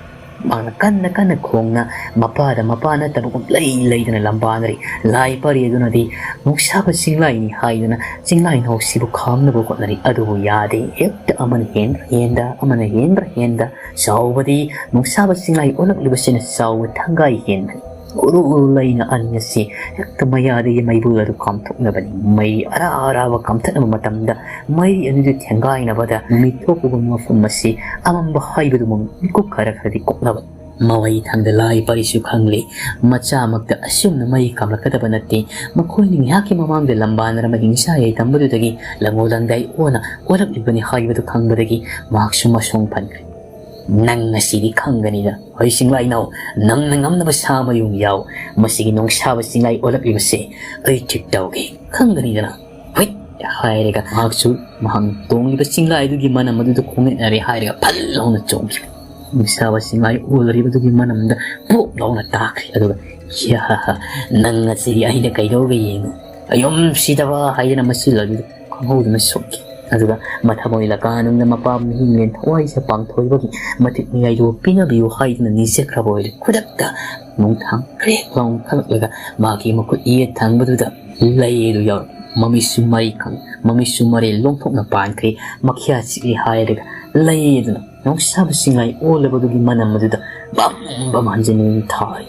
ꯃꯍꯥꯛꯅ ꯀꯟꯅ ꯀꯟꯅ ꯈꯣꯡꯅ ꯃꯄꯥꯗ ꯃꯄꯥ ꯅꯠꯇꯕꯒꯨꯝ ꯂꯩ ꯂꯩꯗꯨꯅ ꯂꯝꯕꯥꯅꯔꯤ꯫ ꯂꯥꯏ ꯄꯔꯤ ꯑꯗꯨꯅꯗꯤ ꯅꯣꯡꯁꯥꯕ ꯆꯤꯡꯂꯥꯏꯅꯤ ꯍꯥꯏꯗꯨꯅ ꯆꯤꯡꯂꯥꯏ ꯅꯥꯎꯁꯤꯕꯨ ꯈꯥꯝꯅꯕ ꯍꯣꯠꯅꯔꯤ꯫ ꯑꯗꯨꯕꯨ ꯌꯥꯗꯦ꯫ ꯍꯦꯛꯇ ꯑꯃꯅ ꯍꯦꯟꯕ꯭ꯔꯥ ꯍꯦꯟꯗ, ꯑꯃꯅ ꯍꯦꯟꯕ꯭ꯔꯥ ꯍꯦꯟꯗ꯫ ꯆꯥꯎꯕꯗꯤ ꯅꯣꯡꯁꯥꯕ ꯆꯤꯡꯂꯥꯏ ꯑꯣꯜꯂꯛꯂꯤꯕꯁꯤꯅ ꯆꯥꯎꯕ ꯊꯪꯒꯥꯏ ꯍꯦꯟꯕꯅꯤ꯫ ꯎꯔꯨ ꯎꯔꯨ ꯂꯩꯅ ꯑꯅꯤ ꯑꯁꯤ ꯍꯦꯛꯇ ꯃꯌꯥꯗꯒꯤ ꯃꯩꯕꯨꯜ ꯑꯗꯨ ꯀꯥꯝꯊꯣꯛꯅꯕꯅꯤ꯫ ꯃꯩ ꯑꯔꯥ ꯑꯔꯥꯕ ꯀꯥꯝꯊꯠꯅꯕ ꯃꯇꯝꯗ ꯃꯩ ꯑꯅꯤꯗꯨ ꯊꯦꯡꯒꯥꯏꯅꯕꯗ ꯅꯨꯃꯤꯠ ꯊꯣꯛꯄꯒꯨꯝꯕ ꯃꯐꯝ ꯑꯁꯤ ꯑꯃꯝꯕ ꯍꯥꯏꯕꯗꯨꯃꯛ ꯃꯤꯀꯨꯞ ꯈꯔ ꯈꯔꯗꯤ ꯀꯨꯞꯅꯕ꯫ ꯃꯋꯥꯏ ꯊꯪꯗ ꯂꯥꯏ ꯄꯔꯤꯁꯨ ꯈꯪꯂꯤ꯫ ꯃꯆꯥꯃꯛꯇ ꯑꯁꯨꯝꯅ ꯃꯩ ꯀꯥꯝꯂꯛꯀꯗꯕ ꯅꯠꯇꯦ꯫ ꯃꯈꯣꯏꯅ ꯉꯥꯏꯍꯥꯛꯀꯤ ꯃꯃꯥꯡꯗ ꯂꯝꯕꯥꯅꯔꯝꯕ ꯍꯤꯡꯁꯥ ꯌꯥꯏ ꯇꯝꯕꯗꯨꯗꯒꯤ ꯂꯪꯉꯣ ꯂꯪꯗꯥꯏ ꯑꯣꯟꯅ ꯑꯣꯜꯂꯛꯂꯤꯕꯅꯤ ꯍꯥꯏꯕꯗꯨ ꯈꯪꯕꯗꯒꯤ ꯃꯍꯥꯛꯁꯨ ꯃꯁꯣꯡ ꯐꯟꯈ꯭ꯔꯦ꯫ "ꯅꯪ ꯉꯁꯤꯗꯤ ꯈꯪꯒꯅꯤꯗ, ꯍꯣꯏ ꯆꯤꯡꯂꯥꯏꯅꯥꯎ, ꯅꯪꯅ ꯉꯝꯅꯕ ꯁꯥ ꯃꯌꯨꯡ ꯌꯥꯎ꯫ ꯃꯁꯤꯒꯤ ꯅꯣꯡꯁꯥꯕ ꯆꯤꯡꯂꯥꯏ ꯑꯣꯜꯂꯛꯂꯤꯕꯁꯦ ꯑꯩ ꯊꯤꯛ ꯇꯧꯒꯦ, ꯈꯪꯒꯅꯤꯗꯅ꯫ ꯍꯨꯏꯠ!" ꯍꯥꯏꯔꯒ ꯃꯍꯥꯛꯁꯨ ꯃꯍꯥꯛ ꯇꯣꯡꯂꯤꯕ ꯆꯤꯡꯂꯥꯏꯗꯨꯒꯤ ꯃꯅꯝ ꯑꯗꯨꯗ ꯈꯣꯡꯅꯦꯠꯅꯔꯦ ꯍꯥꯏꯔꯒ ꯐꯜ ꯂꯥꯎꯅ ꯆꯣꯡꯈꯤ꯫ ꯅꯣꯡꯁꯥꯕ ꯆꯤꯡꯂꯥꯏ ꯑꯣꯜꯂꯔꯤꯕꯗꯨꯒꯤ ꯃꯅꯝꯗ ꯄꯣꯞ ꯂꯥꯎꯅ ꯇꯥꯈ꯭ꯔꯦ꯫ ꯑꯗꯨꯒ, "ꯌꯥ, ꯅꯪ ꯉꯁꯤꯗꯤ ꯑꯩꯅ ꯀꯩꯗꯧꯔꯒ ꯌꯦꯡꯉꯨ? ꯑꯌꯨꯝ ꯁꯤꯗꯕ!" ꯍꯥꯏꯗꯅ ꯃꯆꯤꯜ ꯑꯗꯨꯗ ꯈꯪꯍꯧꯗꯅ ꯁꯣꯛꯈꯤ꯫ ꯑꯗꯨꯒ ꯃꯊꯃꯣꯏ ꯂꯀꯥꯅꯨꯡꯗ ꯃꯄꯥ ꯃꯤꯡꯂꯦꯟ ꯊꯋꯥꯏꯁꯦ ꯄꯥꯡꯊꯣꯏꯕꯒꯤ ꯃꯇꯤꯛ ꯃꯌꯥꯏꯗꯨ ꯄꯤꯅꯕꯤꯌꯨ ꯍꯥꯏꯗꯨꯅ ꯅꯤꯖꯈ꯭ꯔꯕ ꯑꯣꯏꯔꯦ꯫ ꯈꯨꯗꯛꯇ ꯅꯣꯡꯊꯥꯡ ꯀ꯭ꯔꯦꯛ ꯂꯥꯎꯅ ꯈꯜꯂꯛꯂꯒ ꯃꯥꯒꯤ ꯃꯈꯨꯠ ꯌꯦꯠ ꯊꯪꯕꯗꯨꯗ ꯂꯩ ꯑꯗꯨ ꯌꯥꯎꯔꯝꯃꯤ꯫ ꯃꯃꯤꯠꯁꯨ ꯃꯔꯤ ꯈꯪ ꯃꯃꯤꯠꯁꯨ ꯃꯔꯦꯜ ꯂꯣꯡꯊꯣꯛꯅ ꯄꯥꯟꯈ꯭ꯔꯦ꯫ ꯃꯈ꯭ꯌꯥ ꯆꯤꯛꯂꯤ ꯍꯥꯏꯔꯒ ꯂꯩ ꯑꯗꯨꯅ ꯅꯨꯡꯁꯥꯕ ꯆꯤꯡꯂꯥꯏ ꯑꯣꯜꯂꯕꯗꯨꯒꯤ ꯃꯅꯝ ꯑꯗꯨꯗ ꯕꯝ ꯕꯝ ꯍꯟꯖꯤꯟ ꯊꯥꯔꯤ꯫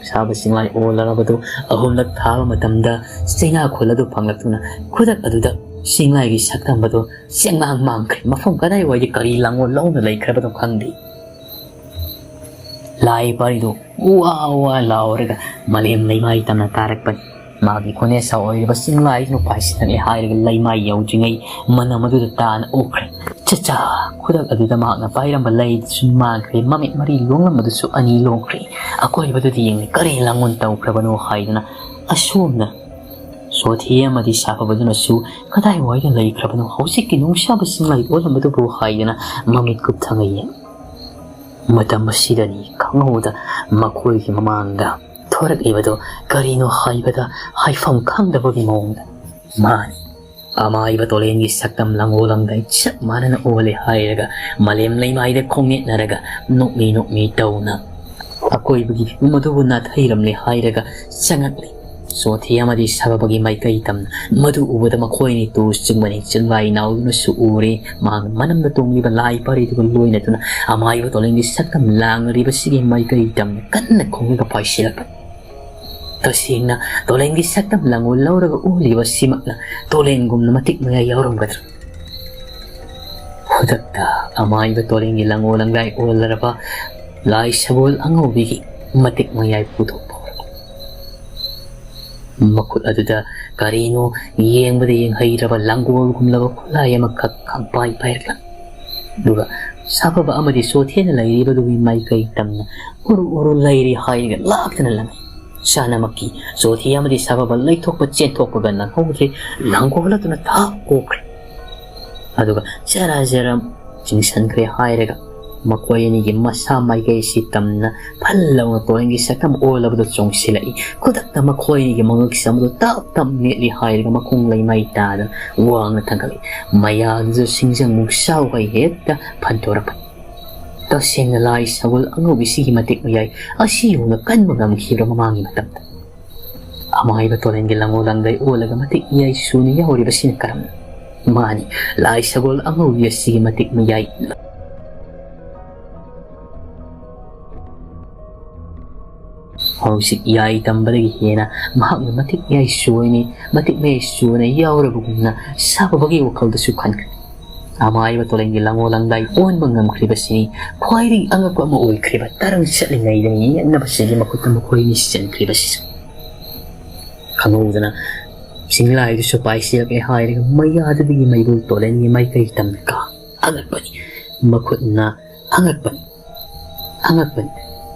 ꯅꯨꯡꯁꯥꯕ ꯆꯤꯡꯂꯥꯏ ꯑꯣꯜꯂꯔꯕꯗꯨ ꯑꯍꯨꯝꯂꯛ ꯊꯥꯕ ꯃꯇꯝꯗ ꯆꯩꯅꯥꯈꯣꯜ ꯑꯗꯨ ꯐꯪꯂꯛꯇꯨꯅ ꯈꯨꯗꯛ ꯑꯗꯨꯗ ꯆꯤꯡꯂꯥꯏꯒꯤ ꯁꯛꯇꯝꯕꯗꯨ ꯆꯦꯡꯃꯥꯡ ꯃꯥꯡꯈ꯭ꯔꯦ꯫ ꯃꯐꯝ ꯀꯗꯥꯏꯋꯥꯏꯗ ꯀꯔꯤ ꯂꯥꯡꯑꯣꯜ ꯂꯧꯅ ꯂꯩꯈ꯭ꯔꯕꯅꯣ ꯈꯪꯗꯦ꯫ ꯂꯥꯏ ꯄꯥꯔꯤꯗꯨ ꯋꯥ ꯋꯥ ꯂꯥꯎꯔꯒ ꯃꯥꯂꯦꯝ ꯂꯩꯃꯥꯏ ꯇꯝꯅ ꯇꯥꯔꯛꯄꯅꯤ꯫ ꯃꯥꯒꯤ ꯈꯣꯟꯖꯦꯜ ꯁꯥ ꯑꯣꯏꯔꯤꯕ ꯆꯤꯡꯂꯥꯏꯗꯨꯅ ꯄꯥꯏꯁꯤꯜꯂꯛꯑꯦ ꯍꯥꯏꯔꯒ ꯂꯩꯃꯥꯏ ꯌꯧꯗ꯭ꯔꯤꯉꯩ ꯃꯅꯝ ꯑꯗꯨꯗ ꯇꯥꯅ ꯑꯣꯛꯈ꯭ꯔꯦ꯫ ꯆꯆꯥ! ꯈꯨꯗꯛ ꯑꯗꯨꯗ ꯃꯍꯥꯛꯅ ꯄꯥꯏꯔꯝꯕ ꯂꯩꯗꯨꯁꯨ ꯃꯥꯡꯈ꯭ꯔꯦ꯫ ꯃꯃꯤꯠ ꯃꯔꯤ ꯂꯣꯡꯂꯝꯕꯗꯨꯁꯨ ꯑꯅꯤ ꯂꯣꯡꯈ꯭ꯔꯦ꯫ ꯑꯀꯣꯏꯕꯗꯨꯗ ꯌꯦꯡꯂꯦ꯫ ꯀꯔꯤ ꯂꯥꯡꯑꯣꯟ ꯇꯧꯈ꯭ꯔꯕꯅꯣ ꯍꯥꯏꯗꯨꯅ ꯑꯁꯣꯝꯗ ꯁꯣꯊꯤ ꯑꯃꯗꯤ ꯁꯥꯐꯕꯗꯨꯅꯁꯨ ꯀꯗꯥꯏꯋꯥꯏꯗ ꯂꯩꯈ꯭ꯔꯕꯅꯣ ꯍꯧꯖꯤꯛꯀꯤ ꯅꯨꯡꯁꯥꯕ ꯆꯤꯡꯂꯥꯏ ꯑꯣꯜꯂꯝꯕꯗꯨꯕꯨ ꯍꯥꯏꯗꯨꯅ ꯃꯃꯤꯠ ꯀꯨꯞꯊꯅ ꯌꯦꯡ꯫ ꯃꯇꯝ ꯑꯁꯤꯗꯅꯤ ꯈꯪꯍꯧꯗ ꯃꯈꯣꯏꯒꯤ ꯃꯃꯥꯡꯗ ꯊꯣꯔꯛꯂꯤꯕꯗꯨ ꯀꯔꯤꯅꯣ ꯍꯥꯏꯕꯗ ꯍꯥꯏꯐꯝ ꯈꯪꯗꯕꯒꯤ ꯃꯑꯣꯡꯗ꯫ ꯃꯥꯅꯤ, ꯑꯃꯥꯏꯕ ꯇꯣꯂꯦꯟꯒꯤ ꯁꯛꯇꯝ ꯂꯥꯡꯑꯣꯜꯂꯝꯒ ꯆꯞ ꯃꯥꯟꯅꯅ ꯑꯣꯜꯂꯦ ꯍꯥꯏꯔꯒ ꯃꯥꯂꯦꯝ ꯂꯩꯃꯥꯏꯗ ꯈꯣꯡꯅꯦꯠꯅꯔꯒ ꯅꯣꯛꯃꯤ ꯅꯣꯛꯃꯤ ꯇꯧꯅ ꯑꯀꯣꯏꯕꯒꯤ ꯐꯤꯕꯝ ꯑꯗꯨꯕꯨ ꯅꯥꯊꯩꯔꯝꯂꯦ ꯍꯥꯏꯔꯒ ꯆꯪꯉꯛꯂꯤ꯫ ꯁꯣꯊꯤ ꯑꯃꯗꯤ ꯁꯥꯐꯕꯒꯤ ꯃꯥꯏꯀꯩ ꯇꯝꯅ ꯃꯗꯨ ꯎꯕꯗ ꯃꯈꯣꯏ ꯑꯅꯤ ꯇꯨ ꯆꯤꯡꯕꯅꯤ꯫ ꯆꯤꯡꯂꯥꯏ ꯅꯥꯎꯗꯨꯅꯁꯨ ꯎꯔꯦ꯫ ꯃꯍꯥꯛꯅ ꯃꯅꯝꯗ ꯇꯣꯡꯂꯤꯕ ꯂꯥꯏ ꯄꯥꯔꯤꯗꯨꯒ ꯂꯣꯏꯅꯗꯨꯅ ꯑꯃꯥꯏꯕ ꯇꯣꯂꯦꯟꯒꯤ ꯁꯛꯇꯝ ꯂꯥꯡꯂꯤꯕꯁꯤꯒꯤ ꯃꯥꯏꯀꯩ ꯇꯝꯅ ꯀꯟꯅ ꯈꯣꯡꯂꯒ ꯄꯥꯏꯁꯤꯜꯂꯛꯄ꯫ ꯇꯁꯦꯡꯅ ꯇꯣꯂꯦꯟꯒꯤ ꯁꯛꯇꯝ ꯂꯥꯡꯑꯣꯜ ꯂꯧꯔꯒ ꯎꯍꯜꯂꯤꯕ ꯑꯁꯤꯃꯛꯅ ꯇꯣꯂꯦꯟꯒꯨꯝꯅ ꯃꯇꯤꯛ ꯃꯌꯥꯏ ꯌꯥꯎꯔꯝꯒꯗ꯭ꯔꯥ? ꯈꯨꯗꯛꯇ ꯑꯃꯥꯏꯕ ꯇꯣꯂꯦꯟꯒꯤ ꯂꯥꯡꯑꯣꯜ ꯂꯥꯡꯂꯥꯏ ꯑꯣꯜꯂꯔꯕ ꯂꯥꯏ ꯁꯒꯣꯜ ꯑꯉꯧꯕꯤꯒꯤ ꯃꯇꯤꯛ ꯃꯌꯥꯏ ꯄꯨꯊꯣꯛꯄ ꯍꯧꯔꯛꯏ꯫ ꯃꯈꯨꯠ ꯑꯗꯨꯗ ꯀꯔꯤꯅꯣ ꯌꯦꯡꯕꯗ ꯌꯦꯡꯍꯩꯗ꯭ꯔꯕ ꯂꯥꯡꯒꯣꯜꯒꯨꯝꯂꯕ ꯈꯨꯠꯂꯥꯏ ꯑꯃꯈꯛ ꯈꯪꯄꯥꯏ ꯄꯥꯏꯔꯛꯂꯝꯃꯤ꯫ ꯑꯗꯨꯒ ꯁꯥꯐꯕ ꯑꯃꯗꯤ ꯆꯣꯊꯦꯅ ꯂꯩꯔꯤꯕꯗꯨꯒꯤ ꯃꯥꯏꯀꯩ ꯇꯝꯅ ꯎꯔꯨ ꯎꯔꯨ ꯂꯩꯔꯤ ꯍꯥꯏꯔꯒ ꯂꯥꯛꯇꯨꯅ ꯂꯪꯉꯤ꯫ ꯆꯥꯅꯃꯛꯀꯤ ꯆꯣꯊꯦ ꯑꯃꯗꯤ ꯁꯥꯐꯕ ꯂꯩꯊꯣꯛꯄ ꯆꯦꯟꯊꯣꯛꯄꯒ ꯅꯪꯍꯧꯗ꯭ꯔꯦ꯫ ꯂꯥꯡꯒꯣꯜ ꯑꯗꯨꯅ ꯊꯥꯛ ꯑꯣꯛꯈ꯭ꯔꯦ꯫ ꯑꯗꯨꯒ ꯆꯦꯔꯥ ꯆꯦꯔꯥ ꯆꯤꯡꯁꯟꯈ꯭ꯔꯦ ꯍꯥꯏꯔꯒ ꯃꯈꯣꯏ ꯑꯅꯤꯒꯤ ꯃꯁꯥ ꯃꯥꯏꯀꯩꯁꯤ ꯇꯝꯅ ꯐꯜ ꯂꯥꯎꯅ ꯇꯣꯔꯦꯟꯒꯤ ꯁꯛꯇꯝ ꯑꯣꯜꯂꯕꯗꯨ ꯆꯣꯡꯁꯤꯜꯂꯛꯏ꯫ ꯈꯨꯗꯛꯇ ꯃꯈꯣꯏ ꯑꯅꯤꯒꯤ ꯃꯉꯛ ꯁꯝꯗꯨ ꯇꯞ ꯇꯞ ꯅꯦꯠꯂꯤ ꯍꯥꯏꯔꯒ ꯃꯈꯣꯡ ꯂꯩꯃꯥꯏ ꯇꯥꯗꯅ ꯋꯥꯡꯅ ꯊꯥꯡꯒꯠꯂꯛꯏ꯫ ꯃꯌꯥꯗꯨꯗ ꯁꯤꯡꯖꯪ ꯃꯨꯛꯁꯥꯎꯈꯩ ꯍꯦꯛꯇ ꯐꯟꯗꯣꯔꯛꯄꯅꯤ꯫ ꯇꯁꯦꯡꯅ ꯂꯥꯏ ꯁꯒꯣꯜ ꯑꯉꯧꯕꯤꯁꯤꯒꯤ ꯃꯇꯤꯛ ꯃꯌꯥꯏ ꯑꯁꯤꯒꯨꯝꯅ ꯀꯟꯕ ꯉꯝꯈꯤꯕ꯭ꯔꯥ ꯃꯃꯥꯡꯒꯤ ꯃꯇꯝꯗ? ꯑꯃꯥꯏꯕ ꯇꯣꯔꯦꯟꯒꯤ ꯂꯪꯉꯣ ꯂꯪꯗꯥꯏ ꯑꯣꯜꯂꯒ ꯃꯇꯤꯛ ꯃꯌꯥꯏ ꯁꯨꯅ ꯌꯥꯎꯔꯤꯕꯁꯤꯅ ꯀꯔꯝꯅ? ꯃꯥꯅꯤ, ꯂꯥꯏ ꯁꯒꯣꯜ ꯑꯉꯧꯕꯤ ꯑꯁꯤꯒꯤ ꯃꯇꯤꯛ ꯃꯌꯥꯏ꯫ ꯍꯧꯖꯤꯛ ꯌꯥꯏ ꯇꯝꯕꯗꯒꯤ ꯍꯦꯟꯅ ꯃꯍꯥꯛꯅ ꯃꯇꯤꯛ ꯃꯌꯥꯏ ꯁꯨꯅꯤ, ꯃꯇꯤꯛ ꯃꯌꯥꯏ ꯁꯨꯅ ꯌꯥꯎꯔꯕꯒꯨꯝꯅ ꯁꯥꯐꯕꯒꯤ ꯋꯥꯈꯜꯗꯁꯨ ꯈꯟꯈ꯭ꯔꯦ꯫ ꯑꯃꯥꯏꯕ ꯇꯣꯂꯦꯟꯒꯤ ꯂꯪꯉꯣ ꯂꯪꯗꯥꯏ ꯑꯣꯟꯕ ꯉꯝꯈ꯭ꯔꯤꯕꯁꯤꯅꯤ ꯈ꯭ꯋꯥꯏꯗꯒꯤ ꯑꯉꯛꯄ ꯑꯃ ꯑꯣꯏꯈ꯭ꯔꯤꯕ꯫ ꯇꯔꯪ ꯆꯠꯂꯤꯉꯩꯗ ꯌꯦꯛꯅꯕꯁꯤꯒꯤ ꯃꯈꯨꯠꯇ ꯃꯈꯣꯏꯅꯤ ꯆꯟꯈ꯭ꯔꯤꯕꯁꯤꯁꯨ꯫ ꯈꯪꯍꯧꯗꯅ ꯆꯤꯡꯂꯥꯏꯗꯨꯁꯨ ꯄꯥꯏꯁꯤꯜꯂꯛꯂꯦ ꯍꯥꯏꯔꯒ ꯃꯌꯥꯗꯨꯗꯒꯤ ꯃꯩꯕꯨꯜ ꯇꯣꯂꯦꯟꯒꯤ ꯃꯥꯏꯀꯩ ꯇꯝꯅ ꯀꯥ ꯑꯉꯛꯄꯅꯤ꯫ ꯃꯈꯨꯠꯅ ꯑꯉꯛꯄꯅꯤ, ꯑꯉꯛꯄꯅꯤ꯫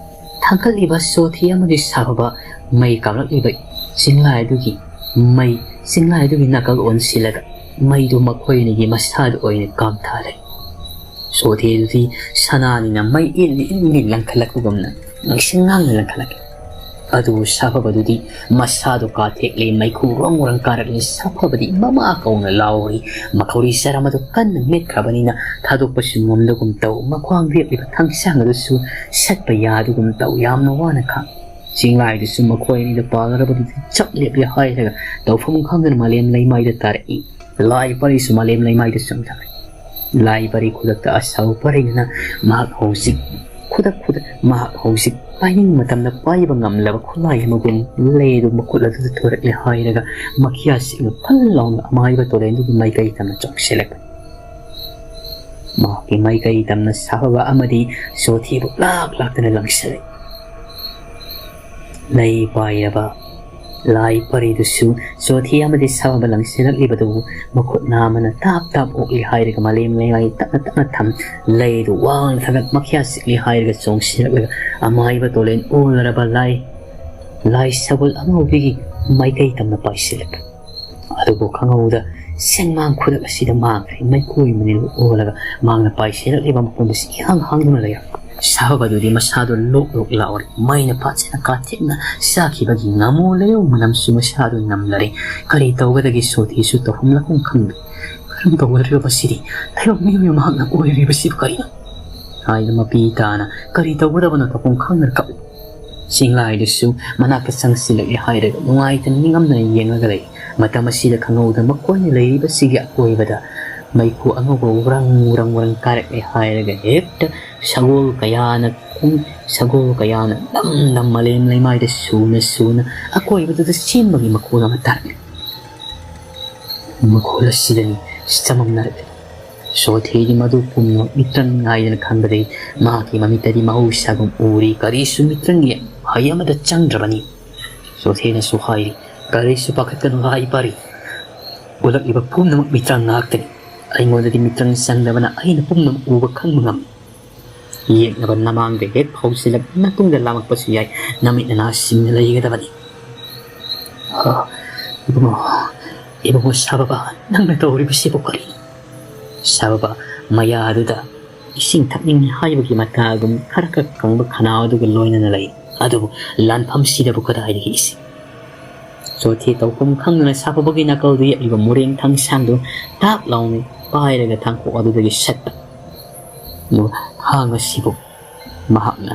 ꯊꯥꯡꯒꯠꯂꯤꯕ ꯁꯣꯊꯤ ꯑꯃꯗꯤ ꯁꯥꯐꯕ ꯃꯩ ꯀꯥꯞꯂꯛꯂꯤꯕ ꯆꯤꯡꯂꯥꯏꯗꯨꯒꯤ ꯃꯩ, ꯆꯤꯡꯂꯥꯏꯗꯨꯒꯤ ꯅꯥꯀꯜ ꯑꯣꯟꯁꯤꯜꯂꯒ ꯃꯩꯗꯨ ꯃꯈꯣꯏ ꯑꯅꯤꯒꯤ ꯃꯁꯥꯗ ꯑꯣꯏꯅ ꯀꯥꯝꯊꯥꯔꯦ꯫ ꯁꯣꯊꯤꯗꯨꯗꯤ ꯁꯅꯥꯅꯤꯅ ꯃꯩ ꯏꯜꯂꯤ ꯏꯜꯂꯤ ꯂꯪꯈꯠꯂꯛꯄꯒꯨꯝꯅ ꯉꯛꯁꯪ ꯉꯥꯡꯅ ꯂꯪꯈꯠꯂꯛꯏ꯫ ꯑꯗꯨꯕꯨ ꯁꯥꯐꯕꯗꯨꯗꯤ ꯃꯁꯥꯗꯨ ꯀꯥꯊꯦꯛꯂꯤ, ꯃꯩꯈꯨ ꯔꯣꯡ ꯔꯣꯡ ꯀꯥꯔꯛꯂꯤ꯫ ꯁꯥꯐꯕꯗꯤ ꯃꯃꯥ ꯀꯧꯅ ꯂꯥꯎꯔꯤ꯫ ꯃꯈꯧꯔꯤ ꯆꯔꯝ ꯑꯗꯨ ꯀꯟꯅ ꯃꯦꯠꯈ꯭ꯔꯕꯅꯤꯅ ꯊꯥꯗꯣꯛꯄꯁꯨ ꯉꯝꯗꯒꯨꯝ ꯇꯧ꯫ ꯃꯈ꯭ꯋꯥꯡ ꯂꯦꯞꯂꯤꯕ ꯊꯥꯡꯁꯥꯡ ꯑꯗꯨꯁꯨ ꯁꯠꯄ ꯌꯥꯗꯒꯨꯝ ꯇꯧ꯫ ꯌꯥꯝꯅ ꯋꯥꯅ ꯈꯥꯡ꯫ ꯆꯤꯡꯂꯥꯏꯗꯨꯁꯨ ꯃꯈꯣꯏ ꯑꯅꯤꯗ ꯄꯥꯜꯂꯔꯕꯗꯨꯗꯤ ꯆꯞ ꯂꯦꯞꯂꯦ ꯍꯥꯏꯔꯒ ꯇꯧꯐꯝ ꯈꯪꯗꯅ ꯃꯥꯂꯦꯝ ꯂꯩꯃꯥꯏꯗ ꯇꯥꯔꯛꯏ꯫ ꯂꯥꯏ ꯄꯔꯤꯁꯨ ꯃꯥꯂꯦꯝ ꯂꯩꯃꯥꯏꯗ ꯆꯣꯡꯊꯔꯛꯏ꯫ ꯂꯥꯏ ꯄꯔꯤ ꯈꯨꯗꯛꯇ ꯑꯁꯥꯎ ꯄꯔꯤꯗꯨꯅ ꯃꯍꯥꯛ ꯍꯧꯖꯤꯛ, ꯈꯨꯗꯛ ꯈꯨꯗꯛ ꯃꯍꯥꯛ ꯍꯧꯖꯤꯛ ꯄꯥꯏꯅꯤꯡꯕ ꯃꯇꯝꯗ ꯄꯥꯏꯕ ꯉꯝꯂꯕ ꯈꯨꯠꯂꯥꯏ ꯑꯃꯒꯨꯝ ꯂꯩ ꯑꯗꯨ ꯃꯈꯨꯠ ꯑꯗꯨꯗ ꯊꯣꯔꯛꯂꯦ ꯍꯥꯏꯔꯒ ꯃꯈꯤꯌꯥ ꯁꯤꯡꯅ ꯐꯜ ꯂꯥꯎꯅ ꯑꯃꯥꯏꯕ ꯇꯣꯔꯦꯟꯗꯨꯒꯤ ꯃꯥꯏꯀꯩ ꯇꯝꯅ ꯆꯣꯡꯁꯤꯜꯂꯛꯄꯅꯤ꯫ ꯃꯍꯥꯛꯀꯤ ꯃꯥꯏꯀꯩ ꯇꯝꯅ ꯁꯥꯐꯕ ꯑꯃꯗꯤ ꯁꯣꯊꯤꯕꯨ ꯂꯥꯛ ꯂꯥꯛꯇꯅ ꯂꯪꯁꯤꯜꯂꯛꯏ꯫ ꯂꯩ ꯄꯥꯏꯔꯕ ꯂꯥꯏ ꯄꯔꯤꯗꯨꯁꯨ ꯁꯣꯊꯤ ꯑꯃꯗꯤ ꯁꯥꯐꯕ ꯂꯪꯁꯤꯜꯂꯛꯂꯤꯕꯗꯨ ꯃꯈꯨꯠ ꯅꯥꯝꯃꯅ ꯇꯥꯞ ꯇꯥꯞ ꯑꯣꯛꯂꯤ ꯍꯥꯏꯔꯒ ꯃꯥꯂꯦꯝ ꯂꯩꯃꯥꯏ ꯇꯞꯅ ꯇꯞꯅ ꯊꯝ꯫ ꯂꯩꯗꯨ ꯋꯥꯡꯅ ꯊꯥꯡꯒꯠ ꯃꯈꯤꯌꯥ ꯆꯤꯛꯂꯤ ꯍꯥꯏꯔꯒ ꯆꯣꯡꯁꯤꯜꯂꯛꯂꯒ ꯑꯃꯥꯏꯕ ꯇꯣꯂꯦꯟ ꯑꯣꯜꯂꯔꯕ ꯂꯥꯏ, ꯂꯥꯏ ꯁꯒꯣꯜ ꯑꯉꯧꯕꯤꯒꯤ ꯃꯥꯏꯀꯩ ꯇꯝꯅ ꯄꯥꯏꯁꯤꯜꯂꯛꯄ꯫ ꯑꯗꯨꯕꯨ ꯈꯪꯍꯧꯗ ꯁꯦꯟꯃꯥꯡ ꯈꯨꯗꯛ ꯑꯁꯤꯗ ꯃꯥꯡꯈ꯭ꯔꯦ꯫ ꯃꯩꯈꯣꯏ ꯃꯅꯤꯜ ꯑꯣꯜꯂꯒ ꯃꯥꯡꯅ ꯄꯥꯏꯁꯤꯜꯂꯛꯂꯤꯕ ꯃꯐꯝ ꯑꯁꯤ ꯏꯍꯥꯡ ꯍꯥꯡꯗꯨꯅ ꯂꯩꯔꯝꯃꯤ꯫ ꯁꯥꯕ ꯑꯗꯨꯗꯤ ꯃꯁꯥꯗꯣ ꯂꯣꯛ ꯂꯣꯛ ꯂꯥꯎꯔꯤ꯫ ꯃꯩꯅ ꯐꯖꯅ ꯀꯥꯊꯦꯛꯅ ꯆꯥꯈꯤꯕꯒꯤ ꯉꯥꯃꯣ ꯂꯩꯔꯧ ꯃꯅꯝꯁꯨ ꯃꯁꯥꯗꯣ ꯅꯝꯂꯔꯦ꯫ ꯀꯔꯤ ꯇꯧꯒꯗꯒꯦ? ꯁꯣꯊꯤꯁꯨ ꯇꯧꯐꯝ ꯂꯥꯛꯐꯝ ꯈꯪꯗꯦ꯫ ꯀꯔꯝ ꯇꯧꯒꯗꯒꯦ ꯃꯁꯤꯗꯤ? ꯂꯥꯏꯕꯛ ꯃꯤꯑꯣꯏ ꯃꯍꯥꯛꯅ ꯑꯣꯏꯔꯤꯕꯁꯤꯕꯨ ꯀꯔꯤꯅꯣ? ꯍꯥꯏꯅ ꯃꯄꯤ ꯇꯥꯅ ꯀꯔꯤ ꯇꯧꯒꯗꯕꯅꯣ ꯇꯧꯐꯝ ꯈꯪꯗꯅ ꯀꯞꯂꯤ꯫ ꯆꯤꯡꯂꯥꯏꯗꯨꯁꯨ ꯃꯅꯥꯛꯇ ꯆꯪꯁꯤꯜꯂꯛꯂꯦ ꯍꯥꯏꯔꯒ ꯅꯨꯡꯉꯥꯏꯇꯅ ꯅꯤꯡꯉꯝꯗꯅ ꯌꯦꯡꯂꯒ ꯂꯩ꯫ ꯃꯇꯝ ꯑꯁꯤꯗ ꯈꯪꯍꯧꯗ ꯃꯈꯣꯏꯅ ꯂꯩꯔꯤꯕꯁꯤꯒꯤ ꯑꯀꯣꯏꯕꯗ ꯃꯩꯈꯨ ꯑꯉꯧꯕ ꯋ꯭ꯔꯪ ꯋ꯭ꯔꯪ ꯋ꯭ꯔꯪ ꯀꯥꯔꯛꯂꯦ ꯍꯥꯏꯔꯒ ꯍꯦꯛꯇ ꯁꯒꯣꯜ ꯀꯌꯥꯅ ꯈꯣꯡ-, ꯁꯒꯣꯜ ꯀꯌꯥꯅ ꯅꯝ ꯅꯝ ꯃꯥꯂꯦꯝ ꯂꯩꯃꯥꯏꯗ ꯁꯨꯅ ꯁꯨꯅ ꯑꯀꯣꯏꯕꯗꯨꯗ ꯆꯦꯟꯕꯒꯤ ꯃꯈꯣꯜ ꯑꯃ ꯇꯥꯔꯛꯂꯤ꯫ ꯃꯈꯣꯜ ꯑꯁꯤꯗꯅꯤ ꯆꯃꯝꯅꯔꯛꯂꯤ꯫ ꯁꯣꯊꯤꯗꯤ ꯃꯗꯨ ꯄꯨꯝꯅꯃꯛ ꯃꯤꯇ꯭ꯔꯪ ꯉꯥꯏꯗꯅ ꯈꯪꯕꯗꯒꯤ ꯃꯍꯥꯛꯀꯤ ꯃꯃꯤꯠꯇꯗꯤ ꯃꯍꯧꯁꯥꯒꯨꯝ ꯎꯔꯤ꯫ ꯀꯔꯤꯁꯨ ꯃꯤꯇ꯭ꯔꯪꯒꯤ ꯃꯍꯩ ꯑꯃꯗ ꯆꯪꯗ꯭ꯔꯕꯅꯤ꯫ ꯁꯣꯊꯤꯅꯁꯨ ꯍꯥꯏꯔꯤ, "ꯀꯔꯤꯁꯨ ꯄꯥꯈꯠꯀꯅꯨ ꯂꯥꯏ ꯄꯥꯔꯤ꯫ ꯎꯠꯂꯛꯂꯤꯕ ꯄꯨꯝꯅꯃꯛ ꯃꯤꯇ꯭ꯔꯪ ꯉꯥꯛꯇꯅꯤ꯫ ꯑꯩꯉꯣꯟꯗꯗꯤ ꯃꯤꯇ꯭ꯔꯪ ꯆꯪꯗꯕꯅ ꯑꯩꯅ ꯄꯨꯝꯅꯃꯛ ꯎꯕ ꯈꯪꯕ ꯉꯝꯃꯤ꯫ ꯌꯦꯛꯅꯕ ꯅꯃꯥꯡꯗ ꯍꯦꯛ ꯍꯧꯁꯤꯜꯂꯛ ꯃꯇꯨꯡꯗ ꯂꯥꯝꯃꯛꯄꯁꯨ ꯌꯥꯏ꯫ ꯅꯃꯤꯠ ꯅꯅꯥ ꯁꯤꯡꯅ ꯂꯩꯒꯗꯕꯅꯤ꯫" "ꯑ, ꯏꯕꯨꯡꯉꯣ, ꯏꯕꯨꯡꯉꯣ ꯁꯥꯕꯕ, ꯅꯪꯅ ꯇꯧꯔꯤꯕꯁꯤꯕꯨ ꯀꯔꯤꯅꯣ?" ꯁꯥꯕꯕ ꯃꯌꯥꯗꯨꯗ ꯏꯁꯤꯡ ꯊꯛꯅꯤꯡꯉꯤ ꯍꯥꯏꯕꯒꯤ ꯃꯇꯥꯒꯨꯝ ꯈꯔ ꯈꯛ ꯀꯪꯕ ꯈꯅꯥꯎ ꯑꯗꯨꯒ ꯂꯣꯏꯅꯅ ꯂꯩ꯫ ꯑꯗꯨꯕꯨ ꯂꯥꯟꯐꯝꯁꯤꯗꯕꯨ ꯀꯗꯥꯏꯗꯒꯤ ꯏꯁꯤꯡ? ꯆꯣꯊꯦ ꯇꯧꯐꯝ ꯈꯪꯗꯅ ꯁꯥꯐꯕꯒꯤ ꯅꯥꯀꯜꯗ ꯌꯦꯛꯂꯤꯕ ꯃꯣꯔꯦꯡ ꯊꯥꯡꯁꯥꯡꯗꯨ ꯇꯥꯞ ꯂꯥꯎꯅ ꯄꯥꯏꯔꯒ ꯊꯥꯡꯀꯣꯛ ꯑꯗꯨꯗꯒꯤ ꯁꯠꯄ꯫ ꯑꯗꯨꯒ ꯊꯥꯡ ꯑꯁꯤꯕꯨ ꯃꯍꯥꯛꯅ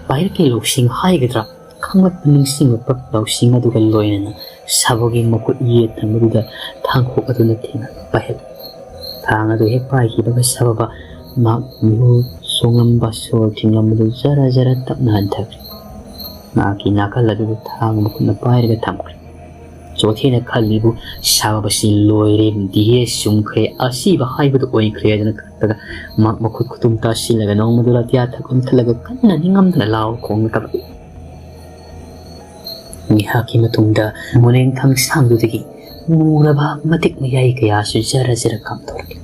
ꯄꯥꯏꯔꯛꯀꯦ ꯂꯧꯁꯤꯡ ꯍꯥꯏꯒꯗ꯭ꯔꯥ, ꯈꯪꯂꯛꯄ ꯅꯤꯡꯁꯤꯡꯂꯛꯄ ꯂꯧꯁꯤꯡ ꯑꯗꯨꯒ ꯂꯣꯏꯅꯅ ꯁꯥꯐꯕꯒꯤ ꯃꯈꯨꯠ ꯌꯦꯠ ꯊꯪꯕꯗꯨꯗ ꯊꯥꯡꯀꯣꯛ ꯑꯗꯨꯅ ꯊꯦꯡꯅ ꯄꯥꯏꯍꯜꯂꯤ꯫ ꯊꯥꯡ ꯑꯗꯨ ꯍꯦꯛ ꯄꯥꯏꯈꯤꯕꯒ ꯁꯥꯐꯕ ꯃꯍꯥꯛ ꯃꯤꯍꯨ ꯁꯣꯡꯂꯝꯕ, ꯁꯣꯔ ꯊꯤꯡꯂꯝꯕꯗꯨ ꯖꯔ ꯖꯔ ꯇꯞꯅ ꯍꯟꯊꯈ꯭ꯔꯦ꯫ ꯃꯍꯥꯛꯀꯤ ꯅꯥꯀꯜ ꯑꯗꯨꯗ ꯊꯥꯡ ꯃꯈꯨꯠꯅ ꯄꯥꯏꯔꯒ ꯊꯝꯈ꯭ꯔꯦ꯫ ꯆꯣꯊꯦꯅ ꯈꯜꯂꯤꯕꯨ ꯁꯥꯐꯕꯁꯤ ꯂꯣꯏꯔꯦ, ꯗꯤꯍꯦ ꯆꯨꯝꯈ꯭ꯔꯦ, ꯑꯁꯤꯕ ꯍꯥꯏꯕꯗꯨ ꯑꯣꯏꯈ꯭ꯔꯦ ꯍꯥꯏꯗꯅ ꯈꯜꯂꯒ ꯃꯍꯥꯛ ꯃꯈꯨꯠ ꯈꯨꯇꯨꯝ ꯇꯥꯁꯤꯜꯂꯒ ꯅꯣꯡꯃꯗꯨ ꯑꯇꯤꯌꯥ ꯊꯛ ꯑꯣꯟꯊꯠꯂꯒ ꯀꯟꯅ ꯅꯤꯡꯉꯝꯗꯅ ꯂꯥꯎ ꯈꯣꯡꯅ ꯀꯞꯂꯛꯏ꯫ ꯉꯥꯏꯍꯥꯛꯀꯤ ꯃꯇꯨꯡꯗ ꯃꯣꯔꯦꯡ ꯊꯥꯡꯁꯥꯡꯗꯨꯗꯒꯤ ꯃꯨꯔꯕ ꯃꯇꯤꯛ ꯃꯌꯥꯏ ꯀꯌꯥꯁꯨ ꯖꯔ ꯖꯔ ꯀꯥꯝꯊꯣꯔꯛꯂꯦ꯫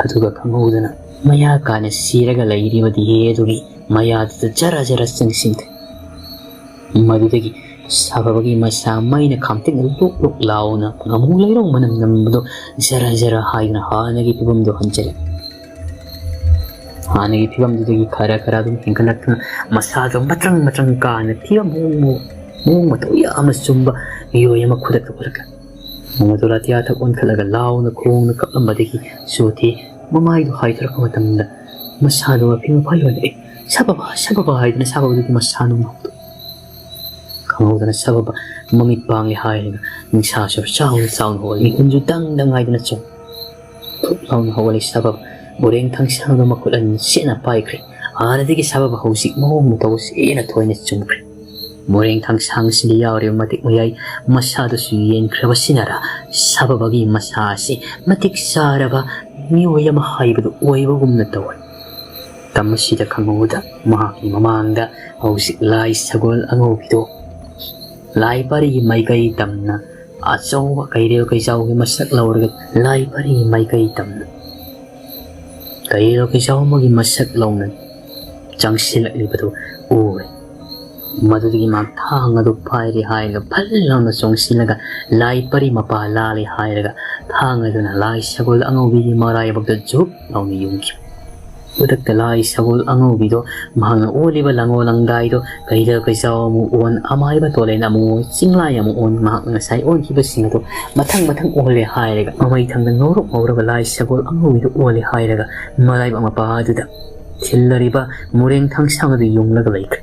ꯑꯗꯨꯒ ꯈꯪꯍꯧꯗꯅ ꯃꯌꯥ ꯀꯥꯅ ꯁꯤꯔꯒ ꯂꯩꯔꯤꯕ ꯗꯤꯍꯦ ꯑꯗꯨꯒꯤ ꯃꯌꯥꯗꯨꯗ ꯖꯔ ꯖꯔ ꯆꯪꯁꯤꯟꯈ꯭ꯔꯦ꯫ ꯃꯗꯨꯗꯒꯤ ꯁꯥꯐꯕꯒꯤ ꯃꯁꯥ ꯃꯩꯅ ꯈꯥꯝꯇꯦꯛꯅ ꯂꯨꯛ ꯂꯨꯛ ꯂꯥꯎꯅ ꯉꯥꯃꯨ ꯂꯩꯔꯣꯡ ꯃꯅꯝ ꯅꯝꯕꯗꯣ ꯖꯔ ꯖꯔ ꯍꯥꯏꯗꯨꯅ ꯍꯥꯟꯅꯒꯤ ꯐꯤꯕꯝꯗꯨ ꯍꯟꯖꯤꯜꯂꯦ꯫ ꯍꯥꯟꯅꯒꯤ ꯐꯤꯕꯝꯗꯨꯗꯒꯤ ꯈꯔ ꯈꯔ ꯑꯗꯨꯝ ꯍꯦꯟꯒꯠꯂꯛꯇꯨꯅ ꯃꯁꯥꯗꯣ ꯃꯇ꯭ꯔꯪ ꯃꯇ꯭ꯔꯪ ꯀꯥꯅ ꯐꯤꯕꯝ ꯃꯑꯣꯡ ꯃꯑꯣꯡ ꯃꯑꯣꯡ ꯃꯇꯧ ꯌꯥꯝꯅ ꯆꯨꯝꯕ ꯃꯤꯑꯣꯏ ꯑꯃ ꯈꯨꯗꯛꯇ ꯑꯣꯜꯂꯛꯂꯦ꯫ ꯃꯗꯨ ꯑꯇꯤꯌꯥꯊꯛ ꯑꯣꯟꯈꯠꯂꯒ ꯂꯥꯎꯅ ꯈꯣꯡꯅ ꯀꯞꯂꯝꯕꯗꯒꯤ ꯁꯣꯊꯤ ꯃꯃꯥꯏꯗꯨ ꯍꯥꯏꯗꯣꯔꯛꯄ ꯃꯇꯝꯗ ꯃꯁꯥꯗꯣ ꯃꯐꯤ ꯃꯐꯥꯏ ꯑꯣꯏꯔꯛꯑꯦ꯫ "ꯁꯥꯕꯕꯥ, ꯁꯥꯕꯕꯥ" ꯍꯥꯏꯗꯨꯅ ꯁꯥꯕꯕꯥꯗꯨꯒꯤ ꯃꯁꯥ ꯅꯨꯡ ꯅꯧꯗꯣ ꯈꯪꯍꯧꯗꯅ ꯁꯥꯕꯕꯥ ꯃꯃꯤꯠ ꯄꯥꯡꯂꯦ ꯍꯥꯏꯔꯒ ꯅꯤꯡꯁꯥ ꯁꯣꯔ ꯆꯥꯎꯅ ꯆꯥꯎꯅ ꯍꯣꯜꯂꯤ꯫ ꯃꯤꯍꯨꯟꯁꯨ ꯗꯪ ꯗꯪ ꯍꯥꯏꯗꯨꯅ ꯆꯣꯡ ꯊꯨꯞ ꯂꯥꯎꯅ ꯍꯧꯒꯠꯂꯤ꯫ ꯁꯥꯕꯕꯥ ꯃꯣꯔꯦꯡ ꯊꯥꯡꯁꯥꯡꯗꯣ ꯃꯈꯨꯠ ꯑꯅꯤ ꯆꯦꯠꯅ ꯄꯥꯏꯈ꯭ꯔꯦ꯫ ꯍꯥꯟꯅꯗꯒꯤ ꯁꯥꯕꯕꯥ ꯍꯧꯖꯤꯛ ꯃꯑꯣꯡ ꯃꯇꯧꯁꯦ ꯍꯦꯟꯅ ꯊꯣꯏꯅ ꯆꯨꯝꯈ꯭ꯔꯦ꯫ ꯃꯣꯔꯦꯡ ꯊꯥꯡꯁꯥꯡꯁꯤꯗ ꯌꯥꯎꯔꯤꯕ ꯃꯇꯤꯛ ꯃꯌꯥꯏ ꯃꯁꯥꯗꯨꯁꯨ ꯌꯦꯟꯈ꯭ꯔꯕꯁꯤꯅꯔ ꯁꯥꯕꯕꯥꯒꯤ ꯃꯁꯥ ꯑꯁꯤ ꯃꯇꯤꯛ ꯆꯥꯔꯕ ꯃꯤꯑꯣꯏ ꯑꯃ ꯍꯥꯏꯕꯗꯨ ꯑꯣꯏꯕꯒꯨꯝꯅ ꯇꯧꯏ꯫ ꯃꯇꯝ ꯑꯁꯤꯗ ꯈꯪꯍꯧꯗ ꯃꯍꯥꯛꯀꯤ ꯃꯃꯥꯡꯗ ꯍꯧꯖꯤꯛ ꯂꯥꯏ ꯁꯒꯣꯜ ꯑꯉꯧꯕꯤꯗꯣ ꯂꯥꯏ ꯄꯔꯤꯒꯤ ꯃꯥꯏꯀꯩ ꯇꯝꯅ ꯑꯆꯧꯕ ꯀꯩꯔꯦꯜ ꯀꯩꯖꯥꯎꯒꯤ ꯃꯁꯛ ꯂꯧꯔꯒ ꯂꯥꯏ ꯄꯔꯤꯒꯤ ꯃꯥꯏꯀꯩ ꯇꯝꯅ ꯀꯩꯔꯦꯜ ꯀꯩꯖꯥꯎ ꯑꯃꯒꯤ ꯃꯁꯛ ꯂꯧꯅ ꯆꯪꯁꯤꯜꯂꯛꯂꯤꯕꯗꯨ ꯎꯔꯦ꯫ ꯃꯗꯨꯗꯒꯤ ꯃꯍꯥꯛ ꯊꯥꯡ ꯑꯗꯨ ꯄꯥꯏꯔꯦ ꯍꯥꯏꯔꯒ ꯐꯜ ꯂꯥꯎꯅ ꯆꯣꯡꯁꯤꯜꯂꯒ ꯂꯥꯏ ꯄꯔꯤ ꯃꯄꯥ ꯂꯥꯜꯂꯦ ꯍꯥꯏꯔꯒ ꯊꯥꯡ ꯑꯗꯨꯅ ꯂꯥꯏ ꯁꯒꯣꯜ ꯑꯉꯧꯕꯤꯒꯤ ꯃꯔꯥꯏꯕꯛꯇ ꯖꯨꯞ ꯂꯥꯎꯅ ꯌꯨꯡꯈꯤ꯫ ꯈꯨꯗꯛꯇ ꯂꯥꯏ ꯁꯒꯣꯜ ꯑꯉꯧꯕꯤꯗꯣ ꯃꯍꯥꯛꯅ ꯑꯣꯜꯂꯤꯕ ꯂꯥꯡꯒꯣꯜ ꯂꯥꯡꯗꯥꯏꯗꯣ ꯀꯩꯔꯦꯜ ꯀꯩꯖꯥꯎ ꯑꯃꯨꯛ ꯑꯣꯟ, ꯑꯃꯥꯏꯕ ꯇꯣꯂꯦꯟ ꯑꯃꯨꯛ ꯑꯣꯟ, ꯆꯤꯡꯂꯥꯏ ꯑꯃꯨꯛ ꯑꯣꯟ, ꯃꯍꯥꯛꯅ ꯉꯁꯥꯏ ꯑꯣꯟꯈꯤꯕꯁꯤꯡ ꯑꯗꯣ ꯃꯊꯪ ꯃꯊꯪ ꯑꯣꯜꯂꯦ ꯍꯥꯏꯔꯒ ꯃꯃꯩ ꯊꯪꯗ ꯉꯧꯔꯣꯛ ꯉꯧꯔꯕ ꯂꯥꯏ ꯁꯒꯣꯜ ꯑꯉꯧꯕꯤꯗꯣ ꯑꯣꯜꯂꯦ ꯍꯥꯏꯔꯒ ꯃꯔꯥꯏꯕꯛ ꯃꯄꯥ ꯑꯗꯨꯗ ꯊꯤꯜꯂꯔꯤꯕ ꯃꯣꯔꯦꯡ ꯊꯥꯡꯁꯥꯡ ꯑꯗꯨ ꯌꯨꯡꯂꯒ ꯂꯩꯈ꯭ꯔꯦ꯫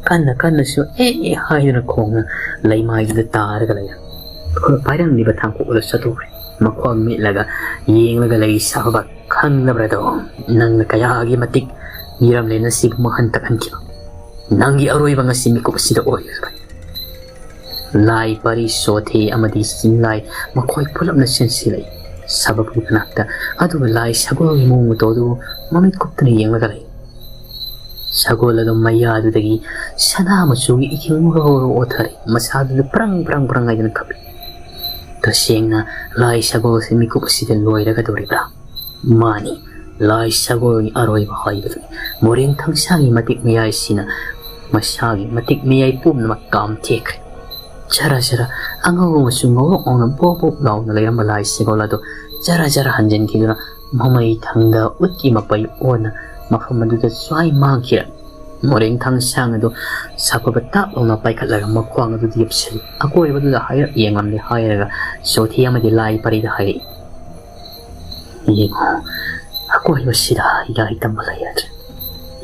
ꯀꯟꯅ ꯀꯟꯅꯁꯨ "ꯑꯦ" ꯍꯥꯏꯗꯨꯅ ꯈꯣꯡꯅ ꯂꯩꯃꯥꯏꯗꯨꯗ ꯇꯥꯔꯒ ꯂꯩꯔꯝꯃꯤ꯫ ꯄꯥꯏꯔꯝꯂꯤꯕ ꯊꯥꯡꯀꯣꯛ ꯑꯗꯨ ꯆꯠꯊꯣꯛꯈ꯭ꯔꯦ꯫ ꯃꯈ꯭ꯋꯥꯡ ꯃꯦꯠꯂꯒ ꯌꯦꯡꯂꯒ ꯂꯩ ꯁꯥꯕꯕꯥ꯫ "ꯈꯪꯂꯕ꯭ꯔꯗꯣ? ꯅꯪꯅ ꯀꯌꯥꯒꯤ ꯃꯇꯤꯛ ꯃꯤꯔꯝꯂꯦꯟ ꯑꯁꯤꯕꯨ ꯃꯥꯡꯍꯟ ꯇꯥꯛꯍꯟꯈꯤꯕ꯫ ꯅꯪꯒꯤ ꯑꯔꯣꯏꯕ ꯉꯁꯤ ꯃꯤꯀꯨꯞ ꯑꯁꯤꯗ ꯑꯣꯏꯔꯕꯅꯤ꯫" ꯂꯥꯏ ꯄꯔꯤ, ꯁꯣꯊꯤ ꯑꯃꯗꯤ ꯆꯤꯡꯂꯥꯏ ꯃꯈꯣꯏ ꯄꯨꯂꯞꯅ ꯆꯦꯟꯁꯤꯜꯂꯛꯏ ꯁꯥꯕꯕꯥꯒꯤ ꯃꯅꯥꯛꯇ꯫ ꯑꯗꯨꯒ ꯂꯥꯏ ꯁꯒꯣꯜꯒꯤ ꯃꯑꯣꯡ ꯃꯇꯧ ꯑꯗꯨꯕꯨ ꯃꯃꯤꯠ ꯀꯨꯞꯇꯅ ꯌꯦꯡꯂꯒ ꯂꯩ꯫ ꯁꯒꯣꯜ ꯑꯗꯨ ꯃꯌꯥꯗꯨꯗꯒꯤ ꯁꯅꯥ ꯃꯆꯨꯒꯤ ꯏꯈꯤꯡ ꯉꯧꯔꯣ ꯉꯧꯔꯣ ꯑꯣꯊꯔꯛꯏ꯫ ꯃꯁꯥꯗꯨꯗ ꯄ꯭ꯔꯪ ꯄ꯭ꯔꯪ ꯄ꯭ꯔꯪ ꯍꯥꯏꯗꯨꯅ ꯀꯞꯄꯤ꯫ ꯇꯁꯦꯡꯅ ꯂꯥꯏ ꯁꯒꯣꯜꯁꯤ ꯃꯤꯀꯨꯞ ꯑꯁꯤꯗ ꯂꯣꯏꯔꯒꯗꯧꯔꯤꯕ꯭ꯔꯥ? ꯃꯥꯅꯤ, ꯂꯥꯏ ꯁꯒꯣꯜꯒꯤ ꯑꯔꯣꯏꯕ ꯍꯥꯏꯕꯗꯨꯅꯤ꯫ ꯃꯣꯔꯦꯡ ꯊꯥꯡꯁꯥꯡꯒꯤ ꯃꯇꯤꯛ ꯃꯌꯥꯏꯁꯤꯅ ꯃꯁꯥꯒꯤ ꯃꯇꯤꯛ ꯃꯌꯥꯏ ꯄꯨꯝꯅꯃꯛ ꯀꯥꯝꯊꯦꯛꯈ꯭ꯔꯦ꯫ ꯁꯔꯥ ꯁꯔꯥ ꯑꯉꯧꯕ ꯃꯆꯨ ꯉꯧꯔꯣꯛ ꯉꯧꯅ ꯕꯣꯞ ꯕꯣꯞ ꯂꯥꯎꯅ ꯂꯩꯔꯝꯕ ꯂꯥꯏ ꯁꯒꯣꯜ ꯑꯗꯨ ꯖꯔ ꯖꯔ ꯍꯟꯖꯤꯟꯈꯤꯗꯨꯅ ꯃꯃꯩ ꯊꯪꯗ ꯎꯠꯀꯤ ꯃꯄꯩ ꯑꯣꯟꯅ ꯃꯐꯝ ꯑꯗꯨꯗ ꯁ꯭ꯋꯥꯏ ꯃꯥꯡꯈꯤꯔꯦ꯫ ꯃꯣꯔꯦꯡ ꯊꯥꯡꯁꯥꯡ ꯑꯗꯨ ꯁꯥꯐꯕ ꯇꯥꯞ ꯂꯥꯎꯅ ꯄꯥꯏꯈꯠꯂꯒ ꯃꯈ꯭ꯋꯥꯡ ꯑꯗꯨꯗ ꯌꯦꯞꯁꯤꯜꯂꯤ꯫ ꯑꯀꯣꯏꯕꯗꯨꯗ ꯍꯥꯏꯔꯞ ꯌꯦꯡꯂꯝꯂꯦ ꯍꯥꯏꯔꯒ ꯁꯣꯊꯤ ꯑꯃꯗꯤ ꯂꯥꯏ ꯄꯔꯤꯗ ꯍꯥꯏꯔꯛꯏ, "ꯌꯦꯡꯉꯨ, ꯑꯀꯣꯏꯕꯁꯤꯗ ꯌꯥꯏ ꯇꯝꯕ ꯂꯩꯔꯗ꯭ꯔꯦ꯫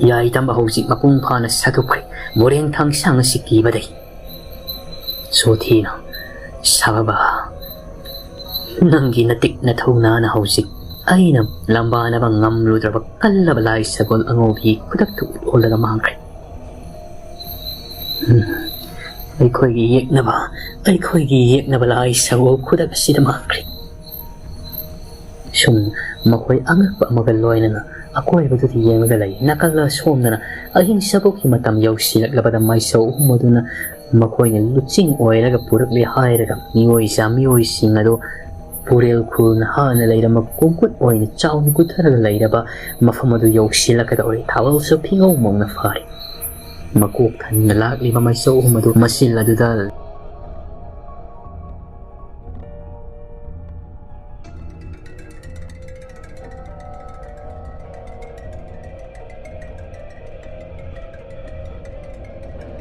ꯌꯥꯏ ꯇꯝꯕ ꯍꯧꯖꯤꯛ ꯃꯄꯨꯡ ꯐꯥꯅ ꯁꯥꯗꯣꯛꯈ꯭ꯔꯦ꯫ ꯃꯣꯔꯦꯡ ꯊꯥꯡꯁꯥꯡ ꯑꯁꯤ ꯀꯤꯕꯗꯩ꯫ ꯁꯣꯊꯤꯅ, ꯁꯥꯕꯕꯥ, ꯅꯪꯒꯤ ꯅꯇꯤꯛ ꯅꯊꯧꯅꯥꯅ ꯍꯧꯖꯤꯛ ꯑꯩꯅ ꯂꯝꯕꯥꯅꯕ ꯉꯝꯂꯨꯗ꯭ꯔꯕ ꯀꯜꯂꯕ ꯂꯥꯏ ꯁꯒꯣꯜ ꯑꯉꯧꯕꯤ ꯈꯨꯗꯛꯇ ꯎꯠ ꯑꯣꯜꯂꯒ ꯃꯥꯡꯈ꯭ꯔꯦ꯫ ꯎꯝ, ꯑꯩꯈꯣꯏꯒꯤ ꯌꯦꯛꯅꯕ, ꯑꯩꯈꯣꯏꯒꯤ ꯌꯦꯛꯅꯕ ꯂꯥꯏ ꯁꯒꯣꯜ ꯈꯨꯗꯛ ꯑꯁꯤꯗ ꯃꯥꯡꯈ꯭ꯔꯦ"꯫ ꯁꯨꯝ ꯃꯈꯣꯏ ꯑꯉꯛꯄ ꯑꯃꯒ ꯂꯣꯏꯅꯅ ꯑꯀꯣꯏꯕꯗꯨꯗ ꯌꯦꯡꯂꯒ ꯂꯩ꯫ ꯅꯥꯀꯜꯗ ꯁꯣꯝꯗꯅ ꯑꯍꯤꯡ ꯁꯕꯨꯛꯀꯤ ꯃꯇꯝ ꯌꯧꯁꯤꯜꯂꯛꯂꯕꯗ ꯃꯥꯏꯁꯧ ꯑꯍꯨꯝ ꯑꯗꯨꯅ ꯃꯈꯣꯏꯅ ꯂꯨꯆꯤꯡ ꯑꯣꯏꯔꯒ ꯄꯨꯔꯛꯂꯦ ꯍꯥꯏꯔꯒ ꯃꯤꯑꯣꯏ ꯆꯥꯃꯤꯑꯣꯏꯁꯤꯡ ꯑꯗꯨ ꯄꯨꯔꯦꯜ ꯈꯨꯜꯅ ꯍꯥꯟꯅ ꯂꯩꯔꯝꯕ ꯀꯣꯡꯀꯨꯠ ꯑꯣꯏꯅ ꯆꯥꯎꯅ ꯀꯨꯊꯔꯒ ꯂꯩꯔꯕ ꯃꯐꯝ ꯑꯗꯨ ꯌꯧꯁꯤꯜꯂꯛꯀꯗꯧꯔꯦ꯫ ꯊꯥꯕꯜꯁꯨ ꯐꯤꯉꯧ ꯃꯧꯅ ꯐꯥꯔꯤ꯫ ꯃꯀꯣꯛ ꯊꯟꯅ ꯂꯥꯛꯂꯤꯕ ꯃꯥꯏꯁꯧ ꯑꯍꯨꯝ ꯑꯗꯨ ꯃꯆꯤꯜ ꯑꯗꯨꯗ